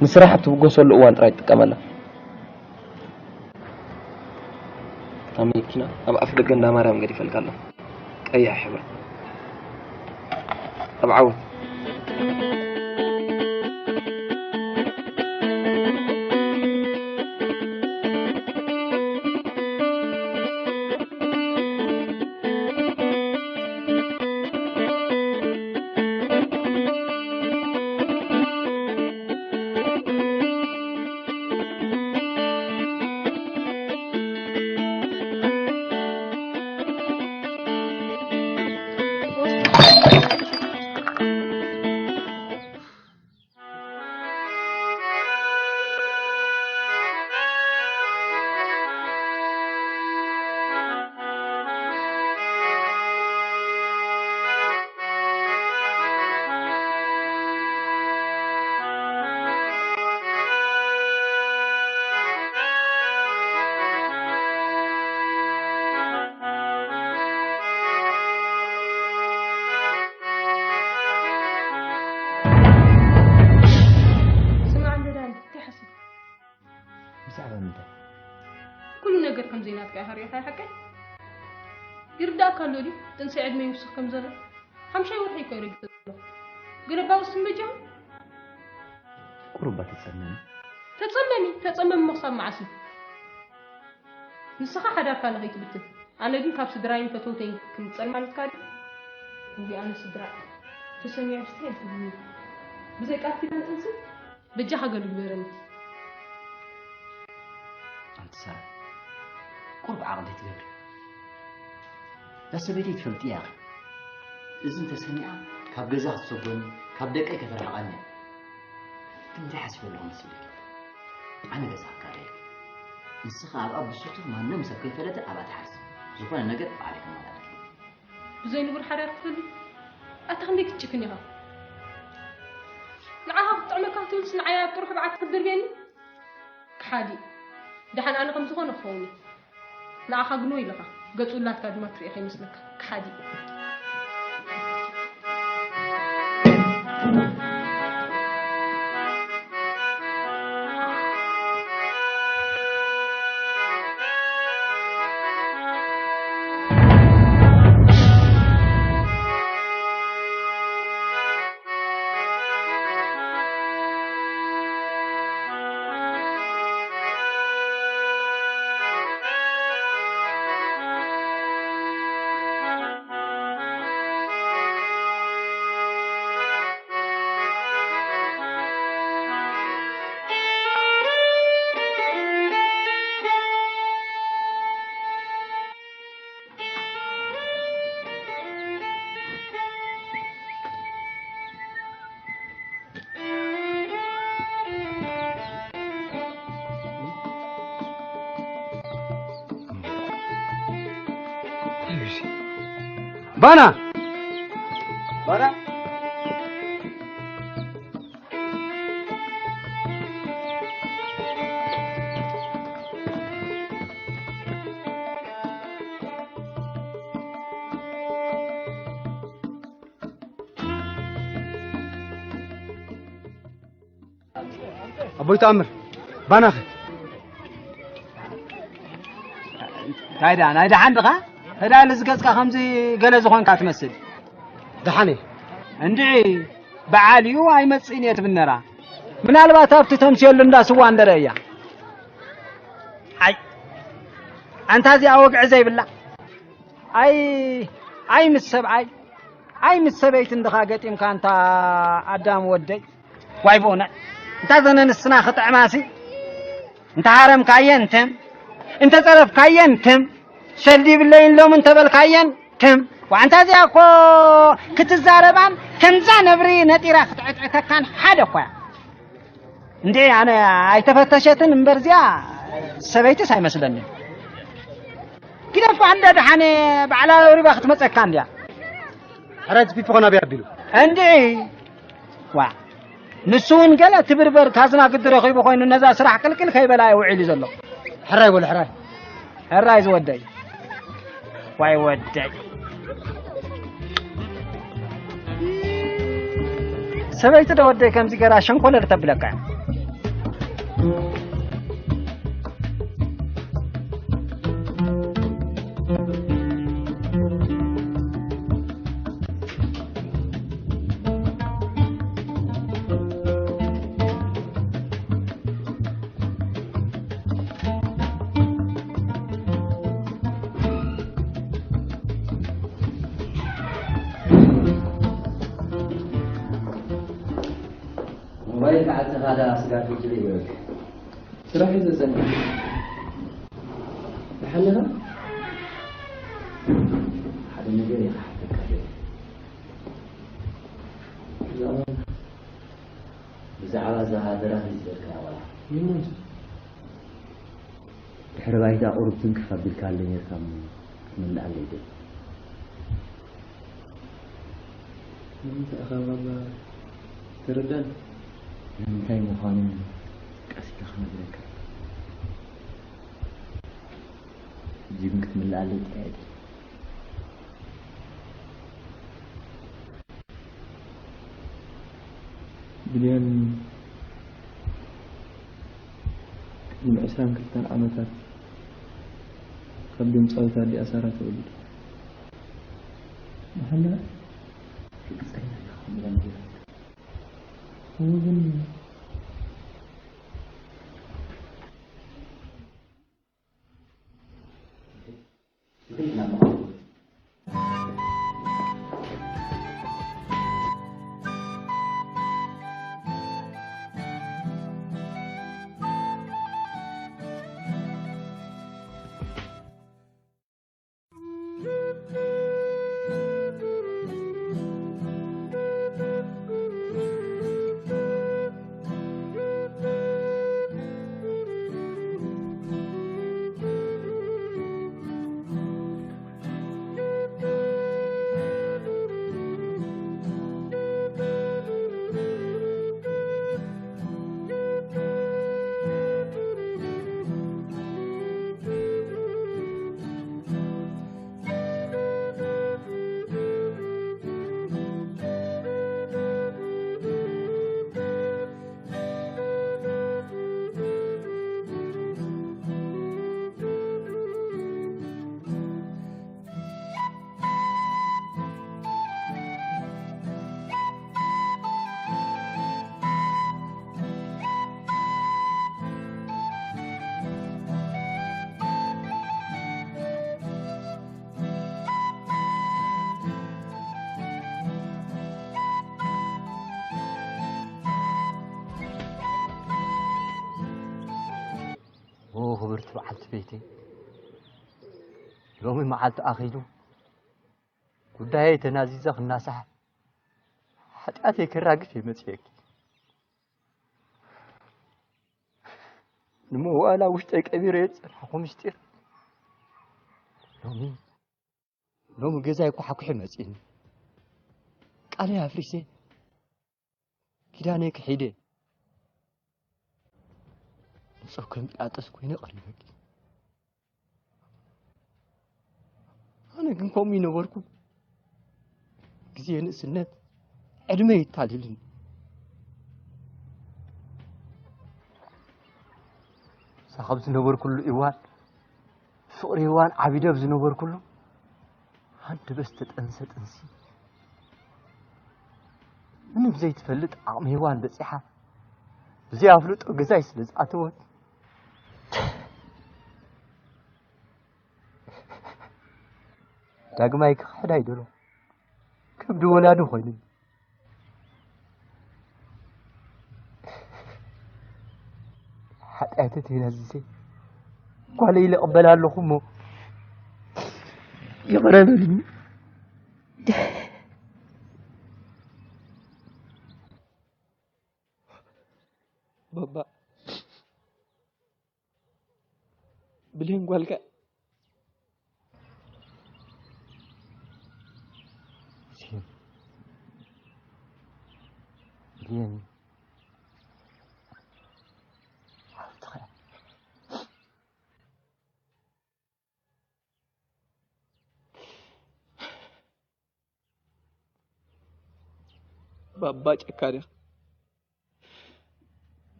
ንስራሕ ኣብ ትብገሰሉ እዋን ጥራይ ትጥቀመላ። መኪና ኣብ ኣፍ ደገ እንዳ ማርያም ገዲፈልካ ኣለኹ። ቀይሕ ሕብሪ። ኣብ ዓወት። ስማዕ እንዶ ዳኒ፣ እንታይ ሓሲብካ? ብዛዕባ ምንታይ? ኩሉ ነገር ከም ዘይናትካ ኢኻ ሪኢኻ፣ ሓቀይ? ይርዳእካ ኣሎ ድዩ? ጥንሲ ዕድመ ይውስኽ ከም ዘሎ። ሓምሻይ ወርሒ እኮ እዩ ረጊጸ ዘለኹ። ገለ እባ ውስን በጃኹም። ቁሩብ እባ ተጸመሚ። ተጸመሚ፣ ተጸመሚ እሞ ክሳብ መዓስ እዩ? ንስኻ ሓዳርካ ንኸይትብትን፣ ኣነ ግን ካብ ስድራይን ፈተውተይን ክምጸል ማለትካ ድዩ? እዚኣ ንስድራ ተሰሚዑ ብስታይ ትብኒ። ብዘይ ቃል ኪዳን ጥንሲ በጃኻ ገሉ ግበረኒ። ኣንቲ ሳራ፣ ቁሩብ ዓቕሊ ትገብሪ። እዛ ሰበይተይ ትፈልጥያ ኢኺ። እዚ እንተሰሚዓ ካብ ገዛ ክትሰጎኒ፣ ካብ ደቀይ ከተርሕቐኒ እያ። ግን እንታይ ሓሲበ ኣለኹ መሲልኪ? ኣነ ገዛ ክካረየኪ። ንስኻ ኣብኣ ብስቱር ማንም ሰብ ከይፈለጠ ኣብኣ ትሓርሲ። ዝኾነ ነገር ባዕለይ ከመላልኣልኪ። ብዘይ ንቡር ሓዳር ክትህሉ? ኣታ ክንደይ ክትጭክን ኢኻ? ንዓኻ ክትጥዕመካ ክትብልስ ንዓይ ኣብ ጥሩሕ ብዓት ክትድርብየኒ? ከሓዲ። ደሓን ኣነ ከም ዝኾነ ክኸውን እየ። ንዓኻ ግኖ ኢለኻ። ገጹ ውላድካ ድማ ትርኢ ከይመስለካ። ከሓዲ። ባና ባና ኣቦይ ተኣምር ባናኸ እንታይ ደኣ ናይ ደሓን ድኻ? ተዳሊ ዝገጽካ ከምዚ ገለ ዝኾንካ ትመስል። ደሓን እየ። እንድዒ በዓል እዩ ኣይመጽእን እየ ትብል ነራ። ምናልባት ኣብቲ ተምስየሉ እንዳ ስዋ እንደረ እያ። ኣይ ኣንታ እዚኣ ወግዒ ዘይብላ። ኣይ ኣይ ምስ ሰብኣይ ኣይ ምስ ሰበይቲ እንድኻ ገጢምካ ኣንታ ኣዳም ወደይ። ዋይ ብኡነት እንታ ዘነንስና ክጥዕማሲ እንተ ሃረምካየን ትም እንተ ጸረፍካየን ትም ሰልዲ ይብለይን ሎም እንተ በልካየን ትም ዋንታ እዚኣ እኮ ክትዛረባን ከምዛ ነብሪ ነጢራ ክትዕጥዕተካን ሓደ እኮ እያ። እንዴ ኣነ ኣይተፈተሸትን እምበር እዚኣ ሰበይትስ ኣይመስለኒ። ግደፋ እንደ ደሓነ ባዕላ ሪባ ክትመፀካ እንዲያ። ሕራይ ፒፖ ከናበይ ኣቢሉ? እንድዒ ዋ ንሱ እውን ገለ ትብርበር ካዝና ግዲ ረኺቡ ኮይኑ ነዛ ስራሕ ቅልቅል ከይበላ እዩ ውዒሉ ዘሎ። ሕራይ በሉ ሕራይ። ሕራይ ዝወደይ ዋይ ወደይ ሰበይቲ ዶ ወደይ ከምዚ ገራ ሸንኮለል ተብለካ እያ። ከዓልቲ ካዳ ስጋት ውጅለ ይበል። ስራሕ እዩ ዘጸንሕ። ተሓለና ሓደ ነገር ይሓተካ። ብዛዕባ እዛ ሃገራት ዝበልካ ዋላ ይሞት። ድሕሪ ባይታ ቁሩብ ትንክፍ ኣቢልካለይ ነይርካ እሞ ክትምልኣለይ ይደሊ። ንምንታይ ኢኻ ባባ ተረዳን? ንምንታይ ምዃኑ ቀስ ኢለ ክነግረካ። ሕጂ ግን ክትምልኣለይ ጥራይ ይደሊ። ብልዮን ቅድሚ ዕስራን ክልተን ዓመታት ካብ ድምፃዊት ኣዲኣ ሳራ ተወሊዱ። መሓላ ርግፀኛ ኢኻ ከምኡ ኢላ ነጊራትካ። እሞ ግን ኦ ክብርቲ በዓልቲ ቤተይ፣ ሎሚ መዓልቲ ኣኺሉ ጉዳየይ ተናዚዘ ክናሳሕ ሓጢኣተይ ከራግፍ እየ መፂኤኪ። ንመዋእላ ውሽጠይ ቀቢረዮ ዝፀናሕኩ ምስጢር ሎሚ ሎሚ ገዛይ ኳሕኩሒ መፂእኒ። ቃለይ ኣፍሪሰ፣ ኪዳነይ ክሒደ፣ ንፁህ ከም ጲላጦስ ኮይነ ቀሪበኪ። ኣነ ግን ከምኡ ይነበርኩ። ግዜ ንእስነት ዕድመ ይታልልን። ሳኸብ ዝነበርኩሉ እዋን፣ ፍቕሪ እዋን ዓቢደ ኣብ ዝነበርኩሉ፣ ሃንደበት ዝተጠንሰ ጥንሲ፣ ምንም ዘይትፈልጥ ዓቕሚ ሄዋን በጺሓ፣ ብዘይ ኣፍልጦ ገዛይ ስለ ዝኣተወት፣ ዳግማይ ክኽሕዳ ኣይደሎ። ከብዲ ወላዲ ኮይኑኒ። ሓጢኣተይ ተናዚዘ ጓለይ ኢለ እቕበላ ኣለኹ እሞ ይቕረ በልኒ። ባባ፣ ብሌን ጓልካ ሲም፣ ብሌን ሓፍትኻ እያ። ባባ ጨካን ኢኻ።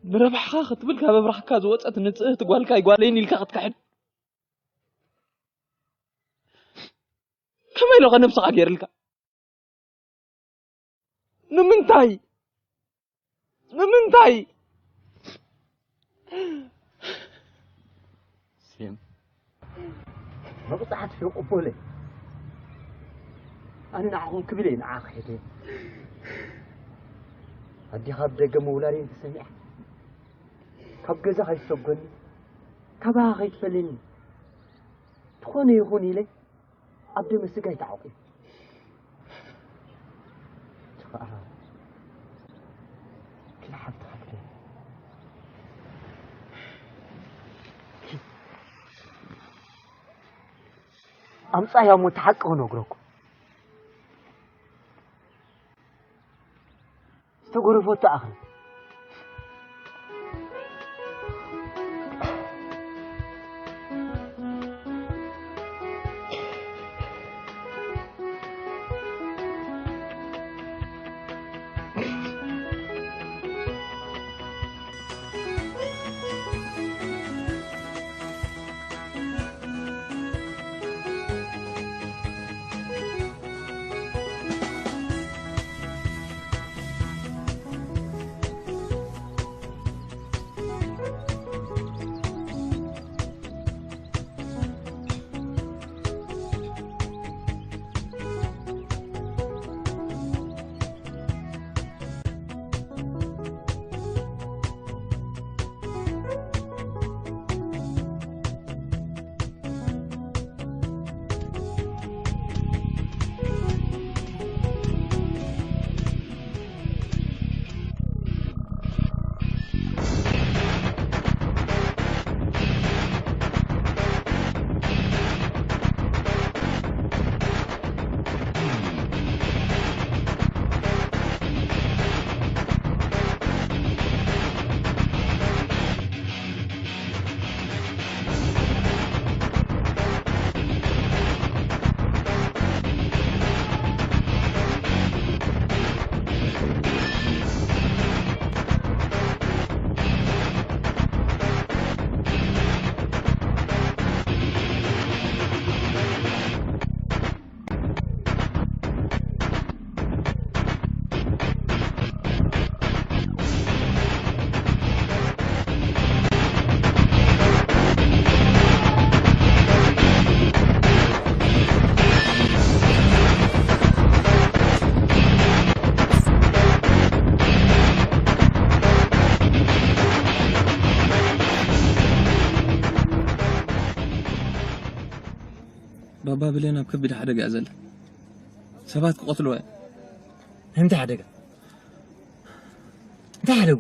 ንረብሓኻ ክትብል ካብ ኣብራኽካ ዝወጸት ንጽህቲ ጓልካ ኣይጓለይን ኢልካ ክትክሕድ? ከመይ ኢሉ ኸ ነብስኻ ገይርልካ? ንምንታይ? ንምንታይ? ሴም፣ መቕጻዕቲ ይቕበሎ እየ። ኣነ ንዓኹም ክብል እየ ንዓኻ ሒደ። ኣዴኻ ኣብ ደገ ምውላደይ እንተሰሚዓ፣ ካብ ገዛ ከይትሰጎኒ፣ ካባኻ ከይትፈልየኒ፣ ትኾነ ይኹን ኢለ ኣብ ደመ ስጋይ ተዓቑ። እቲ ኸኣ፣ ኪድ ሓፍትኻ ክደ-፣ ኪድ። ኣምጻያ እሞ እቲ ሓቂ ክነግረኩም። ዝተጎረፈቶ ኣኽሊ። ባባ ብሌን ኣብ ከቢድ ሓደጋ እያ ዘላ። ሰባት ክቐትልዋ እዮም። እንታይ ሓደጋ? እንታይ ሓደጉ?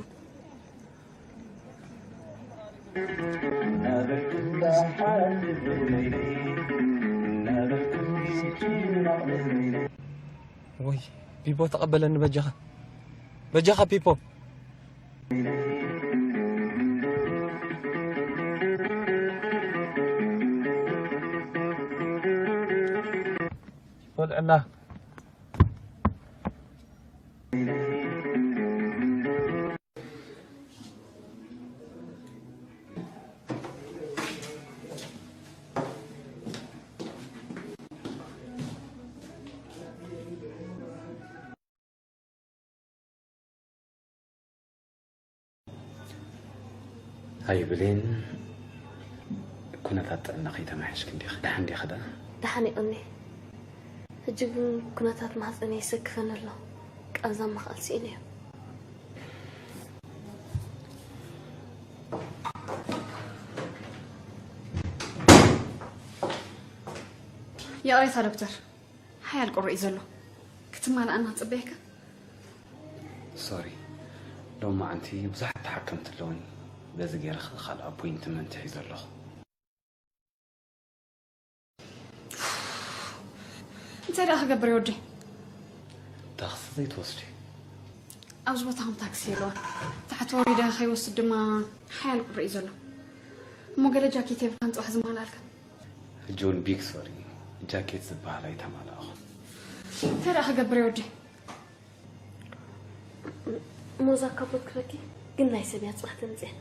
ወይ ፒፖ ተቐበለኒ በጃኻ። በጃኻ ፒፖ። ፒፖ ልዕልና። ኣይ ብሌን፣ ኩነታት ጥዕናኺ ተማሒሽኪ እንዲኺ? ደሓን ዲኺ ደኣ? ደሓን እየ እኒ። ሕጂ ግን ኩነታት ማህፀነይ ይሰክፈኒ ኣሎ። ቃንዛ ምኽኣል ስኢነ እየ። ይቕሬታ ዶክተር፣ ሓያል ቁሪ እዩ ዘሎ። ክትማልኣና ክጽበየካ? ሶሪ፣ ሎማዓንቲ ብዙሓት ተሓከምቲ ኣለዉኒ። በዚ ገይረ ኸኣ ካልእ ኣፖይንትመንት ሒዘ ኣለኹ። እንታይ ደኣ ክገብር እየ ወደይ? ታክሲ ዘይትወስዲ? ኣብዚ ቦታ ከም ታክሲ የለዋን። ታሕቲ ወሪደ ከይወስድ ድማ ሓያል ቁሪ እዩ ዘሎ። እሞ ገለ ጃኬት የብልካን ጽባሕ ዝማልኣልካ? ሕጂ እውን ቢግ ሶሪ፣ ጃኬት ዝበሃል ኣይተማላእኹን። እንታይ ደኣ ክገብር እየ ወደይ? ሞዛ ካቦት ክበኪ ግን ናይ ሰብ እያ ጽባሕ ተምጽእ።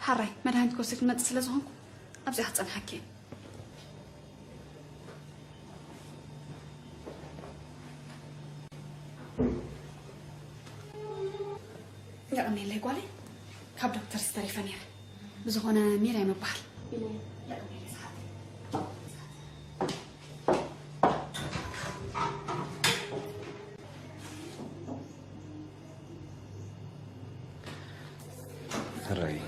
ሓራይ መድሃኒት ክወስድ ክመጽእ ስለ ዝኾንኩ ኣብዚኣ ክጸንሓኪ እየ። የቐንየለይ ጓለይ፣ ካብ ዶክተር ዝተሪፈ ነይረ። ብዝኾነ ሚርያም እበሃል። የቐንየለይ ሰሓብተይ። ሕራይ።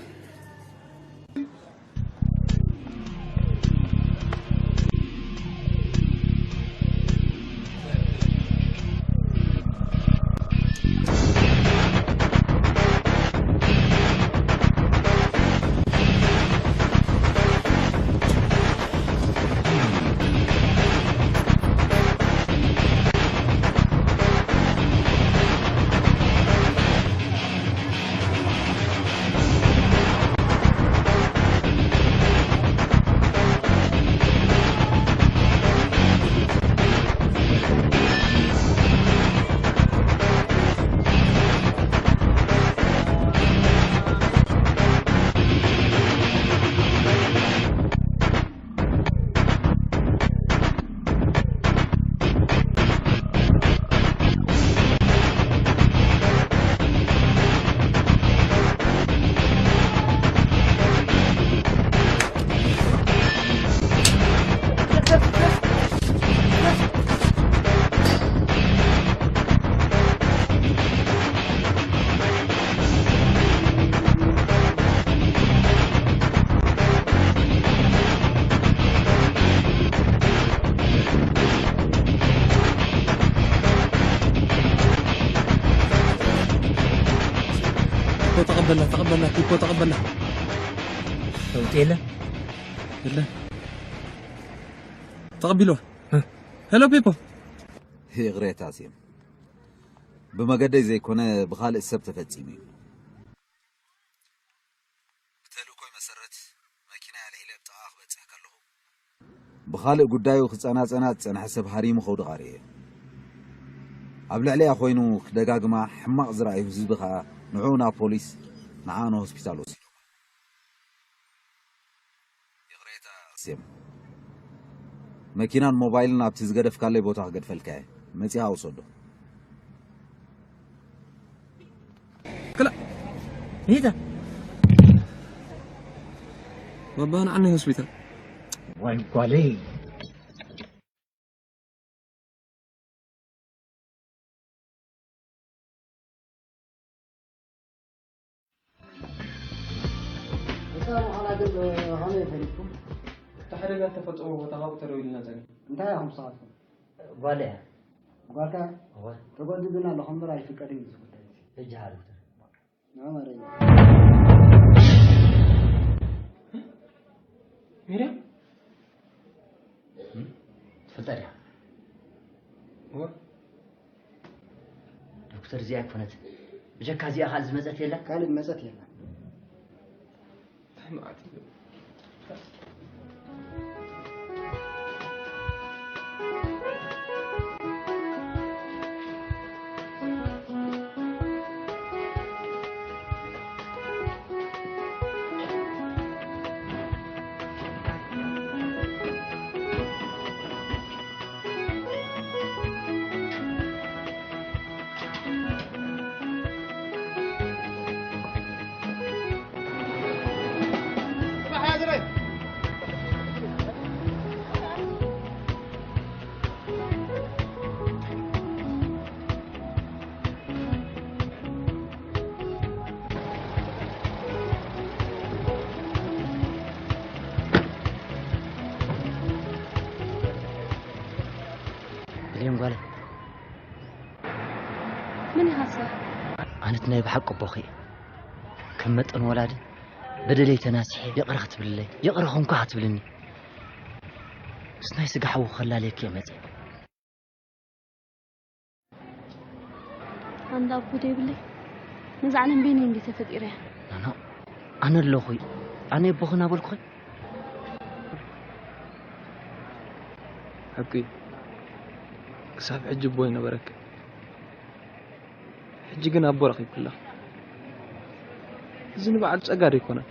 ፒፖ ተቐበልና፣ ተቐበልና፣ ፒፖ ተቐበልና። ለውጢ የለ? የለ። ተቐቢሎ። እ? ሄሎ ፒፖ። ይቕሬታ ሴም። ብመገደይ ዘይኮነ ብኻልእ ሰብ ተፈጺሙ እዩ። ብተልእኮይ መሰረት መኪና ኣልዒለ ኣብ ጥቓ ክበጽሕ ከለኹ፣ ብኻልእ ጉዳዩ ክጸናጸና ዝጸንሐ ሰብ ሃሪሙ ከውድቓ ርእየ። ኣብ ልዕሊኣ ኮይኑ ክደጋግማ ሕማቕ ዝረኣዩ ህዝቢ ከኣ ንዕኡ ናብ ፖሊስ፣ ንዓኣ ንሆስፒታል ወሲዶማ። ይቕሬታ ሴም። መኪናን ሞባይልን ኣብቲ ዝገደፍካለይ ቦታ ክገድፈልካ እየ። መጺኻ ውሰዶ። ክላ ሂታ ባባ ንዓኒ ሆስፒታል። ዋይ ጓለይ። እታ ምዃና ግን ከመይ ፈሊጥኩም? እቲ ሓደጋ ዝተፈጸሞ ቦታ ካብኡ ተደዊሉና ጸኒሑ። እንታይ ኢኹም ንስኻትኩም? ጓል እያ። ጓልካ? እወ። ተጎዲሉና ኣሎ፣ ከም እምበር ኣይፍቀድን እዩ እዚ ጉዳይ እዚ። ሕጂ ሃ ዶክተር? ንዑ መረኛ። ሜርያም? እም? ትፈልጣ ዲኻ? እወ። ዶክተር እዚኣ ኣይኮነትን። ብጀካ እዚኣ ካልእ ዝመጸት የላ? ካልእ ዝመጸት የላ። እንታይ መዓት እዩ? ብሌን ጓለይ። መን ኢኻ ንስኻ? ኣነ እቲ ናይ ብሓቂ ኣቦኺ እየ። ከም መጠን ወላዲ በደለይ ተናሲሐ ይቕረ ክትብልለይ፣ ይቕረ ኾንኩ ክትብልኒ። ምስ ናይ ስጋ ሓዊ ከላለየኪ እየ መጺአ። ኣንዳ ኣቦ ደይብለይ። ነዛ ዓለም በይነይ እንዲ ተፈጢረ እያ። ኖ፣ ኖ። ኣነ ኣለኹ። ኣነ ኣቦኺ እናበልኩኺ። ሓቂ። ክሳብ ሕጂ ኣቦ ይነበረኪ። ሕጂ ግን ኣቦ ረኺብኪ ኣለኺ። እዚ ንበዓል ጸጋ ዶ ኣይኮነን?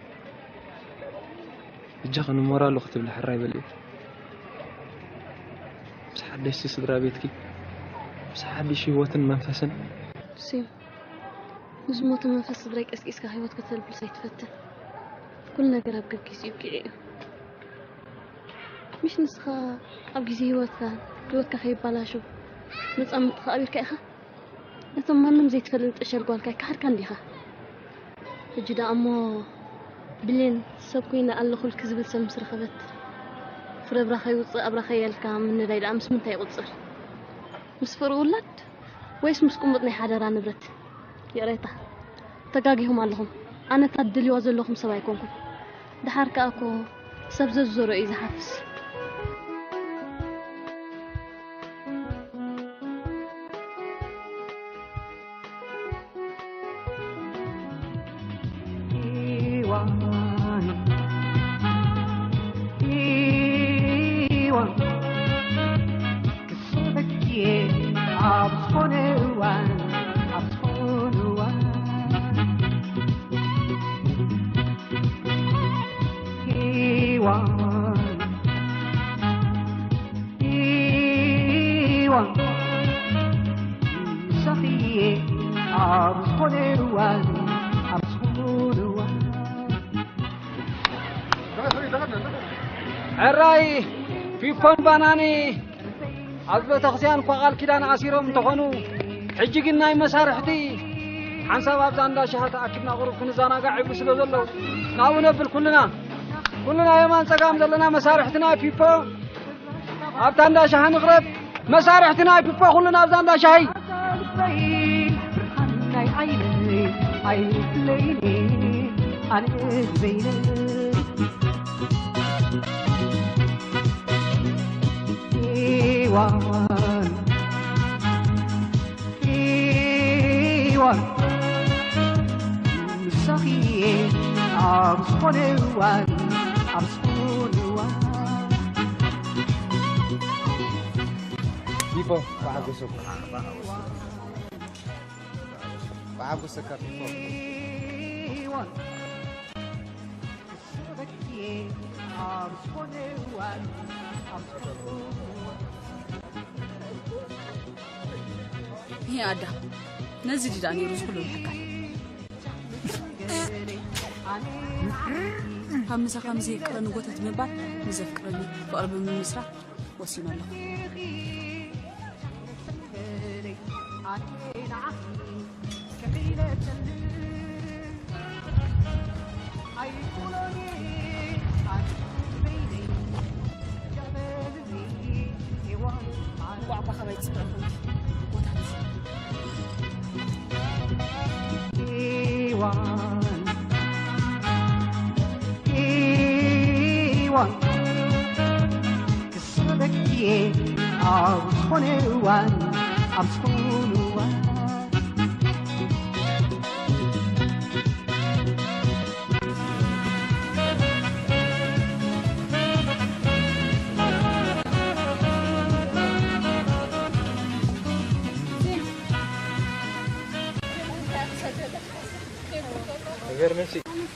በጃኺ ንሞራሉ ክትብሊ ሕራይ በሊ። ምስ ሓደሽቲ ስድራ ቤትኪ፣ ምስ ሓድሽ ህይወትን መንፈስን። ሴም፣ ንዝሞተ መንፈስ ስድራይ ቀስቂስካ ህይወት ከተልብስ ኣይትፈትን። ኩሉ ነገር ኣብ ጊዜኡ ኣብቂዑ እዩ። ምሽ ንስኻ ኣብ ግዜ ህይወትካ፣ ህይወትካ ከይባላሾ መጻምድትኻ ኣቢርካ ኢኻ? ነቶም ማንም ዘይትፈልጥ ዕሸል ጓልካ ኣይከሓድካን ዲኻ? ሕጂ ደኣ እሞ ብሌን ሰብ ኮይነ ኣለኹልኪ ዝብል ሰብ ምስ ረኸበት፣ ፍረ ብራኸ ይውፅእ ኣብራኸ ያልካ ምንዳይ ደኣ ምስ ምንታይ ይቑፅር? ምስ ፍቕሪ ውላድ ወይስ ምስ ቅሙጥ ናይ ሓደራ ንብረት? ይቕሬታ፣ ተጋጊኹም ኣለኹም። ኣነ እታ ትደልይዋ ዘለኹም ሰብ ኣይኮንኩን። ደሓር ከኣ እኮ ሰብ ዘዝዘሮ እዩ ዝሓፍስ። ሄዋን፣ ሄዋን፣ ክስሕቅየ ኣብ ዝኾነ እዋን፣ ኣብ ዝኾነ እዋን። ሄዋን፣ ሄዋን፣ ምሳኺ እየ ኣብ ዝኾነ እዋን፣ ኣብ ዝኾነ እዋን። ሕራይ ፒፖን ባናኒ ኣብ ቤተክርስትያን እኳ ቃል ኪዳን ኣሲሮም እንተኾኑ፣ ሕጂ ግን ናይ መሳርሕቲ ሓንሳብ ኣብዛ እንዳ ሻሂ ተኣኪብና ቁሩብ ክንዘናጋዕ ይብሉ ስለ ዘለዉ፣ ናብኡ ነብል ኩልና። ኩልና የማን ጸጋም ዘለና መሳርሕትና ፒፖ ኣብታ እንዳ ሻሂ ንቕረብ። መሳርሕትና ፒፖ ኩልና ኣብዛ እንዳ ሻሂ። ሄዋን፣ ሄዋን፣ ምሳኺ እየ ኣብ ዝኾነ እዋን፣ ኣብ ዝኾነ እዋን። ፒፖ፣ ብሓጎሰካ። ብሓጎሰካ ፒፖ። ሄዋን፣ ይሄ ኣዳ፣ ነዚ ድዳ ነይሩ ዝኹሉ ምሕካይ። ካብ ምሳኻ ምስ ዘየፍቅረኒ ጎተት ምባል፣ ምስ ዘፍቅረኒ ፍቕሪ ብምምስራት ወሲነ ኣለኹ። እንቋዕ እኳ ከመይ ትፅብቕ ኮንኪ ጎታት። ሄዋን፣ ሄዋን፣ ክስሕበኪ እየ ኣብ ዝኾነ እዋን፣ ኣብ ዝኾነ እዋን።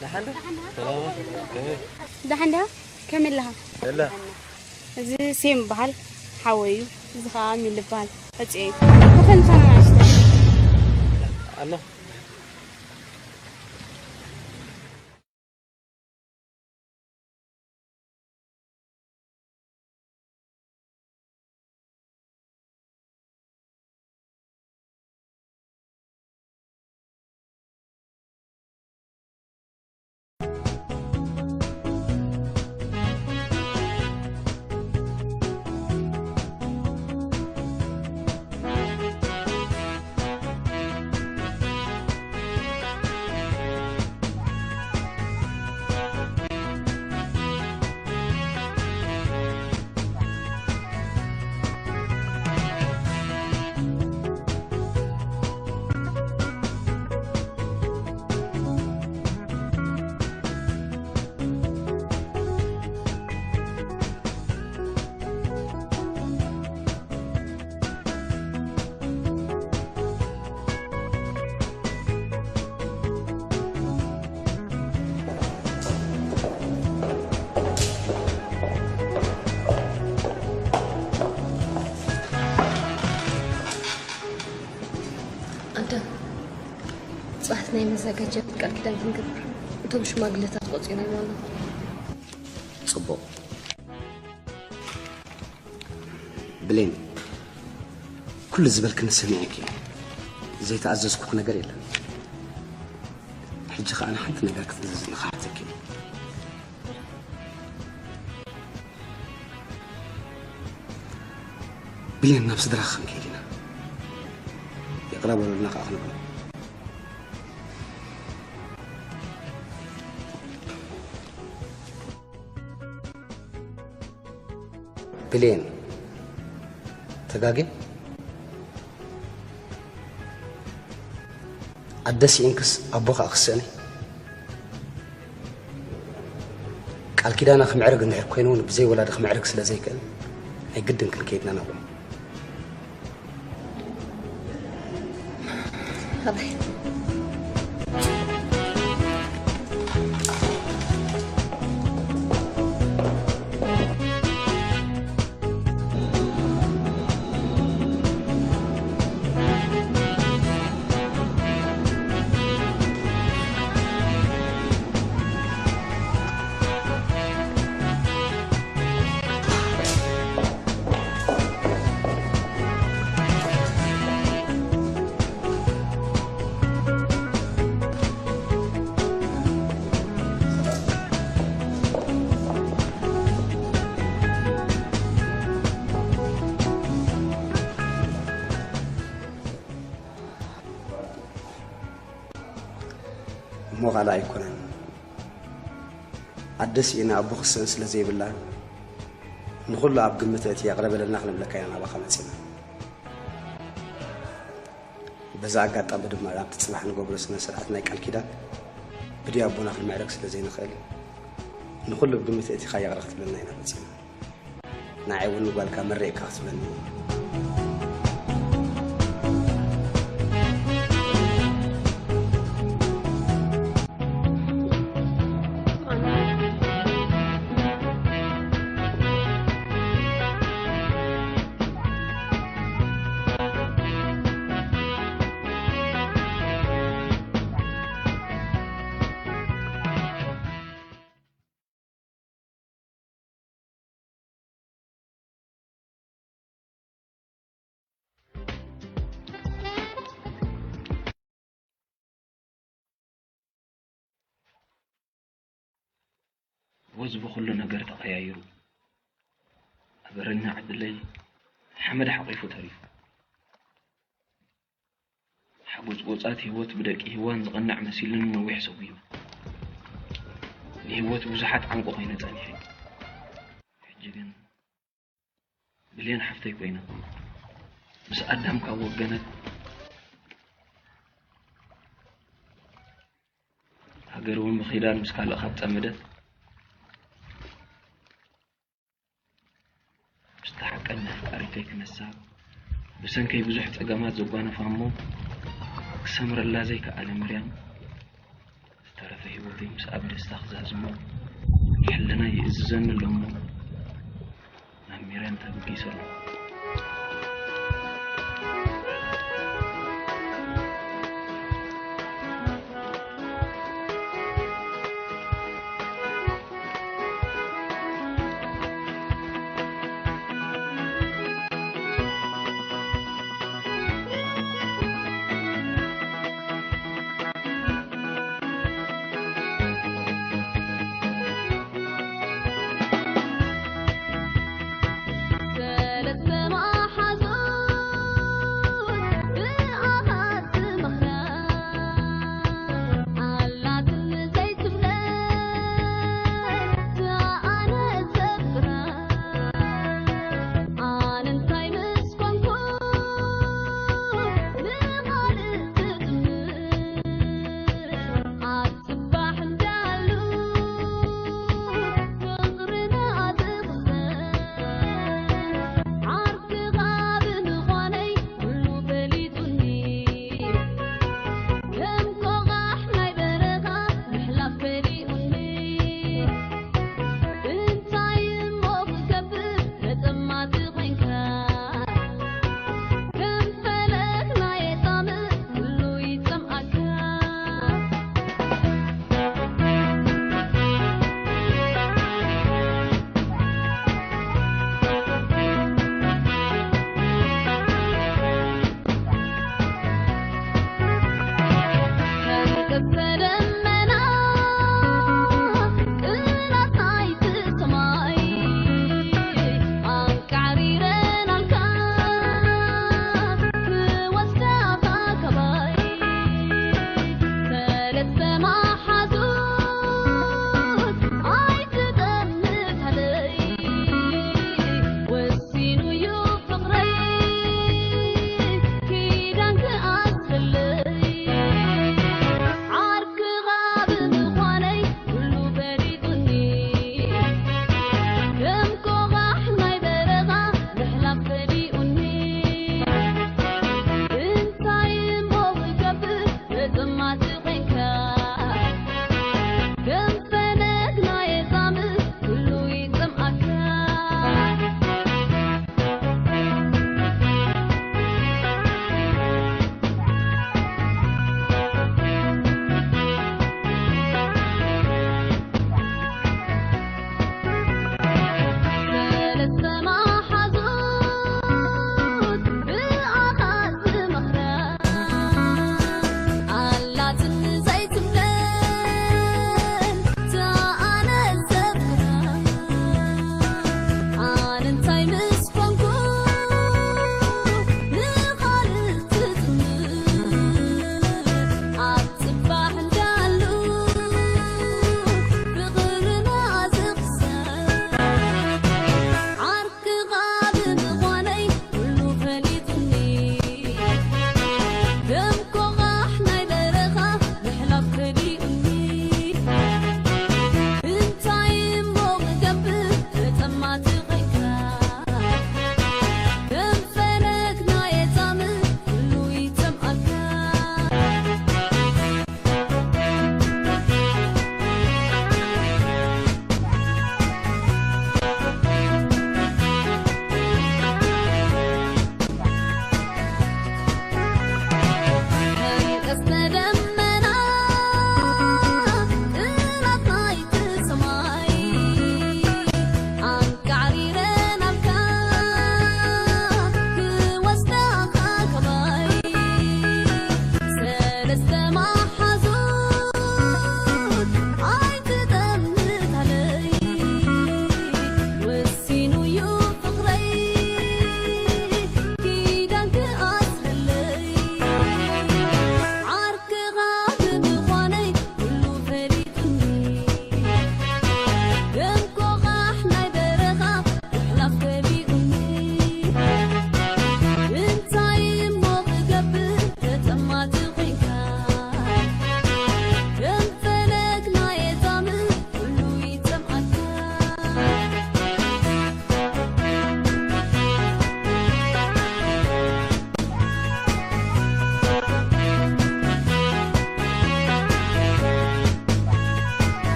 ደሓን ዶ? ከመይ? ደሓን ዲኻ? ከመይ ኣለኻ? የለ። እዚ ሴም ይበሃል፣ ሓወይ እዩ። እዚ ኸዓ ሚል ይበሃል፣ ሕጽየይ እዩ። ብኸንፈር ንእሽተይ። ኣላ። ኣዳም፣ ጽባሕ ናይ መዘጋጃ ቤት ቃል ኪዳን ክንገብር እቶም ሽማግለታት ቆጺሮም ኣለዉ። ጽቡቕ። ብሌን፣ ኩሉ ዝበልክኒ ሰሚዐኪ። ዘይተኣዘዝኩክ ነገር የለን። ሕጂ ከኣ ሓንቲ ነገር ክትእዝዝኒ ክሓተኪ። ብሌን፣ ናብ ስድራኺ ክንከይድ ኢና። ይቕረ በሉልና ከኣ ክንብሎ። ብሌን፣ ተጋጌ? ኣደ ስኢንክስ ኣቦ ከኣ ክስእን እዩ። ቃል ኪዳና ክምዕርግ እንድሕር ኮይኑ እውን ብዘይ ወላዲ ክምዕርግ ስለ ዘይክእል ናይ ግድን ክንከይድ ኢና ናብኦም። ኣባይ። እሞ ካልእ ኣይኮነን። ኣደ ስኢና ኣቦ ክስእን ስለ ዘይብላ፣ ንኹሉ ኣብ ግምት ኣእትያ ይቕረ በለልና ክንብለካ ኢና ናባኻ መጺና። በዛ ኣጋጣሚ ድማ ኣብቲ ጽባሕ ንገብሮ ስነ ስርዓት ናይ ቃል ኪዳን ብድዩ ኣቦና ክንምዕረግ ስለ ዘይንኽእል፣ ንኹሉ ኣብ ግምት ኣእቲኻ ይቕረ ክትብለና ኢና መጺና። ንዓይ እውን ንጓልካ መሬእካ ክትብለኒ። ህዝቢ ኩሉ ነገር ተቐያይሩ፣ ኣበረኛ ዕድለይ ሓመድ ሓቒፉ ተሪፉ። ሓጎጽጎጻት ህይወት ብደቂ ሂዋን ዝቐንዕ መሲሉኒ ነዊሕ ሰጒመ። ንህይወት ብዙሓት ዓንቁ ኮይነ ጸኒሐ። ሕጂ ግን ብሌን ሓፍተይ ኮይና፣ ምስ ኣዳም ካብ ወገነት፣ ሃገር እውን ብኺዳን ምስ ካልእ ካብ ጸመደት፣ ምስታ ሓቀኛ ኣፍቃሪተይ ክነሳ፣ ብሰንከይ ብዙሕ ጸገማት ዘጓነፋ እሞ፣ ክሰምረላ ዘይከኣለ ምርያም፣ ዝተረፈ ህይወተይ ምስኣ ብደስታ ክዛዝሞ፣ ሕልናይ ይእዝዘኒ ኣሎ እሞ፣ ናብ ሚርያም ተበጊሰ ኣለኹ።